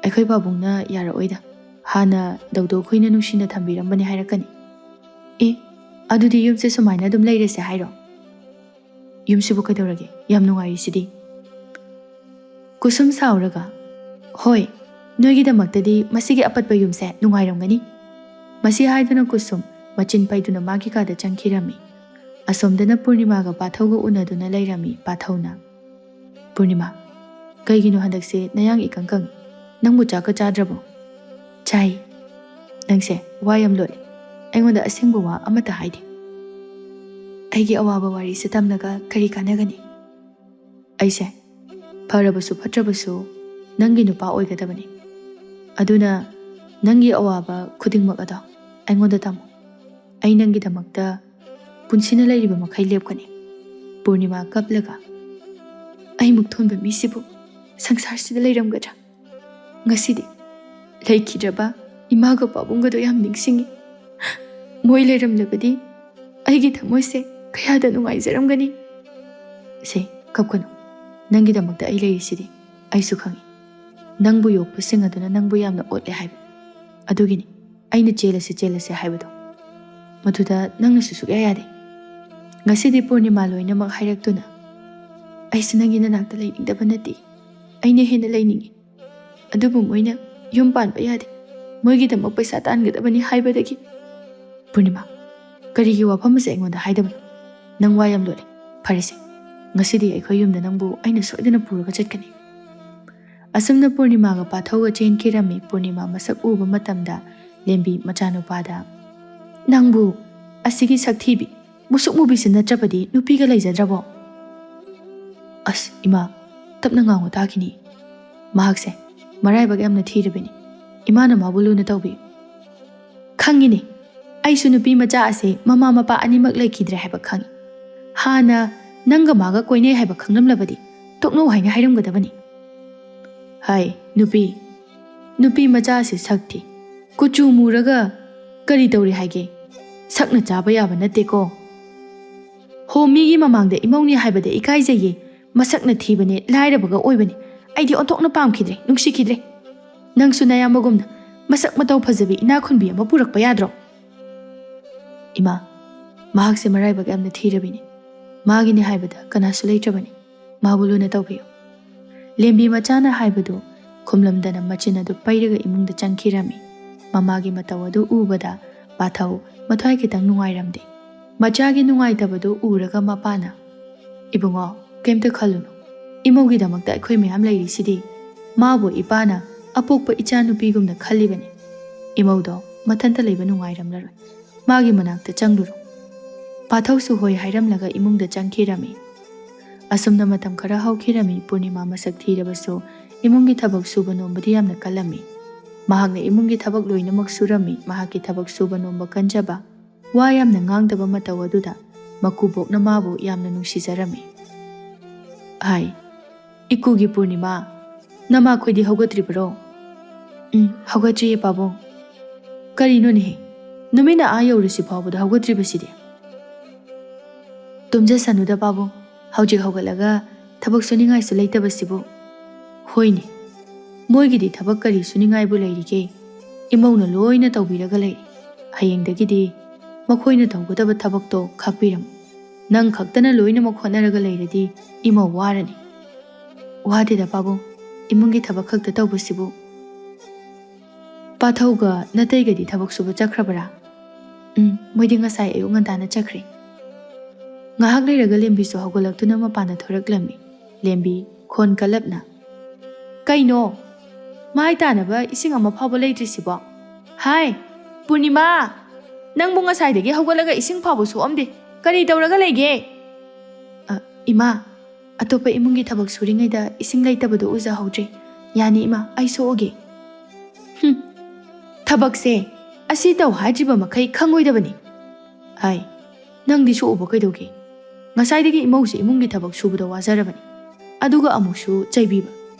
"ꯑꯩꯈꯣꯏ ꯄꯥꯕꯨꯡꯅ ꯌꯥꯔꯛꯑꯣꯏꯗ꯫ ꯍꯥꯟꯅ ꯗꯧꯗꯧ ꯈꯣꯏꯅ ꯅꯨꯡꯁꯤꯅ ꯊꯝꯕꯤꯔꯝꯕꯅꯤ ꯍꯥꯏꯔꯛꯀꯅꯤ꯫" "ꯑꯦ, ꯑꯗꯨꯗꯤ ꯌꯨꯝꯁꯦ ꯁꯨꯃꯥꯏꯅ ꯑꯗꯨꯝ ꯂꯩꯔꯁꯦ ꯍꯥꯏꯔꯣ? ꯌꯨꯝꯁꯤꯕꯨ ꯀꯩꯗꯧꯔꯒꯦ? ꯌꯥꯝ ꯅꯨꯡꯉꯥꯏꯔꯤꯁꯤꯗꯤ꯫" ꯀꯨꯁꯨꯝ ꯁꯥꯎꯔꯒ, "ꯍꯣꯏ, ꯅꯣꯏꯒꯤꯗꯃꯛꯇꯗꯤ ꯃꯁꯤꯒꯤ ꯑꯄꯠꯄ ꯌꯨꯝꯁꯦ ꯅꯨꯡꯉꯥꯏꯔꯝꯒꯅꯤ꯫" ꯃꯁꯤ ꯍꯥꯏꯗꯨꯅ ꯀꯨꯁꯨꯝ ꯃꯆꯤꯟ ꯄꯩꯗꯨꯅ ꯃꯥꯒꯤ ꯀꯥꯗ ꯆꯪꯈꯤꯔꯝꯃꯤ꯫ ꯑꯁꯣꯝꯗꯅ ꯄꯨꯔꯅꯤꯃꯥꯒ ꯄꯥꯊꯧꯒ ꯎꯅꯗꯨꯅ ꯂꯩꯔꯝꯃꯤ꯫ ꯄꯥꯊꯧꯅ, "ꯄꯨꯔꯅꯤꯃꯥ, ꯀꯩꯒꯤꯅꯣ ꯍꯟꯗꯛꯁꯦ ꯅꯌꯥꯡ ꯏꯀꯪ ꯀꯪꯉꯤ? ꯅꯪꯕꯨ ꯆꯥꯛꯀ ꯆꯥꯗ꯭ꯔꯕꯣ?" "ꯆꯥꯏ꯫ ꯅꯪꯁꯦ ꯋꯥ ꯌꯥꯝ ꯂꯣꯠꯂꯤ꯫ ꯑꯩꯉꯣꯟꯗ ꯑꯁꯦꯡꯕ ꯋꯥ ꯑꯃꯠꯇ ꯍꯥꯏꯗꯦ꯫ ꯑꯩꯒꯤ ꯑꯋꯥꯕ ꯋꯥꯔꯤꯁꯦ ꯇꯝꯂꯒ ꯀꯔꯤ ꯀꯥꯟꯅꯒꯅꯤ? ꯑꯩꯁꯦ ꯐꯔꯕꯁꯨ ꯐꯠꯇ꯭ꯔꯕꯁꯨ ꯅꯪꯒꯤ ꯅꯨꯄꯥ ꯑꯣꯏꯒꯗꯕꯅꯤ꯫ ꯑꯗꯨꯅ ꯅꯪꯒꯤ ꯑꯋꯥꯕ ꯈꯨꯗꯤꯡꯃꯛ ꯑꯗꯣ ꯑꯩꯉꯣꯟꯗ ꯇꯝꯃꯨ꯫ ꯑꯩ ꯅꯪꯒꯤꯗꯃꯛꯇ ꯄꯨꯟꯁꯤꯅ ꯂꯩꯔꯤꯕ ꯃꯈꯩ ꯂꯦꯞꯀꯅꯤ꯫" ꯄꯨꯔꯅꯤꯃꯥ ꯀꯞꯂꯒ, "ꯑꯩꯃꯨꯛ ꯊꯣꯟꯕ ꯃꯤꯁꯤꯕꯨ ꯁꯪꯁꯥꯔꯁꯤꯗ ꯂꯩꯔꯝꯒꯗ꯭ꯔꯥ? ꯉꯁꯤꯗꯤ ꯂꯩꯈꯤꯗ꯭ꯔꯕ ꯏꯃꯥꯒ ꯄꯥꯕꯨꯡꯒꯗꯣ ꯌꯥꯝ ꯅꯤꯡꯁꯤꯡꯉꯤ꯫ ꯃꯣꯏ ꯂꯩꯔꯝꯂꯕꯗꯤ ꯑꯩꯒꯤ ꯊꯃꯣꯏꯁꯦ ꯀꯌꯥꯗ ꯅꯨꯡꯉꯥꯏꯖꯔꯝꯒꯅꯤ꯫" "ꯁꯦ, ꯀꯞꯀꯅꯨ꯫ ꯅꯪꯒꯤꯗꯃꯛꯇ ꯑꯩ ꯂꯩꯔꯤꯁꯤꯗꯤ꯫ ꯑꯩꯁꯨ ꯈꯪꯉꯤ ꯅꯪꯕꯨ ꯌꯣꯛꯄꯁꯤꯡ ꯑꯗꯨꯅ ꯅꯪꯕꯨ ꯌꯥꯝꯅ ꯑꯣꯠꯂꯦ ꯍꯥꯏꯕ꯫ ꯑꯗꯨꯒꯤꯅꯤ ꯑꯩꯅ ꯆꯦꯜꯂꯁꯤ, ꯆꯦꯜꯂꯁꯤ ꯍꯥꯏꯕꯗꯣ꯫ ꯃꯗꯨꯗ ꯅꯪꯅꯁꯨ ꯁꯨꯛꯌꯥ ꯌꯥꯗꯦ꯫ ꯉꯁꯤꯗꯤ ꯄꯨꯔꯅꯤꯃꯥ ꯂꯣꯏꯅꯃꯛ ꯍꯥꯏꯔꯛꯇꯨꯅ ꯑꯩꯁꯨ ꯅꯪꯒꯤ ꯅꯅꯥꯛꯇ ꯂꯩꯅꯤꯡꯗꯕ ꯅꯠꯇꯦ꯫ ꯑꯩꯅ ꯍꯦꯟꯅ ꯂꯩꯅꯤꯡꯉꯤ꯫ ꯑꯗꯨꯕꯨ ꯃꯣꯏꯅ ꯌꯨꯝ ꯄꯥꯟꯕ ꯌꯥꯗꯦ, ꯃꯣꯏꯒꯤꯗꯃꯛ ꯄꯩꯁꯥ ꯇꯥꯟꯒꯗꯕꯅꯤ ꯍꯥꯏꯕꯗꯒꯤ꯫" "ꯄꯨꯔꯅꯤꯃꯥ, ꯀꯔꯤꯒꯤ ꯋꯥꯐꯝ ꯑꯁꯦ ꯑꯩꯉꯣꯟꯗ ꯍꯥꯏꯗꯕꯅꯣ? ꯅꯪ ꯋꯥ ꯌꯥꯝ ꯂꯣꯠꯂꯦ꯫ ꯐꯔꯦꯁꯦ, ꯉꯁꯤꯗꯤ ꯑꯩꯈꯣꯏ ꯌꯨꯝꯗ ꯅꯪꯕꯨ ꯑꯩꯅ ꯁꯣꯏꯗꯅ ꯄꯨꯔꯒ ꯆꯠꯀꯅꯤ꯫" ꯑꯁꯨꯝꯅ ꯄꯨꯔꯅꯤꯃꯥꯒ ꯄꯥꯊꯧꯒ ꯆꯦꯟꯈꯤꯔꯝꯃꯤ꯫ ꯄꯨꯔꯅꯤꯃꯥ ꯃꯁꯛ ꯎꯕ ꯃꯇꯝꯗ ꯂꯦꯝꯕꯤ ꯃꯆꯥꯅꯨꯄꯥꯗ, "ꯅꯪꯕꯨ ꯑꯁꯤꯒꯤ ꯁꯛꯊꯤꯕꯤ, ꯃꯨꯁꯨꯛ ꯃꯨꯕꯤꯁꯤ ꯅꯠꯇ꯭ꯔꯕꯗꯤ ꯅꯨꯄꯤꯒ ꯂꯩꯖꯗ꯭ꯔꯕꯣ?" "ꯑꯁ ꯏꯃꯥ, ꯇꯞꯅ ꯉꯥꯡꯉꯨ ꯇꯥꯈꯤꯅꯤ꯫ ꯃꯍꯥꯛꯁꯦ ꯃꯔꯥꯏꯕꯛ ꯌꯥꯝꯅ ꯊꯤꯔꯕꯅꯤ꯫ ꯏꯃꯥꯅ ꯃꯥꯕꯨ ꯂꯨꯅ ꯇꯧꯕꯤꯌꯨ꯫" "ꯈꯪꯉꯤꯅꯦ, ꯑꯩꯁꯨ ꯅꯨꯄꯤ ꯃꯆꯥ ꯑꯁꯦ ꯃꯃꯥ ꯃꯄꯥ ꯑꯅꯤꯃꯛ ꯂꯩꯈꯤꯗ꯭ꯔꯦ ꯍꯥꯏꯕ ꯈꯪꯉꯤ꯫ ꯍꯥꯟꯅ ꯅꯪꯒ ꯃꯥꯒ ꯀꯣꯏꯅꯩ ꯍꯥꯏꯕ ꯈꯪꯂꯝꯂꯕꯗꯤ ꯇꯣꯛꯅꯧ ꯍꯥꯏꯅ ꯍꯥꯏꯔꯝꯒꯗꯕꯅꯤ꯫ ꯍꯥꯏ, ꯅꯨꯄꯤ, ꯅꯨꯄꯤ ꯃꯆꯥꯁꯦ ꯁꯛ ꯊꯤ, ꯀꯨꯆꯨ ꯃꯨꯔꯒ ꯀꯔꯤ ꯇꯧꯔꯤ ꯍꯥꯏꯒꯦ? ꯁꯛꯅ ꯆꯥꯕ ꯌꯥꯕ ꯅꯠꯇꯦꯀꯣ꯫ ꯍꯣ, ꯃꯤꯒꯤ ꯃꯃꯥꯡꯗ ꯏꯃꯧꯅꯤ ꯍꯥꯏꯕꯗ ꯏꯀꯥꯏꯖꯩꯌꯦ꯫ ꯃꯁꯛꯅ ꯊꯤꯕꯅꯦ, ꯂꯥꯏꯔꯕꯒ ꯑꯣꯏꯕꯅꯦ꯫ ꯑꯩꯗꯤ ꯑꯣꯟꯊꯣꯛꯅ ꯄꯥꯝꯈꯤꯗ꯭ꯔꯦ, ꯅꯨꯡꯁꯤꯈꯤꯗ꯭ꯔꯦ꯫ ꯅꯪꯁꯨ ꯅꯌꯥꯝꯕꯒꯨꯝꯅ ꯃꯁꯛ ꯃꯇꯧ ꯐꯖꯕꯤ ꯏꯅꯥꯛ ꯈꯨꯟꯕꯤ ꯑꯃ ꯄꯨꯔꯛꯄ ꯌꯥꯗ꯭ꯔꯣ?" "ꯏꯃꯥ, ꯃꯍꯥꯛꯁꯦ ꯃꯔꯥꯏꯕꯛ ꯌꯥꯝꯅ ꯊꯤꯔꯕꯤꯅꯤ꯫ ꯃꯥꯒꯤꯅꯤ ꯍꯥꯏꯕꯗ ꯀꯅꯥꯁꯨ ꯂꯩꯇ꯭ꯔꯕꯅꯤ꯫ ꯃꯥꯕꯨ ꯂꯨꯅ ꯇꯧꯕꯤꯌꯨ꯫" ꯂꯦꯝꯕꯤ ꯃꯆꯥꯅ ꯍꯥꯏꯕꯗꯨ ꯈꯨꯝꯂꯝꯗꯅ ꯃꯆꯤꯟ ꯑꯗꯨ ꯄꯩꯔꯒ ꯏꯃꯨꯡꯗ ꯆꯪꯈꯤꯔꯝꯃꯤ꯫ ꯃꯃꯥꯒꯤ ꯃꯇꯧ ꯑꯗꯨ ꯎꯕꯗ ꯄꯥꯊꯧ ꯃꯊ꯭ꯋꯥꯏ ꯈꯤꯇꯪ ꯅꯨꯡꯉꯥꯏꯔꯝꯗꯦ꯫ ꯃꯆꯥꯒꯤ ꯅꯨꯡꯉꯥꯏꯇꯕꯗꯨ ꯎꯔꯒ ꯃꯄꯥꯅ, "ꯏꯕꯨꯡꯉꯣ, ꯀꯩꯝꯇ ꯈꯜꯂꯨꯅꯨ꯫ ꯏꯃꯧꯒꯤꯗꯃꯛꯇ ꯑꯩꯈꯣꯏ ꯃꯌꯥꯝ ꯂꯩꯔꯤꯁꯤꯗꯤ꯫ ꯃꯥꯕꯨ ꯏꯄꯥꯅ ꯑꯄꯣꯛꯄ ꯏꯆꯥꯅꯨꯄꯤꯒꯨꯝꯅ ꯈꯜꯂꯤꯕꯅꯤ꯫ ꯏꯃꯧꯗꯣ ꯃꯊꯟꯇ ꯂꯩꯕ ꯅꯨꯡꯉꯥꯏꯔꯝꯂꯔꯣꯏ꯫ ꯃꯥꯒꯤ ꯃꯅꯥꯛꯇ ꯆꯪꯂꯨꯔꯣ꯫" ꯄꯥꯊꯧꯁꯨ ꯍꯣꯏ ꯍꯥꯏꯔꯝꯂꯒ ꯏꯃꯨꯡꯗ ꯆꯪꯈꯤꯔꯝꯃꯤ꯫ ꯑꯁꯨꯝꯅ ꯃꯇꯝ ꯈꯔ ꯍꯧꯈꯤꯔꯝꯃꯤ꯫ ꯄꯨꯔꯅꯤꯃꯥ ꯃꯁꯛ ꯊꯤꯔꯕꯁꯨ ꯏꯃꯨꯡꯒꯤ ꯊꯕꯛ ꯁꯨꯕ ꯅꯣꯝꯕꯗꯤ ꯌꯥꯝꯅ ꯀꯜꯂꯝꯃꯤ꯫ ꯃꯍꯥꯛꯅ ꯏꯃꯨꯡꯒꯤ ꯊꯕꯛ ꯂꯣꯏꯅꯃꯛ ꯁꯨꯔꯝꯃꯤ꯫ ꯃꯍꯥꯛꯀꯤ ꯊꯕꯛ ꯁꯨꯕ ꯅꯣꯝꯕ ꯀꯟꯖꯕ, ꯋꯥ ꯌꯥꯝꯅ ꯉꯥꯡꯗꯕ ꯃꯇꯧ ꯑꯗꯨꯗ ꯃꯀꯨꯕꯣꯛꯅ ꯃꯥꯕꯨ ꯌꯥꯝꯅ ꯅꯨꯡꯁꯤꯖꯔꯝꯃꯤ꯫ ꯍꯥꯏ, "ꯏꯀꯨꯒꯤ ꯄꯨꯔꯅꯤꯃꯥ, ꯅꯃꯥꯈꯣꯏꯗꯤ ꯍꯧꯒꯠꯇ꯭ꯔꯤꯕꯔꯣ?" "ꯎꯝ, ꯍꯧꯒꯠꯇ꯭ꯔꯤꯌꯦ ꯄꯥꯕꯨꯡ꯫" "ꯀꯔꯤꯅꯣꯅꯦꯍꯦ, ꯅꯨꯃꯤꯠꯅ ꯑꯥ ꯌꯧꯔꯁꯤ ꯐꯥꯎꯕꯗ ꯍꯧꯒꯠꯇ꯭ꯔꯤꯕꯁꯤꯗꯤ?" "ꯇꯨꯝꯖꯁꯅꯨꯗ ꯄꯥꯕꯨꯡ, ꯍꯧꯖꯤꯛ ꯍꯧꯒꯠꯂꯒ ꯊꯕꯛ ꯁꯨꯅꯤꯡꯉꯥꯏꯁꯨ ꯂꯩꯇꯕꯁꯤꯕꯨ꯫" "ꯍꯣꯏꯅꯦ, ꯃꯣꯏꯒꯤꯗꯤ ꯊꯕꯛ ꯀꯔꯤ ꯁꯨꯅꯤꯡꯉꯥꯏꯕꯨ ꯂꯩꯔꯤꯒꯦ? ꯏꯃꯧꯅ ꯂꯣꯏꯅ ꯇꯧꯕꯤꯔꯒ ꯂꯩꯔꯦ꯫ ꯍꯌꯦꯡꯗꯒꯤꯗꯤ ꯃꯈꯣꯏꯅ ꯇꯧꯒꯗꯕ ꯊꯕꯛꯇꯣ ꯈꯥꯛꯄꯤꯔꯝꯃꯨ꯫ ꯅꯪ ꯈꯛꯇꯅ ꯂꯣꯏꯅꯃꯛ ꯍꯣꯠꯅꯔꯒ ꯂꯩꯔꯗꯤ ꯏꯃꯧ ꯋꯥꯔꯅꯤ꯫" "ꯋꯥꯗꯦꯗ ꯄꯥꯕꯨꯡ, ꯏꯃꯨꯡꯒꯤ ꯊꯕꯛ ꯈꯛꯇ ꯇꯧꯕꯁꯤꯕꯨ꯫" "ꯄꯥꯊꯧꯒ ꯅꯇꯩꯒꯗꯤ ꯊꯕꯛ ꯁꯨꯕ ꯆꯠꯈ꯭ꯔꯕꯔꯥ?" "ꯎꯝ, ꯃꯣꯏꯗꯤ ꯉꯁꯥꯏ ꯑꯌꯨꯛ ꯉꯟꯇꯥꯅ ꯆꯠꯈ꯭ꯔꯦ꯫" ꯉꯥꯏꯍꯥꯛ ꯂꯩꯔꯒ ꯂꯦꯝꯕꯤꯁꯨ ꯍꯧꯒꯠꯂꯛꯇꯨꯅ ꯃꯄꯥꯟꯗ ꯊꯣꯔꯛꯂꯝꯃꯤ꯫ ꯂꯦꯝꯕꯤ, ꯈꯣꯟ ꯀꯜꯂꯞꯅ, "ꯀꯩꯅꯣ? ꯃꯥꯏ ꯇꯥꯅꯕ ꯏꯁꯤꯡ ꯑꯃ ꯐꯥꯎꯕ ꯂꯩꯇ꯭ꯔꯤꯁꯤꯕꯣ? ꯍꯥꯏ, ꯄꯨꯔꯅꯤꯃꯥ! ꯅꯪꯕꯨ ꯉꯁꯥꯏꯗꯒꯤ ꯍꯧꯒꯠꯂꯒ ꯏꯁꯤꯡ ꯐꯥꯎꯕ ꯁꯣꯛꯑꯝꯗꯦ꯫ ꯀꯔꯤ ꯇꯧꯔꯒ ꯂꯩꯒꯦ?" "ꯑ, ꯏꯃꯥ, ꯑꯇꯣꯞꯄ ꯏꯃꯨꯡꯒꯤ ꯊꯕꯛ ꯁꯨꯔꯤꯉꯩꯗ ꯏꯁꯤꯡ ꯂꯩꯇꯕꯗꯣ ꯎꯖꯍꯧꯗ꯭ꯔꯦ꯫ ꯌꯥꯅꯤ ꯏꯃꯥ, ꯑꯩ ꯁꯣꯛꯑꯒꯦ꯫" "ꯍꯨꯝ, ꯊꯕꯛꯁꯦ ꯑꯁꯤ ꯇꯧ ꯍꯥꯏꯗ꯭ꯔꯤꯕ ꯃꯈꯩ ꯈꯪꯉꯣꯏꯗꯕꯅꯤ꯫ ꯑꯩ, ꯅꯪꯗꯤ ꯁꯣꯛꯎꯕ ꯀꯩꯗꯧꯒꯦ? ꯉꯁꯥꯏꯗꯒꯤ ꯏꯃꯧꯁꯦ ꯏꯃꯨꯡꯒꯤ ꯊꯕꯛ ꯁꯨꯕꯗ ꯋꯥꯖꯔꯕꯅꯤ, ꯑꯗꯨꯒ ꯑꯃꯨꯛꯁꯨ ꯆꯩꯕꯤꯕ꯫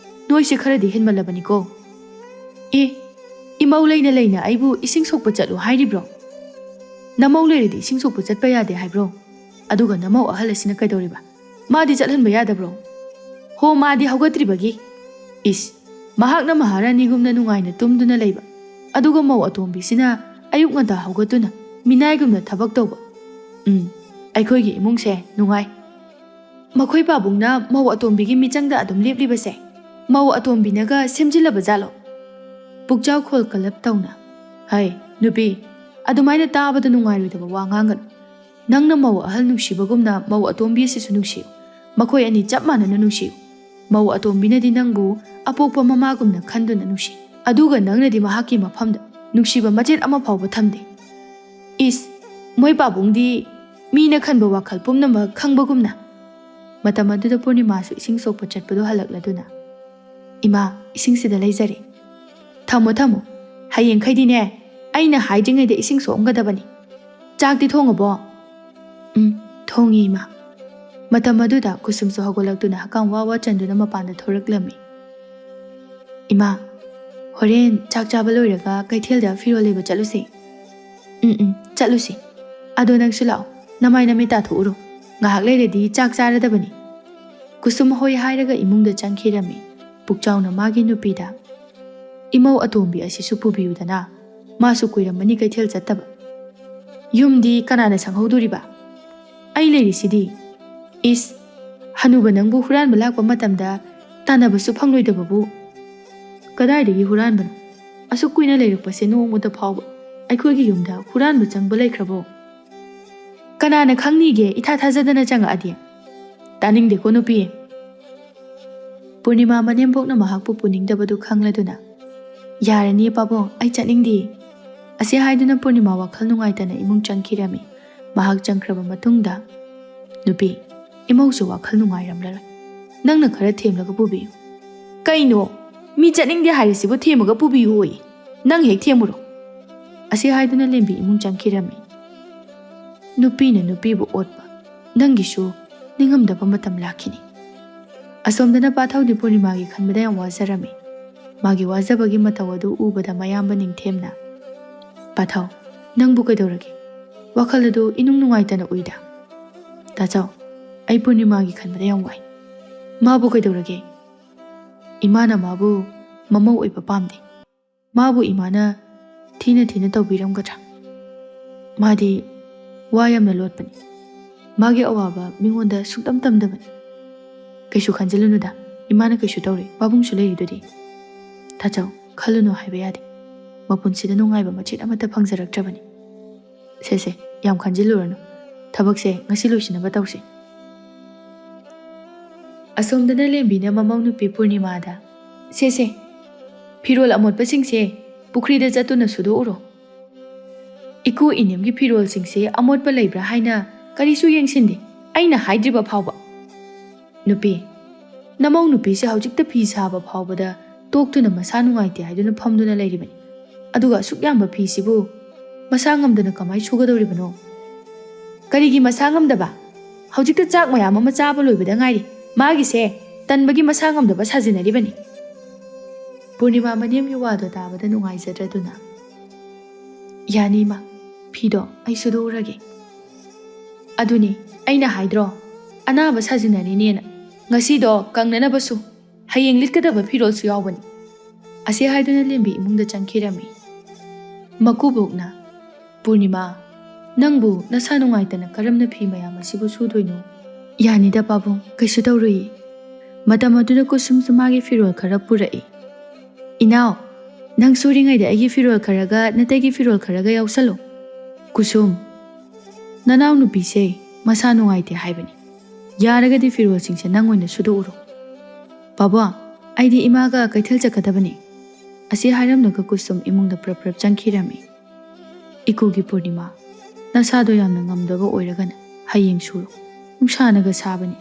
ꯅꯣꯏꯁꯦ ꯈꯔꯗꯤ ꯍꯦꯟꯃꯜꯂꯕꯅꯤꯀꯣ꯫ ꯑꯦ, ꯏꯃꯧ ꯂꯩꯅ ꯂꯩꯅ ꯑꯩꯕꯨ ꯏꯁꯤꯡ ꯁꯣꯛꯄ ꯆꯠꯂꯨ ꯍꯥꯏꯔꯤꯕ꯭ꯔꯣ? ꯅꯃꯧ ꯂꯩꯔꯗꯤ ꯏꯁꯤꯡ ꯁꯣꯛꯄ ꯆꯠꯄ ꯌꯥꯗꯦ ꯍꯥꯏꯕ꯭ꯔꯣ? ꯑꯗꯨꯒ ꯅꯃꯧ ꯑꯍꯜ ꯑꯁꯤꯅ ꯀꯩꯗꯧꯔꯤꯕ? ꯃꯥꯗꯤ ꯆꯠꯍꯟꯕ ꯌꯥꯗꯕ꯭ꯔꯣ? ꯍꯣ, ꯃꯥꯗꯤ ꯍꯧꯒꯠꯇ꯭ꯔꯤꯕꯒꯤ꯫ ꯏꯁ, ꯃꯍꯥꯛꯅ ꯃꯍꯥꯔꯥꯅꯤꯒꯨꯝꯅ ꯅꯨꯡꯉꯥꯏꯅ ꯇꯨꯝꯗꯨꯅ ꯂꯩꯕ, ꯑꯗꯨꯒ ꯃꯧ ꯑꯇꯣꯝꯕꯤꯁꯤꯅ ꯑꯌꯨꯛ ꯉꯟꯇꯥ ꯍꯧꯒꯠꯇꯨꯅ ꯃꯤꯅꯥꯏꯒꯨꯝꯅ ꯊꯕꯛ ꯇꯧꯕ꯫ ꯎꯝ, ꯑꯩꯈꯣꯏꯒꯤ ꯏꯃꯨꯡꯁꯦ ꯅꯨꯡꯉꯥꯏ꯫" ꯃꯈꯣꯏ ꯄꯥꯕꯨꯡꯅ ꯃꯧ ꯑꯇꯣꯝꯕꯤꯒꯤ ꯃꯤꯆꯪꯗ ꯑꯗꯨꯝ ꯂꯦꯞꯂꯤꯕꯁꯦ ꯃꯧ ꯑꯇꯣꯝꯕꯤꯅꯒ ꯁꯦꯝꯖꯤꯜꯂꯕ ꯖꯥꯠꯂꯣ? ꯄꯨꯛꯆꯥꯎ ꯈꯣꯜ ꯀꯂꯞ ꯇꯧꯅ, "ꯍꯩ, ꯅꯨꯄꯤ, ꯑꯗꯨꯃꯥꯏꯅ ꯇꯥꯕꯗ ꯅꯨꯡꯉꯥꯏꯔꯣꯏꯗꯕ ꯋꯥ ꯉꯥꯡꯒꯅꯨ꯫ ꯅꯪꯅ ꯃꯧ ꯑꯍꯜ ꯅꯨꯡꯁꯤꯕꯒꯨꯝꯅ ꯃꯧ ꯑꯇꯣꯝꯕꯤ ꯑꯁꯤꯁꯨ ꯅꯨꯡꯁꯤꯌꯨ꯫ ꯃꯈꯣꯏ ꯑꯅꯤ ꯆꯞ ꯃꯥꯟꯅꯅ ꯅꯨꯡꯁꯤꯌꯨ꯫ ꯃꯧ ꯑꯇꯣꯝꯕꯤꯅꯗꯤ ꯅꯪꯕꯨ ꯑꯄꯣꯛꯄ ꯃꯃꯥꯒꯨꯝꯅ ꯈꯟꯗꯨꯅ ꯅꯨꯡꯁꯤ, ꯑꯗꯨꯒ ꯅꯪꯅꯗꯤ ꯃꯍꯥꯛꯀꯤ ꯃꯐꯝꯗ ꯅꯨꯡꯁꯤꯕ ꯃꯆꯦꯠ ꯑꯃ ꯐꯥꯎꯕ ꯊꯝꯗꯦ꯫" ꯏꯁ, ꯃꯣꯏ ꯄꯥꯕꯨꯡꯗꯤ ꯃꯤꯅ ꯈꯟꯕ ꯋꯥꯈꯜ ꯄꯨꯝꯅꯃꯛ ꯈꯪꯕꯒꯨꯝꯅ꯫ ꯃꯇꯝ ꯑꯗꯨꯗ ꯄꯨꯔꯅꯤꯃꯥꯁꯨ ꯏꯁꯤꯡ ꯁꯣꯛꯄ ꯆꯠꯄꯗꯨ ꯍꯜꯂꯛꯂꯗꯨꯅ, "ꯏꯃꯥ, ꯏꯁꯤꯡꯁꯤꯗ ꯂꯩꯖꯔꯦ꯫ ꯊꯝꯃꯣ, ꯊꯝꯃꯣ꯫ ꯍꯌꯦꯡꯈꯩꯗꯤꯅꯦ, ꯑꯩꯅ ꯍꯥꯏꯗ꯭ꯔꯤꯉꯩꯗ ꯏꯁꯤꯡ ꯁꯣꯛꯑꯝꯒꯗꯕꯅꯤ꯫ ꯆꯥꯛꯇꯤ ꯊꯣꯡꯉꯕꯣ?" "ꯎꯝ, ꯊꯣꯡꯉꯤ, ꯏꯃꯥ꯫" ꯃꯇꯝ ꯑꯗꯨꯗ ꯀꯨꯁꯨꯝꯁꯨ ꯍꯧꯒꯠꯂꯛꯇꯨꯅ ꯍꯛꯀꯥꯝ ꯋꯥ ꯋꯥ ꯆꯟꯗꯨꯅ ꯃꯄꯥꯟꯗ ꯊꯣꯔꯛꯂꯝꯃꯤ꯫ "ꯏꯃꯥ, ꯍꯣꯔꯦꯟ ꯆꯥꯛ ꯆꯥꯕ ꯂꯣꯏꯔꯒ ꯀꯩꯊꯦꯜꯗ ꯐꯤꯔꯣꯜ ꯂꯩꯕ ꯆꯠꯂꯨꯁꯦ꯫" "ꯎꯝ, ꯎꯝ, ꯆꯠꯂꯨꯁꯤ꯫ ꯑꯗꯣ ꯅꯪꯁꯨ ꯂꯥꯛꯑꯣ, ꯅꯃꯥꯏ ꯅꯃꯤꯠ ꯇꯥꯊꯣꯛꯎꯔꯣ꯫ ꯉꯥꯏꯍꯥꯛ ꯂꯩꯔꯗꯤ ꯆꯥꯛ ꯆꯥꯔꯗꯕꯅꯤ꯫" ꯀꯨꯁꯨꯝ ꯍꯣꯏ ꯍꯥꯏꯔꯒ ꯏꯃꯨꯡꯗ ꯆꯪꯈꯤꯔꯝꯃꯤ꯫ ꯄꯨꯛꯆꯥꯎꯅ ꯃꯥꯒꯤ ꯅꯨꯄꯤꯗ, "ꯏꯃꯧ ꯑꯇꯣꯝꯕꯤ ꯑꯁꯤꯁꯨ ꯄꯨꯕꯤꯌꯨꯗꯅ, ꯃꯥꯁꯨ ꯀꯨꯏꯔꯝꯃꯅꯤ ꯀꯩꯊꯦꯜ ꯆꯠꯇꯕ꯫ ꯌꯨꯝꯗꯤ ꯀꯅꯥꯅ ꯁꯪꯍꯧꯗꯣꯔꯤꯕ? ꯑꯩ ꯂꯩꯔꯤꯁꯤꯗꯤ꯫" "ꯏꯁ, ꯍꯅꯨꯕ ꯅꯪꯕꯨ ꯍꯨꯔꯥꯟꯕ ꯂꯥꯛꯄ ꯃꯇꯝꯗ ꯇꯥꯟꯅꯕꯁꯨ ꯐꯪꯂꯣꯏꯗꯕꯕꯨ꯫" "ꯀꯗꯥꯏꯗꯒꯤ ꯍꯨꯔꯥꯟꯕꯅꯣ? ꯑꯁꯨꯛ ꯀꯨꯏꯅ ꯂꯩꯔꯛꯄꯁꯦ ꯅꯣꯡꯃꯇ ꯐꯥꯎꯕ ꯑꯩꯈꯣꯏꯒꯤ ꯌꯨꯝꯗ ꯍꯨꯔꯥꯟꯕ ꯆꯪꯕ ꯂꯩꯈ꯭ꯔꯕꯣ? ꯀꯅꯥꯅ ꯈꯪꯅꯤꯒꯦ, ꯏꯊꯥ ꯊꯥꯖꯗꯅ ꯆꯪꯉꯛꯑꯗꯤ?" "ꯇꯥꯅꯤꯡꯗꯦꯀꯣ ꯅꯨꯄꯤ꯫ ꯄꯨꯔꯅꯤꯃꯥ ꯃꯅꯦꯝꯕꯣꯛꯅ ꯃꯍꯥꯛꯄꯨ ꯄꯨꯅꯤꯡꯗꯕꯗꯨ ꯈꯪꯂꯗꯨꯅ, "ꯌꯥꯔꯅꯤ ꯄꯥꯕꯨꯡ, ꯑꯩ ꯆꯠꯅꯤꯡꯗꯦ" ꯑꯁꯤ ꯍꯥꯏꯗꯨꯅ ꯄꯨꯔꯅꯤꯃꯥ ꯋꯥꯈꯜ ꯅꯨꯡꯉꯥꯏꯇꯅ ꯏꯃꯨꯡ ꯆꯪꯈꯤꯔꯝꯃꯤ꯫ ꯃꯍꯥꯛ ꯆꯪꯈ꯭ꯔꯕ ꯃꯇꯨꯡꯗ, "ꯅꯨꯄꯤ, ꯏꯃꯧꯁꯨ ꯋꯥꯈꯜ ꯅꯨꯡꯉꯥꯏꯔꯝꯂꯔꯣꯏ, ꯅꯪꯅ ꯈꯔ ꯊꯦꯝꯂꯒ ꯄꯨꯕꯤꯌꯨ꯫" "ꯀꯩꯅꯣ, ꯃꯤ ꯆꯠꯅꯤꯡꯗꯦ ꯍꯥꯏꯔꯤꯁꯤꯕꯨ ꯊꯦꯝꯃꯒ ꯄꯨꯕꯤꯌꯨ ꯍꯣꯏ? ꯅꯪ ꯍꯦꯛ ꯊꯦꯝꯃꯨꯔꯣ" ꯑꯁꯤ ꯍꯥꯏꯗꯨꯅ ꯂꯦꯝꯕꯤ ꯏꯃꯨꯡ ꯆꯪꯈꯤꯔꯝꯃꯤ꯫ ꯅꯨꯄꯤꯅ ꯅꯨꯄꯤꯕꯨ ꯑꯣꯠꯄ, ꯅꯪꯒꯤꯁꯨ ꯅꯤꯡꯉꯝꯗꯕ ꯃꯇꯝ ꯂꯥꯛꯈꯤꯅꯤ꯫ ꯑꯁꯣꯝꯗꯅ ꯄꯥꯊꯧꯗꯤ ꯄꯨꯔꯅꯤꯃꯥꯒꯤ ꯈꯟꯕꯗ ꯌꯥꯝ ꯋꯥꯖꯔꯝꯃꯤ꯫ ꯃꯥꯒꯤ ꯋꯥꯖꯕꯒꯤ ꯃꯇꯧ ꯑꯗꯨ ꯎꯕꯗ ꯃꯌꯥꯝꯕ ꯅꯤꯡꯊꯦꯝꯅ, "ꯄꯥꯊꯧ, ꯅꯪꯕꯨ ꯀꯩꯗꯧꯔꯒꯦ? ꯋꯥꯈꯜ ꯑꯗꯨ ꯏꯅꯨꯡ ꯅꯨꯡꯉꯥꯏꯇꯅ ꯎꯏꯗ?" "ꯇꯥꯆꯧ, ꯑꯩ ꯄꯨꯔꯅꯤꯃꯥꯒꯤ ꯈꯟꯕꯗ ꯌꯥꯝ ꯋꯥꯏ꯫ ꯃꯥꯕꯨ ꯀꯩꯗꯧꯔꯒꯦ? ꯏꯃꯥꯅ ꯃꯥꯕꯨ ꯃꯃꯧ ꯑꯣꯏꯕ ꯄꯥꯝꯗꯦ꯫ ꯃꯥꯕꯨ ꯏꯃꯥꯅ ꯊꯤꯅ ꯊꯤꯅ ꯇꯧꯕꯤꯔꯝꯒꯗ꯭ꯔꯥ? ꯃꯥꯗꯤ ꯋꯥ ꯌꯥꯝꯅ ꯂꯣꯠꯄꯅꯤ꯫ ꯃꯥꯒꯤ ꯑꯋꯥꯕ ꯃꯤꯉꯣꯟꯗ ꯁꯨꯡꯇꯝ ꯇꯝꯗꯕꯅꯤ꯫ ꯀꯩꯁꯨ ꯈꯟꯖꯤꯜꯂꯨꯅꯨꯗ, ꯏꯃꯥꯅ ꯀꯩꯁꯨ ꯇꯧꯔꯣꯏ, ꯄꯥꯕꯨꯡꯁꯨ ꯂꯩꯔꯤꯗꯨꯗꯤ꯫" "ꯇꯥꯆꯧ, ꯈꯜꯂꯨꯅꯨ ꯍꯥꯏꯕ ꯌꯥꯗꯦ꯫ ꯃꯄꯨꯟꯁꯤꯗ ꯅꯨꯡꯉꯥꯏꯕ ꯃꯆꯦꯠ ꯑꯃꯠꯇ ꯐꯪꯖꯔꯛꯇ꯭ꯔꯕꯅꯤ꯫ ꯁꯦ ꯁꯦ, ꯌꯥꯝ ꯈꯟꯖꯤꯜꯂꯨꯔꯅꯨ꯫ ꯊꯕꯛꯁꯦ ꯉꯁꯤ ꯂꯣꯏꯁꯤꯟꯅꯕ ꯇꯧꯁꯦ꯫" ꯑꯁꯣꯝꯗꯅ ꯂꯦꯝꯕꯤꯅ ꯃꯃꯧ ꯅꯨꯄꯤ ꯄꯨꯔꯅꯤꯃꯥꯗ, "ꯁꯦ ꯁꯦ, ꯐꯤꯔꯣꯜ ꯑꯃꯣꯠꯄꯁꯤꯡꯁꯦ ꯄꯨꯈ꯭ꯔꯤꯗ ꯆꯠꯇꯨꯅ ꯁꯨꯗꯣꯛꯎꯔꯣ꯫ ꯏꯀꯨ ꯏꯅꯦꯝꯒꯤ ꯐꯤꯔꯣꯜꯁꯤꯡꯁꯦ ꯑꯃꯣꯠꯄ ꯂꯩꯕ꯭ꯔꯥ ꯍꯥꯏꯅ ꯀꯔꯤꯁꯨ ꯌꯦꯡꯁꯤꯟꯗꯦ, ꯑꯩꯅ ꯍꯥꯏꯗ꯭ꯔꯤꯕ ꯐꯥꯎꯕ꯫" "ꯅꯨꯄꯤ, ꯅꯃꯧ ꯅꯨꯄꯤꯁꯦ ꯍꯧꯖꯤꯛꯇ ꯐꯤ ꯁꯥꯕ ꯐꯥꯎꯕꯗ ꯇꯣꯛꯇꯨꯅ ꯃꯁꯥ ꯅꯨꯡꯉꯥꯏꯇꯦ ꯍꯥꯏꯗꯨꯅ ꯐꯝꯗꯨꯅ ꯂꯩꯔꯤꯕꯅꯤ꯫ ꯑꯗꯨꯒ ꯑꯁꯨꯛ ꯌꯥꯝꯕ ꯐꯤꯁꯤꯕꯨ ꯃꯁꯥ ꯉꯝꯗꯅ ꯀꯃꯥꯏ ꯁꯨꯒꯗꯧꯔꯤꯕꯅꯣ?" "ꯀꯔꯤꯒꯤ ꯃꯁꯥ ꯉꯝꯗꯕ? ꯍꯧꯖꯤꯛꯇ ꯆꯥꯛ ꯃꯌꯥꯝ ꯑꯃ ꯆꯥꯕ ꯂꯣꯏꯕꯗ ꯉꯥꯏꯔꯤ꯫ ꯃꯥꯒꯤꯁꯦ ꯇꯟꯕꯒꯤ ꯃꯁꯥ ꯉꯝꯗꯕ ꯁꯥꯖꯤꯟꯅꯔꯤꯕꯅꯤ꯫" ꯄꯨꯔꯅꯤꯃꯥ ꯃꯅꯦꯝꯒꯤ ꯋꯥꯗꯣ ꯇꯥꯕꯗ ꯅꯨꯡꯉꯥꯏꯖꯗ꯭ꯔꯗꯨꯅ, "ꯌꯥꯅꯤ ꯏꯃꯥ, ꯐꯤꯗꯣ ꯑꯩ ꯁꯨꯗꯣꯛꯎꯔꯒꯦ꯫" "ꯑꯗꯨꯅꯤ ꯑꯩꯅ ꯍꯥꯏꯗ꯭ꯔꯣ, ꯑꯅꯥꯕ ꯁꯥꯖꯤꯟꯅꯔꯤꯅꯦꯅ꯫ ꯉꯁꯤꯗꯣ ꯀꯪꯅꯅꯕꯁꯨ, ꯍꯌꯦꯡ ꯂꯤꯠꯀꯗꯕ ꯐꯤꯔꯣꯜꯁꯨ ꯌꯥꯎꯕꯅꯤ꯫" ꯑꯁꯤ ꯍꯥꯏꯗꯨꯅ ꯂꯦꯝꯕꯤ ꯏꯃꯨꯡꯗ ꯆꯪꯈꯤꯔꯝꯃꯤ꯫ ꯃꯀꯨꯕꯣꯛꯅ, "ꯄꯨꯔꯅꯤꯃꯥ, ꯅꯪꯕꯨ ꯅꯁꯥ ꯅꯨꯡꯉꯥꯏꯇꯅ ꯀꯔꯝꯅ ꯐꯤ ꯃꯌꯥꯝ ꯑꯁꯤꯕꯨ ꯁꯨꯗꯣꯏꯅꯣ?" "ꯌꯥꯅꯤꯗ ꯄꯥꯕꯨꯡ, ꯀꯩꯁꯨ ꯇꯧꯔꯨꯏ꯫" ꯃꯇꯝ ꯑꯗꯨꯗ ꯀꯨꯁꯨꯝꯁꯨ ꯃꯥꯒꯤ ꯐꯤꯔꯣꯜ ꯈꯔ ꯄꯨꯔꯛꯏ꯫ "ꯏꯅꯥꯎ, ꯅꯪ ꯁꯨꯔꯤꯉꯩꯗ ꯑꯩꯒꯤ ꯐꯤꯔꯣꯜ ꯈꯔꯒ ꯅꯇꯩꯒꯤ ꯐꯤꯔꯣꯜ ꯈꯔꯒ ꯌꯥꯎꯁꯜꯂꯣ꯫" "ꯀꯨꯁꯨꯝ, ꯅꯅꯥꯎ ꯅꯨꯄꯤꯁꯦ ꯃꯁꯥ ꯅꯨꯡꯉꯥꯏꯇꯦ ꯍꯥꯏꯕꯅꯤ꯫ ꯌꯥꯔꯒꯗꯤ ꯐꯤꯔꯣꯜꯁꯤꯡꯁꯦ ꯅꯪ ꯑꯣꯏꯅ ꯁꯨꯗꯣꯛꯎꯔꯣ꯫" "ꯄꯥꯕꯨꯡ, ꯑꯩꯗꯤ ꯏꯃꯥꯒ ꯀꯩꯊꯦꯜ ꯆꯠꯀꯗꯕꯅꯤ"꯫ ꯑꯁꯤ ꯍꯥꯏꯔꯝꯂꯒ ꯀꯨꯁꯨꯝ ꯏꯃꯨꯡꯗ ꯄ꯭ꯔꯞ ꯄ꯭ꯔꯞ ꯆꯪꯈꯤꯔꯝꯃꯤ꯫ "ꯏꯀꯨꯒꯤ ꯄꯨꯔꯅꯤꯃꯥ, ꯅꯁꯥꯗꯣ ꯌꯥꯝꯅ ꯉꯝꯗꯕ ꯑꯣꯏꯔꯒꯅ ꯍꯌꯦꯡ ꯁꯨꯔꯣ, ꯅꯨꯡꯁꯥꯅꯒ ꯁꯥꯕꯅꯤ"꯫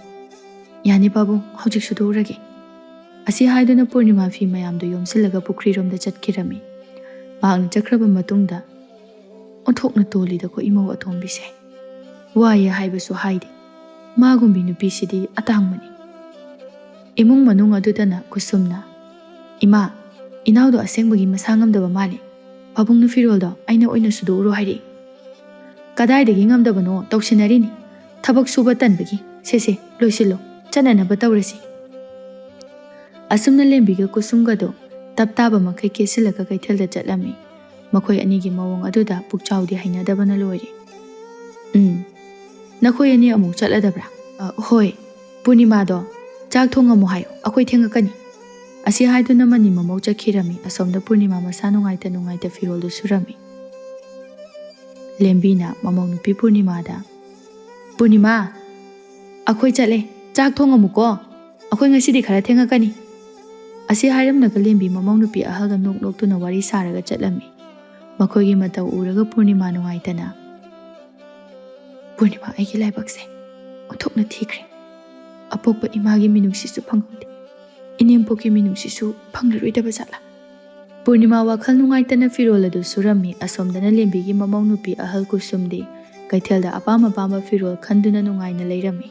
"ꯌꯥꯅꯤ ꯄꯥꯕꯨꯡ, ꯍꯧꯖꯤꯛ ꯁꯨꯗꯣꯛꯎꯔꯒꯦ"꯫ ꯑꯁꯤ ꯍꯥꯏꯗꯨꯅ ꯄꯨꯔꯅꯤꯃꯥ ꯐꯤ ꯃꯌꯥꯝꯗꯣ ꯌꯣꯝꯁꯤꯜꯂꯒ ꯄꯨꯈ꯭ꯔꯤꯔꯣꯝꯗ ꯆꯠꯈꯤꯔꯝꯃꯤ꯫ ꯃꯍꯥꯛꯅ ꯆꯠꯈ꯭ꯔꯕ ꯃꯇꯨꯡꯗ ꯑꯣꯟꯊꯣꯛꯅ ꯇꯣꯜꯂꯤꯗꯀꯣ ꯏꯃꯧ ꯑꯇꯣꯝꯕꯤꯁꯦ꯫ ꯋꯥꯏꯌꯦ ꯍꯥꯏꯕꯁꯨ ꯍꯥꯏꯗꯦ꯫ ꯃꯥꯒꯨꯝꯕꯤ ꯅꯨꯄꯤꯁꯤꯗꯤ ꯑꯇꯥꯡꯕꯅꯤ꯫ ꯏꯃꯨꯡ ꯃꯅꯨꯡ ꯑꯗꯨꯗꯅ ꯀꯨꯁꯨꯝꯅ, "ꯏꯃꯥ, ꯏꯅꯥꯎꯗꯣ ꯑꯁꯦꯡꯕꯒꯤ ꯃꯁꯥ ꯉꯝꯗꯕ ꯃꯥꯜꯂꯤ꯫ ꯄꯥꯕꯨꯡꯅ ꯐꯤꯔꯣꯜꯗꯣ ꯑꯩꯅ ꯑꯣꯏꯅ ꯁꯨꯗꯣꯛꯎꯔꯣ ꯍꯥꯏꯔꯛꯏ"꯫ "ꯀꯗꯥꯏꯗꯒꯤ ꯉꯝꯗꯕꯅꯣ? ꯇꯧꯁꯤꯟꯅꯔꯤꯅꯤ꯫ ꯊꯕꯛ ꯁꯨꯕ ꯇꯟꯕꯒꯤ꯫ ꯁꯦ ꯁꯦ, ꯂꯣꯏꯁꯤꯜꯂꯣ, ꯆꯠꯅꯅꯕ ꯇꯧꯔꯁꯤ"꯫ ꯑꯁꯨꯝꯅ ꯂꯦꯝꯕꯤꯒ ꯀꯨꯁꯨꯝꯒꯗꯣ ꯇꯞ ꯇꯥꯕ ꯃꯈꯩ ꯀꯦꯁꯤꯜꯂꯒ ꯀꯩꯊꯦꯜꯗ ꯆꯠꯂꯝꯃꯤ꯫ ꯃꯈꯣꯏ ꯑꯅꯤꯒꯤ ꯃꯑꯣꯡ ꯑꯗꯨꯗ ꯄꯨꯛꯆꯥꯎꯗꯤ ꯍꯩꯅꯗꯕꯅ ꯂꯣꯏꯔꯦ꯫ "ꯎꯝ, ꯅꯈꯣꯏ ꯑꯅꯤ ꯑꯃꯨꯛ ꯆꯠꯂꯗꯕ꯭ꯔꯥ?" "ꯑ, ꯍꯣꯏ꯫ ꯄꯨꯔꯅꯤꯃꯥꯗꯣ ꯆꯥꯛ ꯊꯣꯡꯉꯝꯃꯨ ꯍꯥꯏꯌꯨ, ꯑꯩꯈꯣꯏ ꯊꯦꯡꯉꯛꯀꯅꯤ"꯫ ꯑꯁꯤ ꯍꯥꯏꯗꯨꯅ ꯃꯅꯤ ꯃꯃꯧ ꯆꯠꯈꯤꯔꯝꯃꯤ꯫ ꯑꯁꯣꯝꯗ ꯄꯨꯔꯅꯤꯃꯥ ꯃꯁꯥ ꯅꯨꯡꯉꯥꯏꯇ ꯅꯨꯡꯉꯥꯏꯇ ꯐꯤꯔꯣꯜꯗꯨ ꯁꯨꯔꯝꯃꯤ꯫ ꯂꯦꯝꯕꯤꯅ ꯃꯃꯧ ꯅꯨꯄꯤ ꯄꯨꯔꯅꯤꯃꯥꯗ, "ꯄꯨꯔꯅꯤꯃꯥ, ꯑꯩꯈꯣꯏ ꯆꯠꯂꯦ, ꯆꯥꯛ ꯊꯣꯡꯉꯝꯃꯨꯀꯣ, ꯑꯩꯈꯣꯏ ꯉꯁꯤꯗꯤ ꯈꯔ ꯊꯦꯡꯉꯛꯀꯅꯤ"꯫ ꯑꯁꯤ ꯍꯥꯏꯔꯝꯂꯒ ꯂꯦꯝꯕꯤ ꯃꯃꯧ ꯅꯨꯄꯤ ꯑꯍꯜꯒ ꯅꯣꯛ ꯅꯣꯛꯇꯨꯅ ꯋꯥꯔꯤ ꯁꯥꯔꯒ ꯆꯠꯂꯝꯃꯤ꯫ ꯃꯈꯣꯏꯒꯤ ꯃꯇꯧ ꯎꯔꯒ ꯄꯨꯔꯅꯤꯃꯥ ꯅꯨꯡꯉꯥꯏꯇꯅ, "ꯄꯨꯔꯅꯤꯃꯥ, ꯑꯩꯒꯤ ꯂꯥꯏꯕꯛꯁꯦ ꯑꯣꯟꯊꯣꯛꯅ ꯊꯤꯈ꯭ꯔꯦ꯫ ꯑꯄꯣꯛꯄ ꯏꯃꯥꯒꯤ ꯃꯤꯅꯨꯡꯁꯤꯁꯨ ꯐꯪꯍꯧꯗꯦ, ꯏꯅꯦꯝꯄꯣꯛꯀꯤ ꯃꯤꯅꯨꯡꯁꯤꯁꯨ ꯐꯪꯂꯔꯣꯏꯗꯕ ꯖꯥꯠꯂꯥ?" ꯄꯨꯔꯅꯤꯃꯥ ꯋꯥꯈꯜ ꯅꯨꯡꯉꯥꯏꯇꯅ ꯐꯤꯔꯣꯜ ꯑꯗꯨ ꯁꯨꯔꯝꯃꯤ꯫ ꯑꯁꯣꯝꯗꯅ ꯂꯦꯝꯕꯤꯒꯤ ꯃꯃꯧ ꯅꯨꯄꯤ ꯑꯍꯜ ꯀꯨꯁꯨꯝꯗꯤ ꯀꯩꯊꯦꯜꯗ ꯑꯄꯥꯝ ꯑꯄꯥꯝꯕ ꯐꯤꯔꯣꯜ ꯈꯟꯗꯨꯅ ꯅꯨꯡꯉꯥꯏꯅ ꯂꯩꯔꯝꯃꯤ꯫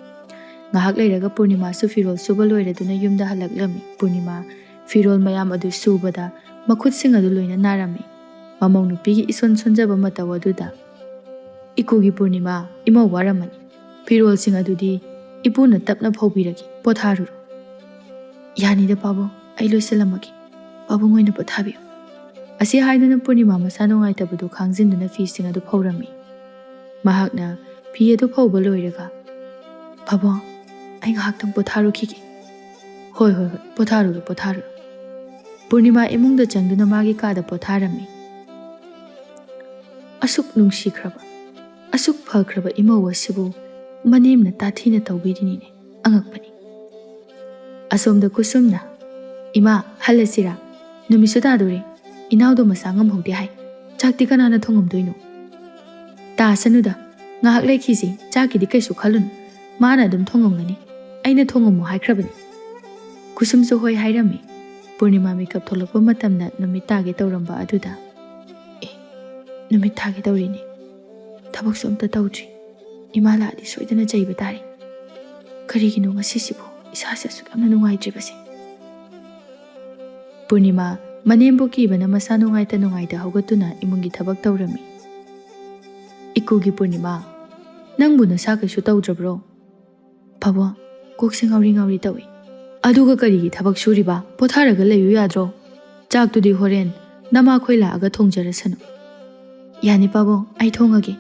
ꯉꯥꯏꯍꯥꯛ ꯂꯩꯔꯒ ꯄꯨꯔꯅꯤꯃꯥꯁꯨ ꯐꯤꯔꯣꯜ ꯁꯨꯕ ꯂꯣꯏꯔꯗꯨꯅ ꯌꯨꯝꯗ ꯍꯜꯂꯛꯂꯝꯃꯤ꯫ ꯄꯨꯔꯅꯤꯃꯥ ꯐꯤꯔꯣꯜ ꯃꯌꯥꯝ ꯑꯗꯨ ꯁꯨꯕꯗ ꯃꯈꯨꯠꯁꯤꯡ ꯑꯗꯨ ꯂꯣꯏꯅ ꯅꯥꯔꯝꯃꯤ꯫ ꯃꯃꯧ ꯅꯨꯄꯤꯒꯤ ꯏꯁꯣꯟ ꯁꯣꯟꯖꯕ ꯃꯇꯧ ꯑꯗꯨꯗ, "ꯏꯀꯨꯒꯤ ꯄꯨꯔꯅꯤꯃꯥ, ꯏꯃꯧ ꯋꯥꯔꯝꯃꯅꯤ꯫ ꯐꯤꯔꯣꯜꯁꯤꯡ ꯑꯗꯨꯗꯤ ꯏꯄꯨꯅ ꯇꯞꯅ ꯐꯧꯕꯤꯔꯒꯦ, ꯄꯣꯊꯥꯔꯨꯔꯣ"꯫ "ꯌꯥꯅꯤꯗ ꯄꯥꯕꯨꯡ, ꯑꯩ ꯂꯣꯏꯁꯤꯜꯂꯝꯃꯒꯦ, ꯄꯥꯕꯨꯡ ꯑꯣꯏꯅ ꯄꯣꯊꯥꯕꯤꯌꯨ"꯫ ꯑꯁꯤ ꯍꯥꯏꯗꯨꯅ ꯄꯨꯔꯅꯤꯃꯥ ꯃꯁꯥ ꯅꯨꯡꯉꯥꯏꯇꯕꯗꯨ ꯈꯥꯡꯖꯤꯟꯗꯨꯅ ꯐꯤꯁꯤꯡ ꯑꯗꯨ ꯐꯧꯔꯝꯃꯤ꯫ ꯃꯍꯥꯛꯅ ꯐꯤ ꯑꯗꯨ ꯐꯧꯕ ꯂꯣꯏꯔꯒ, "ꯄꯥꯕꯨꯡ, ꯑꯩ ꯉꯥꯏꯍꯥꯛꯇꯪ ꯄꯣꯊꯥꯔꯨꯈꯤꯒꯦ"꯫ "ꯍꯣꯏ, ꯍꯣꯏ, ꯍꯣꯏ, ꯄꯣꯊꯥꯔꯨꯔꯣ, ꯄꯣꯊꯥꯔꯨꯔꯣ"꯫ ꯄꯨꯔꯅꯤꯃꯥ ꯏꯃꯨꯡꯗ ꯆꯪꯗꯨꯅ ꯃꯥꯒꯤ ꯀꯥꯗ ꯄꯣꯊꯥꯔꯝꯃꯤ꯫ ꯑꯁꯨꯛ ꯅꯨꯡꯁꯤꯈ꯭ꯔꯕ, ꯑꯁꯨꯛ ꯐꯈ꯭ꯔꯕ ꯏꯃꯧ ꯑꯁꯤꯕꯨ ꯃꯅꯦꯝꯅ ꯇꯥꯊꯤꯅ ꯇꯧꯕꯤꯔꯤꯅꯤꯅꯦ, ꯑꯉꯛꯄꯅꯤ꯫ ꯑꯁꯣꯝꯗ ꯀꯨꯁꯨꯝꯅ, "ꯏꯃꯥ, ꯍꯜꯂꯁꯤꯔꯥ? ꯅꯨꯃꯤꯠꯁꯨ ꯇꯥꯗꯣꯔꯦ꯫ ꯏꯅꯥꯎꯗꯣ ꯃꯁꯥ ꯉꯝꯍꯧꯗꯦ ꯍꯥꯏ꯫ ꯆꯥꯛꯇꯤ ꯀꯅꯥꯅ ꯊꯣꯡꯉꯝꯗꯣꯏꯅꯣ?" "ꯇꯥꯁꯅꯨꯗ, ꯉꯥꯏꯍꯥꯛ ꯂꯩꯈꯤꯁꯤ, ꯆꯥꯛꯀꯤꯗꯤ ꯀꯩꯁꯨ ꯈꯜꯂꯨꯅꯨ꯫ ꯃꯥꯅ ꯑꯗꯨꯝ ꯊꯣꯡꯉꯝꯒꯅꯤ꯫ ꯑꯩꯅ ꯊꯣꯡꯉꯝꯃꯣ ꯍꯥꯏꯈ꯭ꯔꯕꯅꯤ꯫" ꯀꯨꯁꯨꯝꯁꯨ ꯍꯣꯏ ꯍꯥꯏꯔꯝꯃꯤ꯫ ꯄꯨꯔꯅꯤꯃꯥ ꯃꯤꯀꯞ ꯊꯣꯛꯂꯛꯄ ꯃꯇꯝꯗ ꯅꯨꯃꯤꯠ ꯇꯥꯒꯦ ꯇꯧꯔꯝꯕ ꯑꯗꯨꯗ, "ꯑꯦ, ꯅꯨꯃꯤꯠ ꯇꯥꯒꯦ ꯇꯧꯔꯤꯅꯦ꯫ ꯊꯕꯛꯁꯨ ꯑꯝꯇ ꯇꯧꯗ꯭ꯔꯤ꯫ ꯏꯃꯥ ꯂꯥꯛꯑꯗꯤ ꯁꯣꯏꯗꯅ ꯆꯩꯕ ꯇꯥꯔꯦ꯫ ꯀꯔꯤꯒꯤꯅꯣ ꯉꯁꯤꯁꯤꯕꯨ ꯏꯁꯥꯁꯦ ꯑꯁꯨꯛ ꯌꯥꯝꯅ ꯅꯨꯡꯉꯥꯏꯇ꯭ꯔꯤꯕꯁꯦ?" ꯄꯨꯔꯅꯤꯃꯥ ꯃꯅꯦꯝꯕꯨ ꯀꯤꯕꯅ ꯃꯁꯥ ꯅꯨꯡꯉꯥꯏꯇ ꯅꯨꯡꯉꯥꯏꯇ ꯍꯧꯒꯠꯇꯨꯅ ꯏꯃꯨꯡꯒꯤ ꯊꯕꯛ ꯇꯧꯔꯝꯃꯤ꯫ ꯏꯀꯨꯒꯤ ꯄꯨꯔꯅꯤꯃꯥ, "ꯅꯪꯕꯨ ꯅꯁꯥ ꯀꯩꯁꯨ ꯇꯧꯗ꯭ꯔꯕ꯭ꯔꯣ?" "ꯄꯥꯕꯨꯡ, ꯀꯣꯛꯁꯦ ꯉꯥꯎꯔꯤ ꯉꯥꯎꯔꯤ ꯇꯧꯏ꯫" "ꯑꯗꯨꯒ ꯀꯔꯤꯒꯤ ꯊꯕꯛ ꯁꯨꯔꯤꯕ? ꯄꯣꯊꯥꯔꯒ ꯂꯩꯌꯨ ꯌꯥꯗ꯭ꯔꯣ? ꯆꯥꯛꯇꯨꯗꯤ ꯍꯣꯔꯦꯟ ꯅꯃꯥꯈꯣꯏ ꯂꯥꯛꯑꯒ ꯊꯣꯡꯖꯔꯁꯅꯨ꯫" "ꯌꯥꯅꯤ ꯄꯥꯕꯨꯡ, ꯑꯩ ꯊꯣꯡꯉꯒꯦ꯫"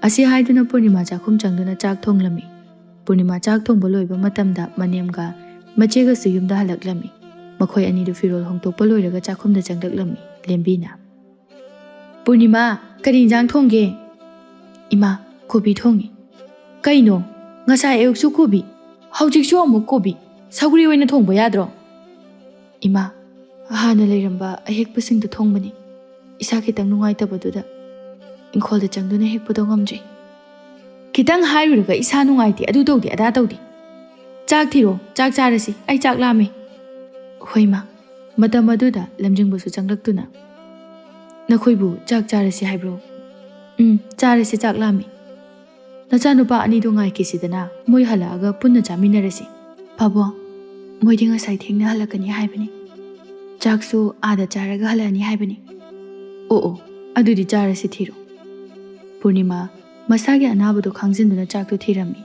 ꯑꯁꯤ ꯍꯥꯏꯗꯨꯅ ꯄꯨꯔꯅꯤꯃꯥ ꯆꯥꯛꯈꯨꯝ ꯆꯪꯗꯨꯅ ꯆꯥꯛ ꯊꯣꯡꯂꯝꯃꯤ꯫ ꯄꯨꯔꯅꯤꯃꯥ ꯆꯥꯛ ꯊꯣꯡꯕ ꯂꯣꯏꯕ ꯃꯇꯝꯗ ꯃꯅꯦꯝꯒ ꯃꯆꯦꯒꯁꯨ ꯌꯨꯝꯗ ꯍꯜꯂꯛꯂꯝꯃꯤ꯫ ꯃꯈꯣꯏ ꯑꯅꯤꯗꯨ ꯐꯤꯔꯣꯜ ꯍꯣꯡꯗꯣꯛꯄ ꯂꯣꯏꯔꯒ ꯆꯥꯛꯈꯨꯝꯗ ꯆꯪꯂꯛꯂꯝꯃꯤ꯫ ꯂꯦꯝꯕꯤꯅ, "ꯄꯨꯔꯅꯤꯃꯥ, ꯀꯔꯤ ꯏꯟꯖꯥꯡ ꯊꯣꯡꯒꯦ?" "ꯏꯃꯥ, ꯀꯣꯕꯤ ꯊꯣꯡꯉꯤ꯫" "ꯀꯩꯅꯣ? ꯉꯁꯥꯏ ꯑꯌꯨꯛꯁꯨ ꯀꯣꯕꯤ, ꯍꯧꯖꯤꯛꯁꯨ ꯑꯃꯨꯛ ꯀꯣꯕꯤ꯫ ꯁꯧꯒ꯭ꯔꯤ ꯑꯣꯏꯅ ꯊꯣꯡꯕ ꯌꯥꯗ꯭ꯔꯣ?" "ꯏꯃꯥ, ꯍꯥꯟꯅ ꯂꯩꯔꯝꯕ ꯑꯍꯦꯛꯄꯁꯤꯡꯗꯨ ꯊꯣꯡꯕꯅꯤ꯫ ꯏꯁꯥ ꯈꯤꯇꯪ ꯅꯨꯡꯉꯥꯏꯇꯕꯗꯨꯗ ꯏꯪꯈꯣꯜꯗ ꯆꯪꯗꯨꯅ ꯍꯦꯛꯄꯗꯣ ꯉꯝꯗ꯭ꯔꯦ꯫" "ꯈꯤꯇꯪ ꯍꯥꯏꯔꯨꯔꯒ ꯏꯁꯥ ꯅꯨꯡꯉꯥꯏꯇꯦ, ꯑꯗꯨ ꯇꯧꯗꯦ, ꯑꯗꯥ ꯇꯧꯗꯦ꯫ ꯆꯥꯛ ꯊꯤꯔꯣ, ꯆꯥꯛ ꯆꯥꯔꯁꯤ, ꯑꯩ ꯆꯥꯛ ꯂꯥꯝꯃꯦ꯫" "ꯍꯣꯏ ꯃꯥ꯫" ꯃꯇꯝ ꯑꯗꯨꯗ ꯂꯝꯖꯤꯡꯕꯁꯨ ꯆꯪꯂꯛꯇꯨꯅ, "ꯅꯈꯣꯏꯕꯨ ꯆꯥꯛ ꯆꯥꯔꯁꯤ ꯍꯥꯏꯕ꯭ꯔꯣ?" "ꯎꯝ, ꯆꯥꯔꯁꯤ, ꯆꯥꯛ ꯂꯥꯝꯃꯤ꯫" "ꯅꯆꯥꯅꯨꯄꯥ ꯑꯅꯤꯗꯣ ꯉꯥꯏꯈꯤꯁꯤꯗꯅ, ꯃꯣꯏ ꯍꯜꯂꯛꯑꯒ ꯄꯨꯟꯅ ꯆꯥꯃꯤꯟꯅꯔꯁꯤ꯫" "ꯄꯥꯕꯨꯡ, ꯃꯣꯏꯗꯤ ꯉꯁꯥꯏ ꯊꯦꯡꯅ ꯍꯜꯂꯛꯀꯅꯤ ꯍꯥꯏꯕꯅꯤ꯫ ꯆꯥꯛꯁꯨ ꯑꯥꯗ ꯆꯥꯔꯒ ꯍꯜꯂꯛꯑꯅꯤ ꯍꯥꯏꯕꯅꯤ꯫" "ꯑꯣ ꯑꯣ, ꯑꯗꯨꯗꯤ ꯆꯥꯔꯁꯤ, ꯊꯤꯔꯣ꯫" ꯄꯨꯔꯅꯤꯃꯥ ꯃꯁꯥꯒꯤ ꯑꯅꯥꯕꯗꯣ ꯈꯥꯡꯖꯤꯟꯗꯨꯅ ꯆꯥꯛꯇꯨ ꯊꯤꯔꯝꯃꯤ꯫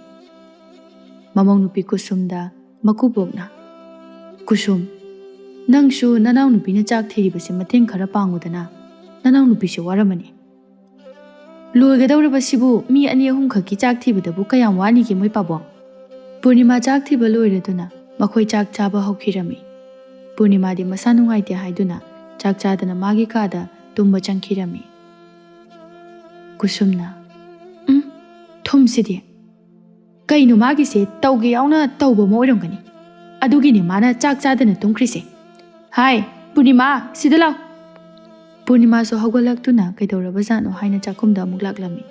ꯃꯃꯧ ꯅꯨꯄꯤ ꯀꯨꯁꯨꯝꯗ ꯃꯀꯨꯕꯣꯛꯅ, "ꯀꯨꯁꯨꯝ, ꯅꯪꯁꯨ ꯅꯅꯥꯎꯅꯨꯄꯤꯅ ꯆꯥꯛ ꯊꯤꯔꯤꯕꯁꯦ ꯃꯇꯦꯡ ꯈꯔ ꯄꯥꯡꯉꯨꯗꯅ, ꯅꯅꯥꯎꯅꯨꯄꯤꯁꯦ ꯋꯥꯔꯝꯃꯅꯤ꯫" "ꯂꯣꯏꯒꯗꯧꯔꯕꯁꯤꯕꯨ ꯃꯤ ꯑꯅꯤ ꯑꯍꯨꯝ ꯈꯛꯀꯤ ꯆꯥꯛ ꯊꯤꯕꯗꯕꯨ ꯀꯌꯥꯝ ꯋꯥꯅꯤꯒꯦ ꯃꯣꯏ ꯄꯥꯕꯨꯡ?" ꯄꯨꯔꯅꯤꯃꯥ ꯆꯥꯛ ꯊꯤꯕ ꯂꯣꯏꯔꯗꯨꯅ ꯃꯈꯣꯏ ꯆꯥꯛ ꯆꯥꯕ ꯍꯧꯈꯤꯔꯝꯃꯤ꯫ ꯄꯨꯔꯅꯤꯃꯥꯗꯤ ꯃꯁꯥ ꯅꯨꯡꯉꯥꯏꯇꯦ ꯍꯥꯏꯗꯨꯅ ꯆꯥꯛ ꯆꯥꯗꯅ ꯃꯥꯒꯤ ꯀꯥꯗ ꯇꯨꯝꯕ ꯆꯪꯈꯤꯔꯝꯃꯤ꯫ ꯀꯨꯁꯨꯝꯅ, "ꯎꯝ, ꯊꯨꯝꯁꯤꯗꯤ꯫ ꯀꯩꯅꯣ ꯃꯥꯒꯤꯁꯦ? ꯇꯧꯒꯦ ꯌꯥꯎꯅ ꯇꯧꯕ ꯑꯃ ꯑꯣꯏꯔꯝꯒꯅꯤ꯫" ꯑꯗꯨꯒꯤꯅꯦ ꯃꯥꯅ ꯆꯥꯛ ꯆꯥꯗꯅ ꯇꯨꯝꯈ꯭ꯔꯤꯁꯦ꯫ "ꯍꯥꯏ, ꯄꯨꯔꯅꯤꯃꯥ, ꯁꯤꯗ ꯂꯥꯎ!" ꯄꯨꯔꯅꯤꯃꯥꯁꯨ ꯍꯧꯒꯠꯂꯛꯇꯨꯅ ꯀꯩꯗꯧꯔꯕꯖꯥꯠꯅꯣ ꯍꯥꯏꯅ ꯆꯥꯛꯈꯨꯝꯗ ꯑꯃꯨꯛ ꯂꯥꯛꯂꯝꯃꯤ꯫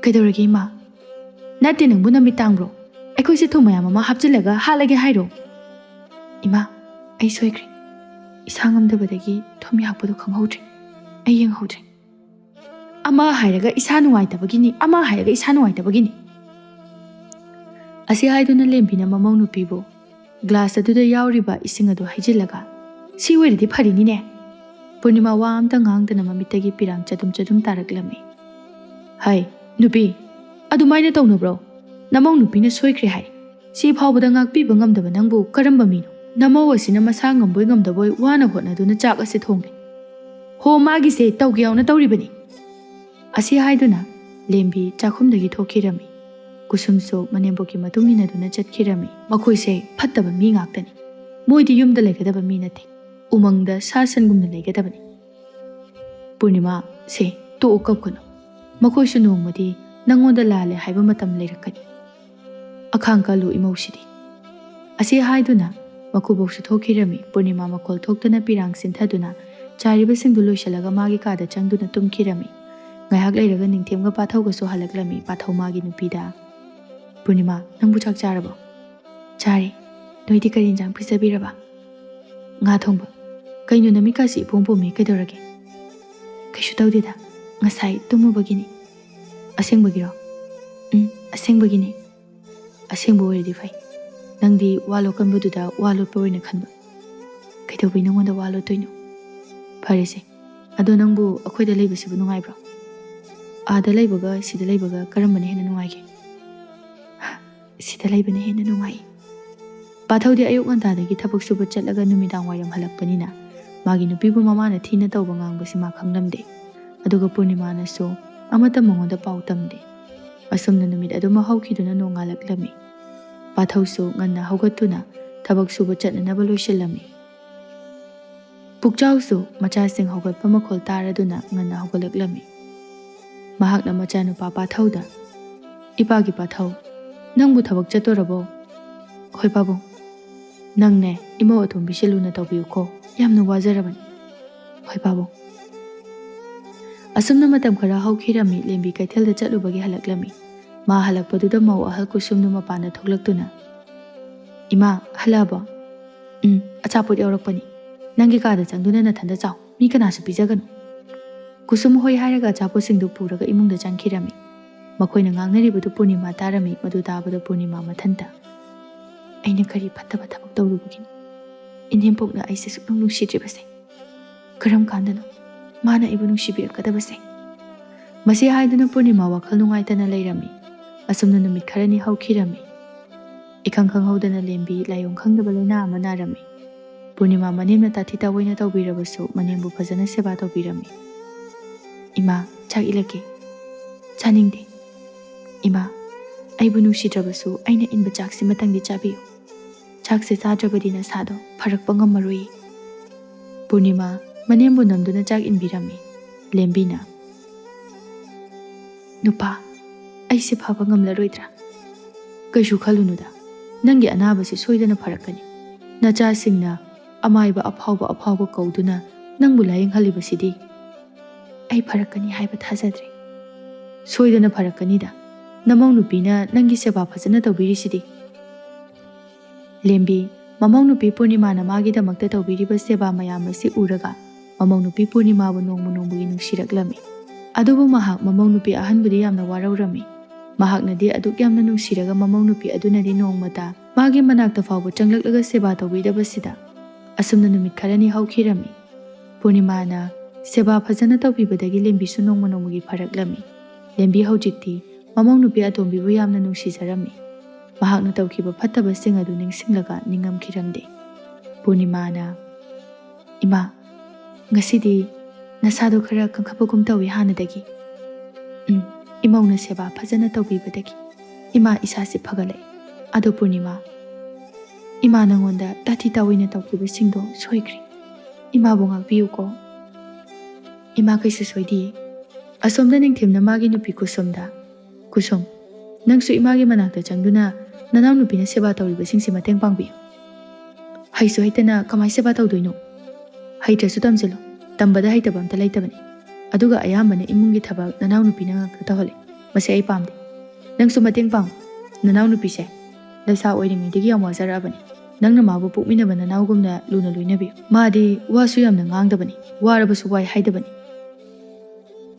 "ꯀꯩꯗꯧꯔꯒꯦ ꯏꯃꯥ?" "ꯅꯠꯇꯦ, ꯅꯪꯕꯨ ꯅꯃꯤꯠ ꯇꯥꯡꯕ꯭ꯔꯣ? ꯑꯩꯈꯣꯏꯁꯦ ꯊꯨꯝ ꯃꯌꯥꯝ ꯑꯃ ꯍꯥꯞꯆꯤꯜꯂꯒ ꯍꯥꯠꯂꯒꯦ ꯍꯥꯏꯔꯣ?" "ꯏꯃꯥ, ꯑꯩ ꯁꯣꯏꯈ꯭ꯔꯦ꯫ ꯏꯁꯥ ꯉꯝꯗꯕꯗꯒꯤ ꯊꯨꯝ ꯌꯥꯛꯄꯗꯣ ꯈꯪꯍꯧꯗ꯭ꯔꯦ꯫ ꯑꯩ ꯌꯦꯡꯍꯧꯗ꯭ꯔꯦ꯫ ꯑꯃ ꯍꯥꯏꯔꯒ ꯏꯁꯥ ꯅꯨꯡꯉꯥꯏꯇꯕꯒꯤꯅꯤ, ꯑꯃ ꯍꯥꯏꯔꯒ ꯏꯁꯥ ꯅꯨꯡꯉꯥꯏꯇꯕꯒꯤꯅꯤ꯫" ꯑꯁꯤ ꯍꯥꯏꯗꯨꯅ ꯂꯦꯝꯕꯤꯅ ꯃꯃꯧ ꯅꯨꯄꯤꯕꯨ ꯒ꯭ꯂꯥꯁ ꯑꯗꯨꯗ ꯌꯥꯎꯔꯤꯕ ꯏꯁꯤꯡ ꯑꯗꯨ ꯍꯩꯖꯤꯜꯂꯒ, "ꯁꯤ ꯑꯣꯏꯔꯗꯤ ꯐꯔꯤꯅꯤꯅꯦ꯫" ꯄꯨꯔꯅꯤꯃꯥ ꯋꯥ ꯑꯝꯇ ꯉꯥꯡꯗꯅ ꯃꯃꯤꯠꯇꯒꯤ ꯄꯤꯔꯥꯡ ꯆꯗꯨꯝ ꯆꯗꯨꯝ ꯇꯥꯔꯛꯂꯝꯃꯤ꯫ "ꯍꯩ, ꯅꯨꯄꯤ, ꯑꯗꯨꯃꯥꯏꯅ ꯇꯧꯅꯕ꯭ꯔꯣ? ꯅꯃꯧ ꯅꯨꯄꯤꯅ ꯁꯣꯏꯈ꯭ꯔꯦ ꯍꯥꯏ꯫ ꯁꯤ ꯐꯥꯎꯕꯗ ꯉꯥꯛꯄꯤꯕ ꯉꯝꯗꯕ ꯅꯪꯕꯨ ꯀꯔꯝꯕ ꯃꯤꯅꯣ? ꯅꯃꯧ ꯑꯁꯤꯅ ꯃꯁꯥ ꯉꯝꯕꯣꯏ ꯉꯝꯗꯕꯣꯏ ꯋꯥꯅ ꯍꯣꯠꯅꯗꯨꯅ ꯆꯥꯛ ꯑꯁꯤ ꯊꯣꯡꯂꯦ꯫ ꯍꯣ, ꯃꯥꯒꯤꯁꯦ ꯇꯧꯒꯦ ꯌꯥꯎꯅ ꯇꯧꯔꯤꯕꯅꯤ꯫" ꯑꯁꯤ ꯍꯥꯏꯗꯨꯅ ꯂꯦꯝꯕꯤ ꯆꯥꯛꯈꯨꯝꯗꯒꯤ ꯊꯣꯛꯈꯤꯔꯝꯃꯤ꯫ ꯀꯨꯁꯨꯝꯁꯨ ꯃꯅꯦꯝꯕꯣꯛꯀꯤ ꯃꯇꯨꯡ ꯏꯟꯅꯗꯨꯅ ꯆꯠꯈꯤꯔꯝꯃꯤ꯫ ꯃꯈꯣꯏꯁꯦ ꯐꯠꯇꯕ ꯃꯤ ꯉꯥꯛꯇꯅꯤ꯫ ꯃꯣꯏꯗꯤ ꯌꯨꯝꯗ ꯂꯩꯒꯗꯕ ꯃꯤ ꯅꯠꯇꯦ꯫ ꯎꯃꯪꯗ ꯁꯥ ꯁꯟꯒꯨꯝꯅ ꯂꯩꯒꯗꯕꯅꯤ꯫ "ꯄꯨꯔꯅꯤꯃꯥ, ꯁꯦ, ꯇꯣꯛꯎ, ꯀꯞꯀꯅꯨ꯫ ꯃꯈꯣꯏꯁꯨ ꯅꯣꯡꯃꯗꯤ ꯅꯪꯉꯣꯟꯗ ꯂꯥꯜꯂꯦ ꯍꯥꯏꯕ ꯃꯇꯝ ꯂꯩꯔꯛꯀꯅꯤ꯫ ꯑꯈꯥꯡ ꯀꯜꯂꯨ ꯏꯃꯧꯁꯤꯗꯤ꯫" ꯑꯁꯤ ꯍꯥꯏꯗꯨꯅ ꯃꯀꯨꯕꯣꯛꯁꯨ ꯊꯣꯛꯈꯤꯔꯝꯃꯤ꯫ ꯄꯨꯔꯅꯤꯃꯥ ꯃꯈꯣꯜ ꯊꯣꯛꯇꯅ ꯄꯤꯔꯥꯡ ꯁꯤꯟꯊꯗꯨꯅ ꯆꯥꯔꯤꯕꯁꯤꯡꯗꯨ ꯂꯣꯏꯁꯤꯜꯂꯒ ꯃꯥꯒꯤ ꯀꯥꯗ ꯆꯪꯗꯨꯅ ꯇꯨꯝꯈꯤꯔꯝꯃꯤ꯫ ꯉꯥꯏꯍꯥꯛ ꯂꯩꯔꯒ ꯅꯤꯡꯊꯦꯝꯒ ꯄꯥꯊꯧꯒꯁꯨ ꯍꯜꯂꯛꯂꯝꯃꯤ꯫ ꯄꯥꯊꯧ ꯃꯥꯒꯤ ꯅꯨꯄꯤꯗ, "ꯄꯨꯔꯅꯤꯃꯥ, ꯅꯪꯕꯨ ꯆꯥꯛ ꯆꯥꯔꯕꯣ?" "ꯆꯥꯔꯦ꯫ ꯅꯣꯏꯗꯤ ꯀꯔꯤ ꯏꯟꯖꯥꯡ ꯄꯤꯖꯕꯤꯔꯕ?" "ꯉꯥ ꯊꯣꯡꯕ꯫ ꯀꯩꯅꯣ ꯅꯃꯤꯠꯀꯥꯁꯤ ꯏꯄꯣꯝ ꯄꯣꯝꯃꯤ, ꯀꯩꯗꯧꯔꯒꯦ?" "ꯀꯩꯁꯨ ꯇꯧꯗꯦꯗ, ꯉꯁꯥꯏ ꯇꯨꯝꯃꯨꯕꯒꯤꯅꯤ꯫" "ꯑꯁꯦꯡꯕꯒꯤꯔꯣ?" "ꯎꯝ, ꯑꯁꯦꯡꯕꯒꯤꯅꯤ꯫" "ꯑꯁꯦꯡꯕ ꯑꯣꯏꯔꯗꯤ ꯐꯩ꯫ ꯅꯪꯗꯤ ꯋꯥ ꯂꯣꯠꯀꯟꯕꯗꯨꯗ ꯋꯥ ꯂꯣꯠꯄ ꯑꯣꯏꯅ ꯈꯟꯕ꯫ ꯀꯩꯗꯧꯕꯩ ꯅꯉꯣꯟꯗ ꯋꯥ ꯂꯣꯠꯇꯣꯏꯅꯣ? ꯐꯔꯦꯁꯦ, ꯑꯗꯣ ꯅꯪꯕꯨ ꯑꯩꯈꯣꯏꯗ ꯂꯩꯕꯁꯤꯕꯨ ꯅꯨꯡꯉꯥꯏꯕ꯭ꯔꯣ? ꯑꯥꯗ ꯂꯩꯕꯒ ꯁꯤꯗ ꯂꯩꯕꯒ ꯀꯔꯝꯕꯅ ꯍꯦꯟꯅ ꯅꯨꯡꯉꯥꯏꯒꯦ?" "ꯁꯤꯗ ꯂꯩꯕꯅ ꯍꯦꯟꯅ ꯅꯨꯡꯉꯥꯏ꯫" ꯄꯥꯊꯧꯗꯤ ꯑꯌꯨꯛ ꯉꯟꯇꯥꯗꯒꯤ ꯊꯕꯛ ꯁꯨꯕ ꯆꯠꯂꯒ ꯅꯨꯃꯤꯗꯥꯡ ꯋꯥꯏꯔꯝ ꯍꯜꯂꯛꯄꯅꯤꯅ ꯃꯥꯒꯤ ꯅꯨꯄꯤꯕꯨ ꯃꯃꯥꯅ ꯊꯤꯅ ꯇꯧꯕ ꯉꯥꯡꯕꯁꯤ ꯃꯥ ꯈꯪꯂꯝꯗꯦ꯫ ꯑꯗꯨꯒ ꯄꯨꯔꯅꯤꯃꯥꯅꯁꯨ ꯑꯃꯠꯇ ꯃꯉꯣꯟꯗ ꯄꯥꯎ ꯇꯝꯗꯦ꯫ ꯑꯁꯨꯝꯅ ꯅꯨꯃꯤꯠ ꯑꯗꯨꯃ ꯍꯧꯈꯤꯗꯨꯅ ꯅꯣꯡꯉꯥꯜꯂꯛꯂꯝꯃꯤ꯫ ꯄꯥꯊꯧꯁꯨ ꯉꯟꯅ ꯍꯧꯒꯠꯇꯨꯅ ꯊꯕꯛ ꯁꯨꯕ ꯆꯠꯅꯅꯕ ꯂꯣꯏꯁꯤꯜꯂꯝꯃꯤ꯫ ꯄꯨꯛꯆꯥꯎꯁꯨ ꯃꯆꯥꯁꯤꯡ ꯍꯧꯒꯠꯄ ꯃꯈꯣꯜ ꯇꯥꯔꯗꯨꯅ ꯉꯟꯅ ꯍꯧꯒꯠꯂꯛꯂꯝꯃꯤ꯫ ꯃꯍꯥꯛꯅ ꯃꯆꯥꯅꯨꯄꯥ ꯄꯥꯊꯧꯗ, "ꯏꯄꯥꯒꯤ ꯄꯥꯊꯧ, ꯅꯪꯕꯨ ꯊꯕꯛ ꯆꯠꯇꯣꯔꯕꯣ?" "ꯍꯣꯏ ꯄꯥꯕꯨꯡ, ꯅꯪꯅꯦ ꯏꯃꯧ ꯑꯇꯣꯝꯕꯤꯁꯦ ꯂꯨꯅ ꯇꯧꯕꯤꯌꯨꯀꯣ, ꯌꯥꯝꯅ ꯋꯥꯖꯔꯕꯅꯤ꯫ ꯍꯣꯏ ꯄꯥꯕꯨꯡ"꯫ ꯑꯁꯨꯝꯅ ꯃꯇꯝ ꯈꯔ ꯍꯧꯈꯤꯔꯝꯃꯤ꯫ ꯂꯦꯝꯕꯤ ꯀꯩꯊꯦꯜꯗ ꯆꯠꯂꯨꯕꯒꯤ ꯍꯜꯂꯛꯂꯝꯃꯤ꯫ ꯃꯥ ꯍꯜꯂꯛꯄꯗꯨꯗ ꯃꯧ ꯑꯍꯜ ꯀꯨꯁꯨꯝꯗꯨ ꯃꯄꯥꯟꯗ ꯊꯣꯛꯂꯛꯇꯨꯅ, "ꯏꯃꯥ, ꯍꯜꯂꯛꯑꯕꯣ?" "ꯎꯝ, ꯑꯆꯥꯄꯣꯠ ꯌꯥꯎꯔꯛꯄꯅꯤ꯫ ꯅꯪꯒꯤ ꯀꯥꯗ ꯆꯪꯗꯨꯅ ꯅꯊꯟꯗ ꯆꯥꯎ, ꯃꯤ ꯀꯅꯥꯁꯨ ꯄꯤꯖꯒꯅꯨ"꯫ ꯀꯨꯁꯨꯝ ꯍꯣꯏ ꯍꯥꯏꯔꯒ ꯑꯆꯥꯄꯣꯠꯁꯤꯡꯗꯨ ꯄꯨꯔꯒ ꯏꯃꯨꯡꯗ ꯆꯪꯈꯤꯔꯝꯃꯤ꯫ ꯃꯈꯣꯏꯅ ꯉꯥꯡꯅꯔꯤꯕꯗꯨ ꯄꯨꯔꯅꯤꯃꯥ ꯇꯥꯔꯝꯃꯤ꯫ ꯃꯗꯨ ꯇꯥꯕꯗ ꯄꯨꯔꯅꯤꯃꯥ ꯃꯊꯟꯇ, "ꯑꯩꯅ ꯀꯔꯤ ꯐꯠꯇꯕ ꯊꯕꯛ ꯇꯧꯔꯨꯕꯒꯤꯅꯣ ꯏꯅꯦꯝꯄꯣꯛꯅ ꯑꯩꯁꯦ ꯁꯨꯛꯅꯨꯡ ꯅꯨꯡꯁꯤꯗ꯭ꯔꯤꯕꯁꯦ? ꯀꯔꯝ ꯀꯥꯟꯗꯅꯣ ꯃꯥꯅ ꯑꯩꯕꯨ ꯅꯨꯡꯁꯤꯕꯤꯔꯛꯀꯗꯕꯁꯦ?" ꯃꯁꯤ ꯍꯥꯏꯗꯨꯅ ꯄꯨꯔꯅꯤꯃꯥ ꯋꯥꯈꯜ ꯅꯨꯡꯉꯥꯏꯇꯅ ꯂꯩꯔꯝꯃꯤ꯫ ꯑꯁꯨꯝꯅ ꯅꯨꯃꯤꯠ ꯈꯔꯅꯤ ꯍꯧꯈꯤꯔꯝꯃꯤ꯫ ꯏꯈꯪ ꯈꯪꯍꯧꯗꯅ ꯂꯦꯝꯕꯤ ꯂꯥꯏꯑꯣꯡ ꯈꯪꯗꯕ ꯂꯥꯏꯅꯥ ꯑꯃ ꯅꯥꯔꯝꯃꯤ꯫ ꯄꯨꯔꯅꯤꯃꯥ ꯃꯅꯦꯝꯅ ꯇꯥꯊꯤ ꯇꯥꯑꯣꯏꯅ ꯇꯧꯕꯤꯔꯕꯁꯨ ꯃꯅꯦꯝꯕꯨ ꯐꯖꯅ ꯁꯦꯕꯥ ꯇꯧꯕꯤꯔꯝꯃꯤ꯫ "ꯏꯃꯥ, ꯆꯥꯛ ꯏꯜꯂꯛꯀꯦ"꯫ "ꯆꯥꯅꯤꯡꯗꯦ"꯫ "ꯏꯃꯥ, ꯑꯩꯕꯨ ꯅꯨꯡꯁꯤꯗ꯭ꯔꯕꯁꯨ ꯑꯩꯅ ꯏꯟꯕ ꯆꯥꯛꯁꯤꯃꯇꯪꯗꯤ ꯆꯥꯕꯤꯌꯨ꯫ ꯆꯥꯛꯁꯦ ꯆꯥꯗ꯭ꯔꯕꯗꯤ ꯅꯁꯥꯗꯣ ꯐꯔꯛꯄ ꯉꯝꯃꯔꯣꯏꯌꯦ"꯫ ꯄꯨꯔꯅꯤꯃꯥ ꯃꯅꯦꯝꯕꯨ ꯅꯝꯗꯨꯅ ꯆꯥꯛ ꯏꯟꯕꯤꯔꯝꯃꯤ꯫ ꯂꯦꯝꯕꯤꯅ, "ꯅꯨꯄꯥ, ꯑꯩꯁꯦ ꯐꯕ ꯉꯝꯂꯔꯣꯏꯗ꯭ꯔꯥ?" "ꯀꯩꯁꯨ ꯈꯜꯂꯨꯅꯨꯗ, ꯅꯪꯒꯤ ꯑꯅꯥꯕꯁꯤ ꯁꯣꯏꯗꯅ ꯐꯔꯛꯀꯅꯤ꯫ ꯅꯆꯥꯁꯤꯡꯅ ꯑꯃꯥꯏꯕ ꯑꯐꯥꯎꯕ ꯑꯐꯥꯎꯕ ꯀꯧꯗꯨꯅ ꯅꯪꯕꯨ ꯂꯥꯌꯦꯡꯍꯜꯂꯤꯕꯁꯤꯗꯤ"꯫ "ꯑꯩ ꯐꯔꯛꯀꯅꯤ ꯍꯥꯏꯕ ꯊꯥꯖꯗ꯭ꯔꯦ"꯫ "ꯁꯣꯏꯗꯅ ꯐꯔꯛꯀꯅꯤꯗ, ꯅꯃꯧ ꯅꯨꯄꯤꯅ ꯅꯪꯒꯤ ꯁꯦꯕꯥ ꯐꯖꯅ ꯇꯧꯕꯤꯔꯤꯁꯤꯗꯤ"꯫ ꯂꯦꯝꯕꯤ, ꯃꯃꯧ ꯅꯨꯄꯤ ꯄꯨꯔꯅꯤꯃꯥꯅ ꯃꯥꯒꯤꯗꯃꯛꯇ ꯇꯧꯕꯤꯔꯤꯕ ꯁꯦꯕꯥ ꯃꯌꯥꯝ ꯑꯁꯤ ꯎꯔꯒ ꯃꯃꯧ ꯅꯨꯄꯤ ꯄꯨꯔꯅꯤꯃꯥꯕꯨ ꯅꯣꯡꯃ ꯅꯣꯡꯃꯒꯤ ꯅꯨꯡꯁꯤꯔꯛꯂꯝꯃꯤ꯫ ꯑꯗꯨꯕꯨ ꯃꯍꯥꯛ ꯃꯃꯧ ꯅꯨꯄꯤ ꯑꯍꯟꯕꯨꯗꯤ ꯌꯥꯝꯅ ꯋꯥꯔꯧꯔꯝꯃꯤ꯫ ꯃꯍꯥꯛꯅꯗꯤ ꯑꯗꯨꯛ ꯌꯥꯝꯅ ꯅꯨꯡꯁꯤꯔꯒ ꯃꯃꯧ ꯅꯨꯄꯤ ꯑꯗꯨꯅꯗꯤ ꯅꯣꯡꯃꯇ ꯃꯥꯒꯤ ꯃꯅꯥꯛꯇ ꯐꯥꯎꯕ ꯆꯪꯂꯛꯂꯒ ꯁꯦꯕꯥ ꯇꯧꯕꯤꯗꯕꯁꯤꯗ꯫ ꯑꯁꯨꯝꯅ ꯅꯨꯃꯤꯠ ꯈꯔꯅꯤ ꯍꯧꯈꯤꯔꯝꯃꯤ꯫ ꯄꯨꯔꯅꯤꯃꯥꯅ ꯁꯦꯕꯥ ꯐꯖꯅ ꯇꯧꯕꯤꯕꯗꯒꯤ ꯂꯦꯝꯕꯤꯁꯨ ꯅꯣꯡꯃ ꯅꯣꯡꯃꯒꯤ ꯐꯔꯛꯂꯝꯃꯤ꯫ ꯂꯦꯝꯕꯤ ꯍꯧꯖꯤꯛꯇꯤ ꯃꯃꯧ ꯅꯨꯄꯤ ꯑꯇꯣꯝꯕꯤꯕꯨ ꯌꯥꯝꯅ ꯅꯨꯡꯁꯤꯖꯔꯝꯃꯤ꯫ ꯃꯍꯥꯛꯅ ꯇꯧꯈꯤꯕ ꯐꯠꯇꯕꯁꯤꯡ ꯑꯗꯨ ꯅꯤꯡꯁꯤꯡꯂꯒ ꯅꯤꯡꯉꯝꯈꯤꯔꯝꯗꯦ꯫ ꯄꯨꯔꯅꯤꯃꯥꯅ, "ꯏꯃꯥ, ꯉꯁꯤꯗꯤ ꯅꯁꯥꯗꯣ ꯈꯔ ꯀꯟꯈꯠꯄꯒꯨꯝ ꯇꯧꯏ ꯍꯥꯟꯅꯗꯒꯤ"꯫ "ꯎꯝ, ꯏꯃꯧꯅ ꯁꯦꯕꯥ ꯐꯖꯅ ꯇꯧꯕꯤꯕꯗꯒꯤ ꯏꯃꯥ ꯏꯁꯥꯁꯦ ꯐꯒꯠꯂꯛꯏ꯫ ꯑꯗꯣ ꯄꯨꯔꯅꯤꯃꯥ, ꯏꯃꯥ ꯅꯉꯣꯟꯗ ꯇꯥꯊꯤ ꯇꯥꯑꯣꯏꯅ ꯇꯧꯈꯤꯕꯁꯤꯡꯗꯣ ꯁꯣꯏꯈ꯭ꯔꯦ꯫ ꯏꯃꯥꯕꯨ ꯉꯥꯛꯄꯤꯌꯨꯀꯣ"꯫ "ꯏꯃꯥ ꯀꯩꯁꯨ ꯁꯣꯏꯗꯤꯌꯦ"꯫ ꯑꯁꯣꯝꯗ ꯅꯤꯡꯊꯦꯝꯅ ꯃꯥꯒꯤ ꯅꯨꯄꯤ ꯀꯨꯁꯨꯝꯗ, "ꯀꯨꯁꯨꯝ, ꯅꯪꯁꯨ ꯏꯃꯥꯒꯤ ꯃꯅꯥꯛꯇ ꯆꯪꯗꯨꯅ ꯅꯅꯥꯎꯅꯨꯄꯤꯅ ꯁꯦꯕꯥ ꯇꯧꯔꯤꯕꯁꯤꯡꯁꯦ ꯃꯇꯦꯡ ꯄꯥꯡꯕꯤꯌꯨ꯫ ꯍꯩꯁꯨ ꯍꯩꯇꯅ ꯀꯃꯥꯏ ꯁꯦꯕꯥ ꯇꯧꯗꯣꯏꯅꯣ? ꯍꯩꯇ꯭ꯔꯁꯨ ꯇꯝꯁꯤꯜꯂꯨ꯫ ꯇꯝꯕꯗ ꯍꯩꯇꯕ ꯑꯝꯇ ꯂꯩꯇꯕꯅꯤ꯫ ꯑꯗꯨꯒ ꯑꯌꯥꯝꯕꯅ ꯏꯃꯨꯡꯒꯤ ꯊꯕꯛ ꯅꯅꯥꯎꯅꯨꯄꯤꯅ ꯉꯥꯛꯇ ꯇꯧꯍꯜꯂꯤ꯫ ꯃꯁꯤ ꯑꯩ ꯄꯥꯝꯗꯦ꯫ ꯅꯪꯁꯨ ꯃꯇꯦꯡ ꯄꯥꯡꯉꯨ꯫ ꯅꯅꯥꯎꯅꯨꯄꯤꯁꯦ ꯂꯩꯁꯥ ꯑꯣꯏꯔꯤꯉꯩꯗꯒꯤ ꯌꯥꯝ ꯋꯥꯖꯔꯛꯑꯕꯅꯤ꯫ ꯅꯪꯅ ꯃꯥꯕꯨ ꯄꯣꯛꯃꯤꯟꯅꯕ ꯅꯅꯥꯎꯒꯨꯝꯅ ꯂꯨꯅ ꯂꯣꯏꯅꯕꯤꯌꯨ꯫ ꯃꯥꯗꯤ ꯋꯥꯁꯨ ꯌꯥꯝꯅ ꯉꯥꯡꯗꯕꯅꯤ, ꯋꯥꯔꯕꯁꯨ ꯋꯥꯏ ꯍꯥꯏꯗꯕꯅꯤ꯫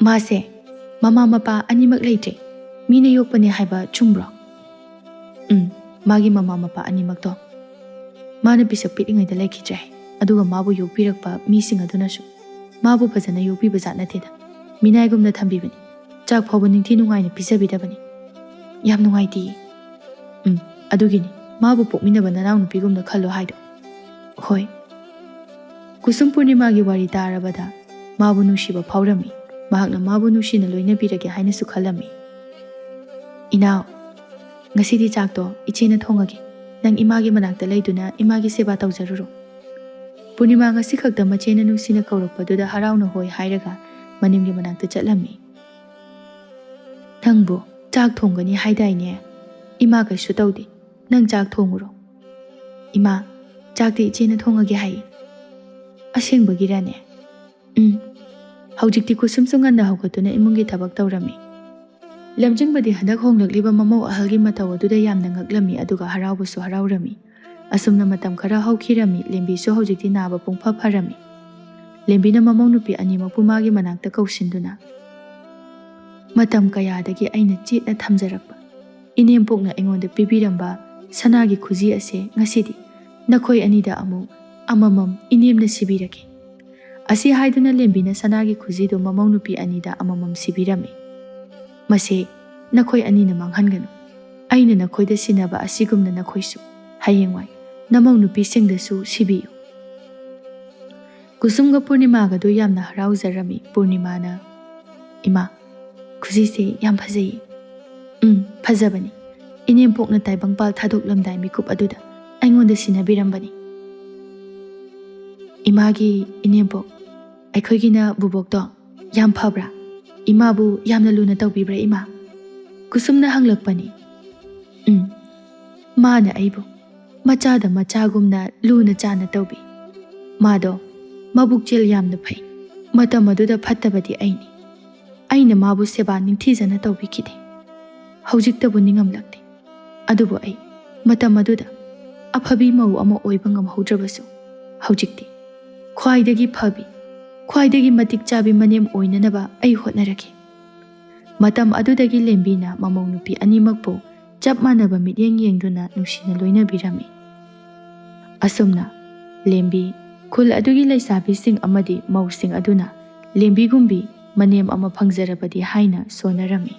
ꯃꯥꯁꯦ ꯃꯃꯥ ꯃꯄꯥ ꯑꯅꯤꯃꯛ ꯂꯩꯇ꯭ꯔꯦ꯫ ꯃꯤꯅ ꯌꯣꯛꯄꯅꯦ ꯍꯥꯏꯕ ꯆꯨꯝꯕ꯭ꯔꯣ? ꯎꯝ, ꯃꯥꯒꯤ ꯃꯃꯥ ꯃꯄꯥ ꯑꯅꯤꯃꯛꯇꯣ ꯃꯥꯅ ꯄꯤꯁꯛ ꯄꯤꯛꯂꯤꯉꯩꯗ ꯂꯩꯈꯤꯗ꯭ꯔꯦ꯫ ꯑꯗꯨꯒ ꯃꯥꯕꯨ ꯌꯣꯛꯄꯤꯔꯛꯄ ꯃꯤꯁꯤꯡ ꯑꯗꯨꯅꯁꯨ ꯃꯥꯕꯨ ꯐꯖꯅ ꯌꯣꯛꯄꯤꯕ ꯖꯥꯠ ꯅꯠꯇꯦꯗ꯫ ꯃꯤꯅꯥꯏꯒꯨꯝꯅ ꯊꯝꯕꯤꯕꯅꯤ꯫ ꯆꯥꯛ ꯐꯥꯎꯕ ꯅꯤꯡꯊꯤ ꯅꯨꯡꯉꯥꯏꯅ ꯄꯤꯖꯕꯤꯗꯕꯅꯤ꯫ ꯌꯥꯝ ꯅꯨꯡꯉꯥꯏꯇꯦꯌꯦ꯫ ꯎꯝ, ꯑꯗꯨꯒꯤꯅꯤ ꯃꯥꯕꯨ ꯄꯣꯛꯃꯤꯟꯅꯕ ꯅꯅꯥꯎꯅꯨꯄꯤꯒꯨꯝꯅ ꯈꯜꯂꯣ ꯍꯥꯏꯗꯣ꯫ ꯍꯣꯏ꯫ ꯀꯨꯁꯨꯝ ꯄꯨꯔꯅꯤꯃꯥꯒꯤ ꯋꯥꯔꯤ ꯇꯥꯔꯕꯗ ꯃꯥꯕꯨ ꯅꯨꯡꯁꯤꯕ ꯐꯥꯎꯔꯝꯃꯤ꯫ ꯃꯍꯥꯛꯅ ꯃꯥꯕꯨ ꯅꯨꯡꯁꯤꯅ ꯂꯣꯏꯅꯕꯤꯔꯒꯦ ꯍꯥꯏꯅꯁꯨ ꯈꯜꯂꯝꯃꯤ꯫ "ꯏꯅꯥꯎ, ꯉꯁꯤꯗꯤ ꯆꯥꯛꯇꯣ ꯏꯆꯦꯅ ꯊꯣꯡꯉꯒꯦ꯫ ꯅꯪ ꯏꯃꯥꯒꯤ ꯃꯅꯥꯛꯇ ꯂꯩꯗꯨꯅ ꯏꯃꯥꯒꯤ ꯁꯦꯕꯥ ꯇꯧꯖꯔꯨꯔꯣ꯫" ꯄꯨꯔꯅꯤꯃꯥ ꯉꯁꯤ ꯈꯛꯇ ꯃꯆꯦꯅ ꯅꯨꯡꯁꯤꯅ ꯀꯧꯔꯛꯄꯗꯨꯗ ꯍꯔꯥꯎꯅ ꯍꯣꯏ ꯍꯥꯏꯔꯒ ꯃꯅꯦꯝꯒꯤ ꯃꯅꯥꯛꯇ ꯆꯠꯂꯝꯃꯤ꯫ "ꯅꯪꯕꯨ ꯆꯥꯛ ꯊꯣꯡꯒꯅꯤ ꯍꯥꯏꯗꯥꯏꯅꯦ? ꯏꯃꯥ ꯀꯩꯁꯨ ꯇꯧꯗꯦ꯫ ꯅꯪ ꯆꯥꯛ ꯊꯣꯡꯉꯨꯔꯣ꯫" "ꯏꯃꯥ, ꯆꯥꯛꯇꯤ ꯏꯆꯦꯅ ꯊꯣꯡꯉꯒꯦ ꯍꯥꯏꯌꯦ꯫" "ꯑꯁꯦꯡꯕꯒꯤꯔꯅꯦ?" "ꯎꯝ꯫" ꯍꯧꯖꯤꯛꯇꯤ ꯀꯨꯁꯨꯝꯁꯨ ꯉꯟꯅ ꯍꯧꯒꯠꯇꯨꯅ ꯏꯃꯨꯡꯒꯤ ꯊꯕꯛ ꯇꯧꯔꯝꯃꯤ꯫ ꯂꯝꯖꯤꯡꯕꯗꯤ ꯍꯟꯗꯛ ꯍꯣꯡꯂꯛꯂꯤꯕ ꯃꯃꯧ ꯑꯍꯜꯒꯤ ꯃꯇꯧ ꯑꯗꯨꯗ ꯌꯥꯝꯅ ꯉꯛꯂꯝꯃꯤ, ꯑꯗꯨꯒ ꯍꯔꯥꯎꯕꯁꯨ ꯍꯔꯥꯎꯔꯝꯃꯤ꯫ ꯑꯁꯨꯝꯅ ꯃꯇꯝ ꯈꯔ ꯍꯧꯈꯤꯔꯝꯃꯤ꯫ ꯂꯦꯝꯕꯤꯁꯨ ꯍꯧꯖꯤꯛꯇꯤ ꯅꯥꯕ ꯄꯨꯡꯐ ꯐꯔꯝꯃꯤ꯫ ꯂꯦꯝꯕꯤꯅ ꯃꯃꯧ ꯅꯨꯄꯤ ꯑꯅꯤꯃꯛꯄꯨ ꯃꯥꯒꯤ ꯃꯅꯥꯛꯇ ꯀꯧꯁꯤꯟꯗꯨꯅ, "ꯃꯇꯝ ꯀꯌꯥꯗꯒꯤ ꯑꯩꯅ ꯆꯦꯠꯅ ꯊꯝꯖꯔꯛꯄ, ꯏꯅꯦꯝꯄꯣꯛꯅ ꯑꯩꯉꯣꯟꯗ ꯄꯤꯕꯤꯔꯝꯕ ꯁꯅꯥꯒꯤ ꯈꯨꯖꯤ ꯑꯁꯦ ꯉꯁꯤꯗꯤ ꯅꯈꯣꯏ ꯑꯅꯤꯗ ꯑꯃꯨꯛ ꯑꯃꯃꯝ ꯏꯅꯦꯝꯅ ꯁꯤꯕꯤꯔꯒꯦ꯫" ꯑꯁꯤ ꯍꯥꯏꯗꯨꯅ ꯂꯦꯝꯕꯤꯅ ꯁꯅꯥꯒꯤ ꯈꯨꯖꯤꯗꯨ ꯃꯃꯧ ꯅꯨꯄꯤ ꯑꯅꯤꯗ ꯑꯃꯃꯝ ꯁꯤꯕꯤꯔꯝꯃꯤ꯫ "ꯃꯁꯦ ꯅꯈꯣꯏ ꯑꯅꯤꯅ ꯃꯥꯡꯍꯟꯒꯅꯨ꯫ ꯑꯩꯅ ꯅꯈꯣꯏꯗ ꯁꯤꯟꯅꯕ ꯑꯁꯤꯒꯨꯝꯅ ꯅꯈꯣꯏꯁꯨ ꯍꯌꯦꯡꯋꯥꯏ ꯅꯃꯧ ꯅꯨꯄꯤꯁꯤꯡꯗꯁꯨ ꯁꯤꯕꯤꯌꯨ꯫" ꯀꯨꯁꯨꯝꯒ ꯄꯨꯔꯅꯤꯃꯥꯒꯗꯨ ꯌꯥꯝꯅ ꯍꯔꯥꯎꯖꯔꯝꯃꯤ꯫ ꯄꯨꯔꯅꯤꯃꯥꯅ, "ꯏꯃꯥ, ꯈꯨꯖꯤꯁꯦ ꯌꯥꯝ ꯐꯖꯩꯌꯦ꯫" "ꯎꯝ, ꯐꯖꯕꯅꯤ꯫ ꯏꯅꯦꯝꯄꯣꯛꯅ ꯇꯥꯏꯕꯪꯄꯥꯜ ꯊꯥꯗꯣꯛꯂꯝꯗꯥꯏ ꯃꯤꯀꯨꯞ ꯑꯗꯨꯗ ꯑꯩꯉꯣꯟꯗ ꯁꯤꯟꯅꯕꯤꯔꯝꯕꯅꯤ꯫" "ꯏꯃꯥꯒꯤ ꯏꯅꯦꯝꯄꯣꯛ, ꯑꯩꯈꯣꯏꯒꯤꯅ ꯕꯨꯕꯣꯛꯇꯣ ꯌꯥꯝ ꯐꯕ꯭ꯔꯥ? ꯏꯃꯥꯕꯨ ꯌꯥꯝꯅ ꯂꯨꯅ ꯇꯧꯕꯤꯕ꯭ꯔꯥ, ꯏꯃꯥ?" ꯀꯨꯁꯨꯝꯅ ꯍꯪꯂꯛꯄꯅꯤ꯫ "ꯎꯝ, ꯃꯥꯅ ꯑꯩꯕꯨ ꯃꯆꯥꯗ ꯃꯆꯥꯒꯨꯝꯅ ꯂꯨꯅ ꯆꯥꯅ ꯇꯧꯕꯤ꯫ ꯃꯥꯗꯣ ꯃꯕꯨꯛꯆꯦꯜ ꯌꯥꯝꯅ ꯐꯩ꯫ ꯃꯇꯝ ꯑꯗꯨꯗ ꯐꯠꯇꯕꯗꯤ ꯑꯩꯅꯤ꯫ ꯑꯩꯅ ꯃꯥꯕꯨ ꯁꯦꯕꯥ ꯅꯤꯡꯊꯤꯖꯅ ꯇꯧꯕꯤꯈꯤꯗꯦ꯫ ꯍꯧꯖꯤꯛꯇꯕꯨ ꯅꯤꯡꯉꯝꯂꯛꯇꯦ꯫ ꯑꯗꯨꯕꯨ ꯑꯩ ꯃꯇꯝ ꯑꯗꯨꯗ ꯑꯐꯕꯤ ꯃꯧ ꯑꯃ ꯑꯣꯏꯕ ꯉꯝꯍꯧꯗ꯭ꯔꯕꯁꯨ, ꯍꯧꯖꯤꯛꯇꯤ ꯈ꯭ꯋꯥꯏꯗꯒꯤ ꯐꯕꯤ, ꯈ꯭ꯋꯥꯏꯗꯒꯤ ꯃꯇꯤꯛ ꯆꯥꯕꯤ ꯃꯅꯦꯝ ꯑꯣꯏꯅꯅꯕ ꯑꯩ ꯍꯣꯠꯅꯔꯒꯦ꯫ ꯃꯇꯝ ꯑꯗꯨꯗꯒꯤ ꯂꯦꯝꯕꯤꯅ ꯃꯃꯧ ꯅꯨꯄꯤ ꯑꯅꯤꯃꯛꯄꯨ ꯆꯞ ꯃꯥꯟꯅꯕ ꯃꯤꯠꯌꯦꯡ ꯌꯦꯡꯗꯨꯅ ꯅꯨꯡꯁꯤꯅ ꯂꯣꯏꯅꯕꯤꯔꯝꯃꯤ꯫ ꯑꯁꯨꯝꯅ ꯂꯦꯝꯕꯤ, ꯈꯨꯜ ꯑꯗꯨꯒꯤ ꯂꯩꯁꯥꯕꯤꯁꯤꯡ ꯑꯃꯗꯤ ꯃꯧꯁꯤꯡ ꯑꯗꯨꯅ ꯂꯦꯝꯕꯤꯒꯨꯝꯕꯤ ꯃꯅꯦꯝ ꯑꯃ ꯐꯪꯖꯔꯕꯗꯤ ꯍꯥꯏꯅ ꯁꯣꯟꯅꯔꯝꯃꯤ꯫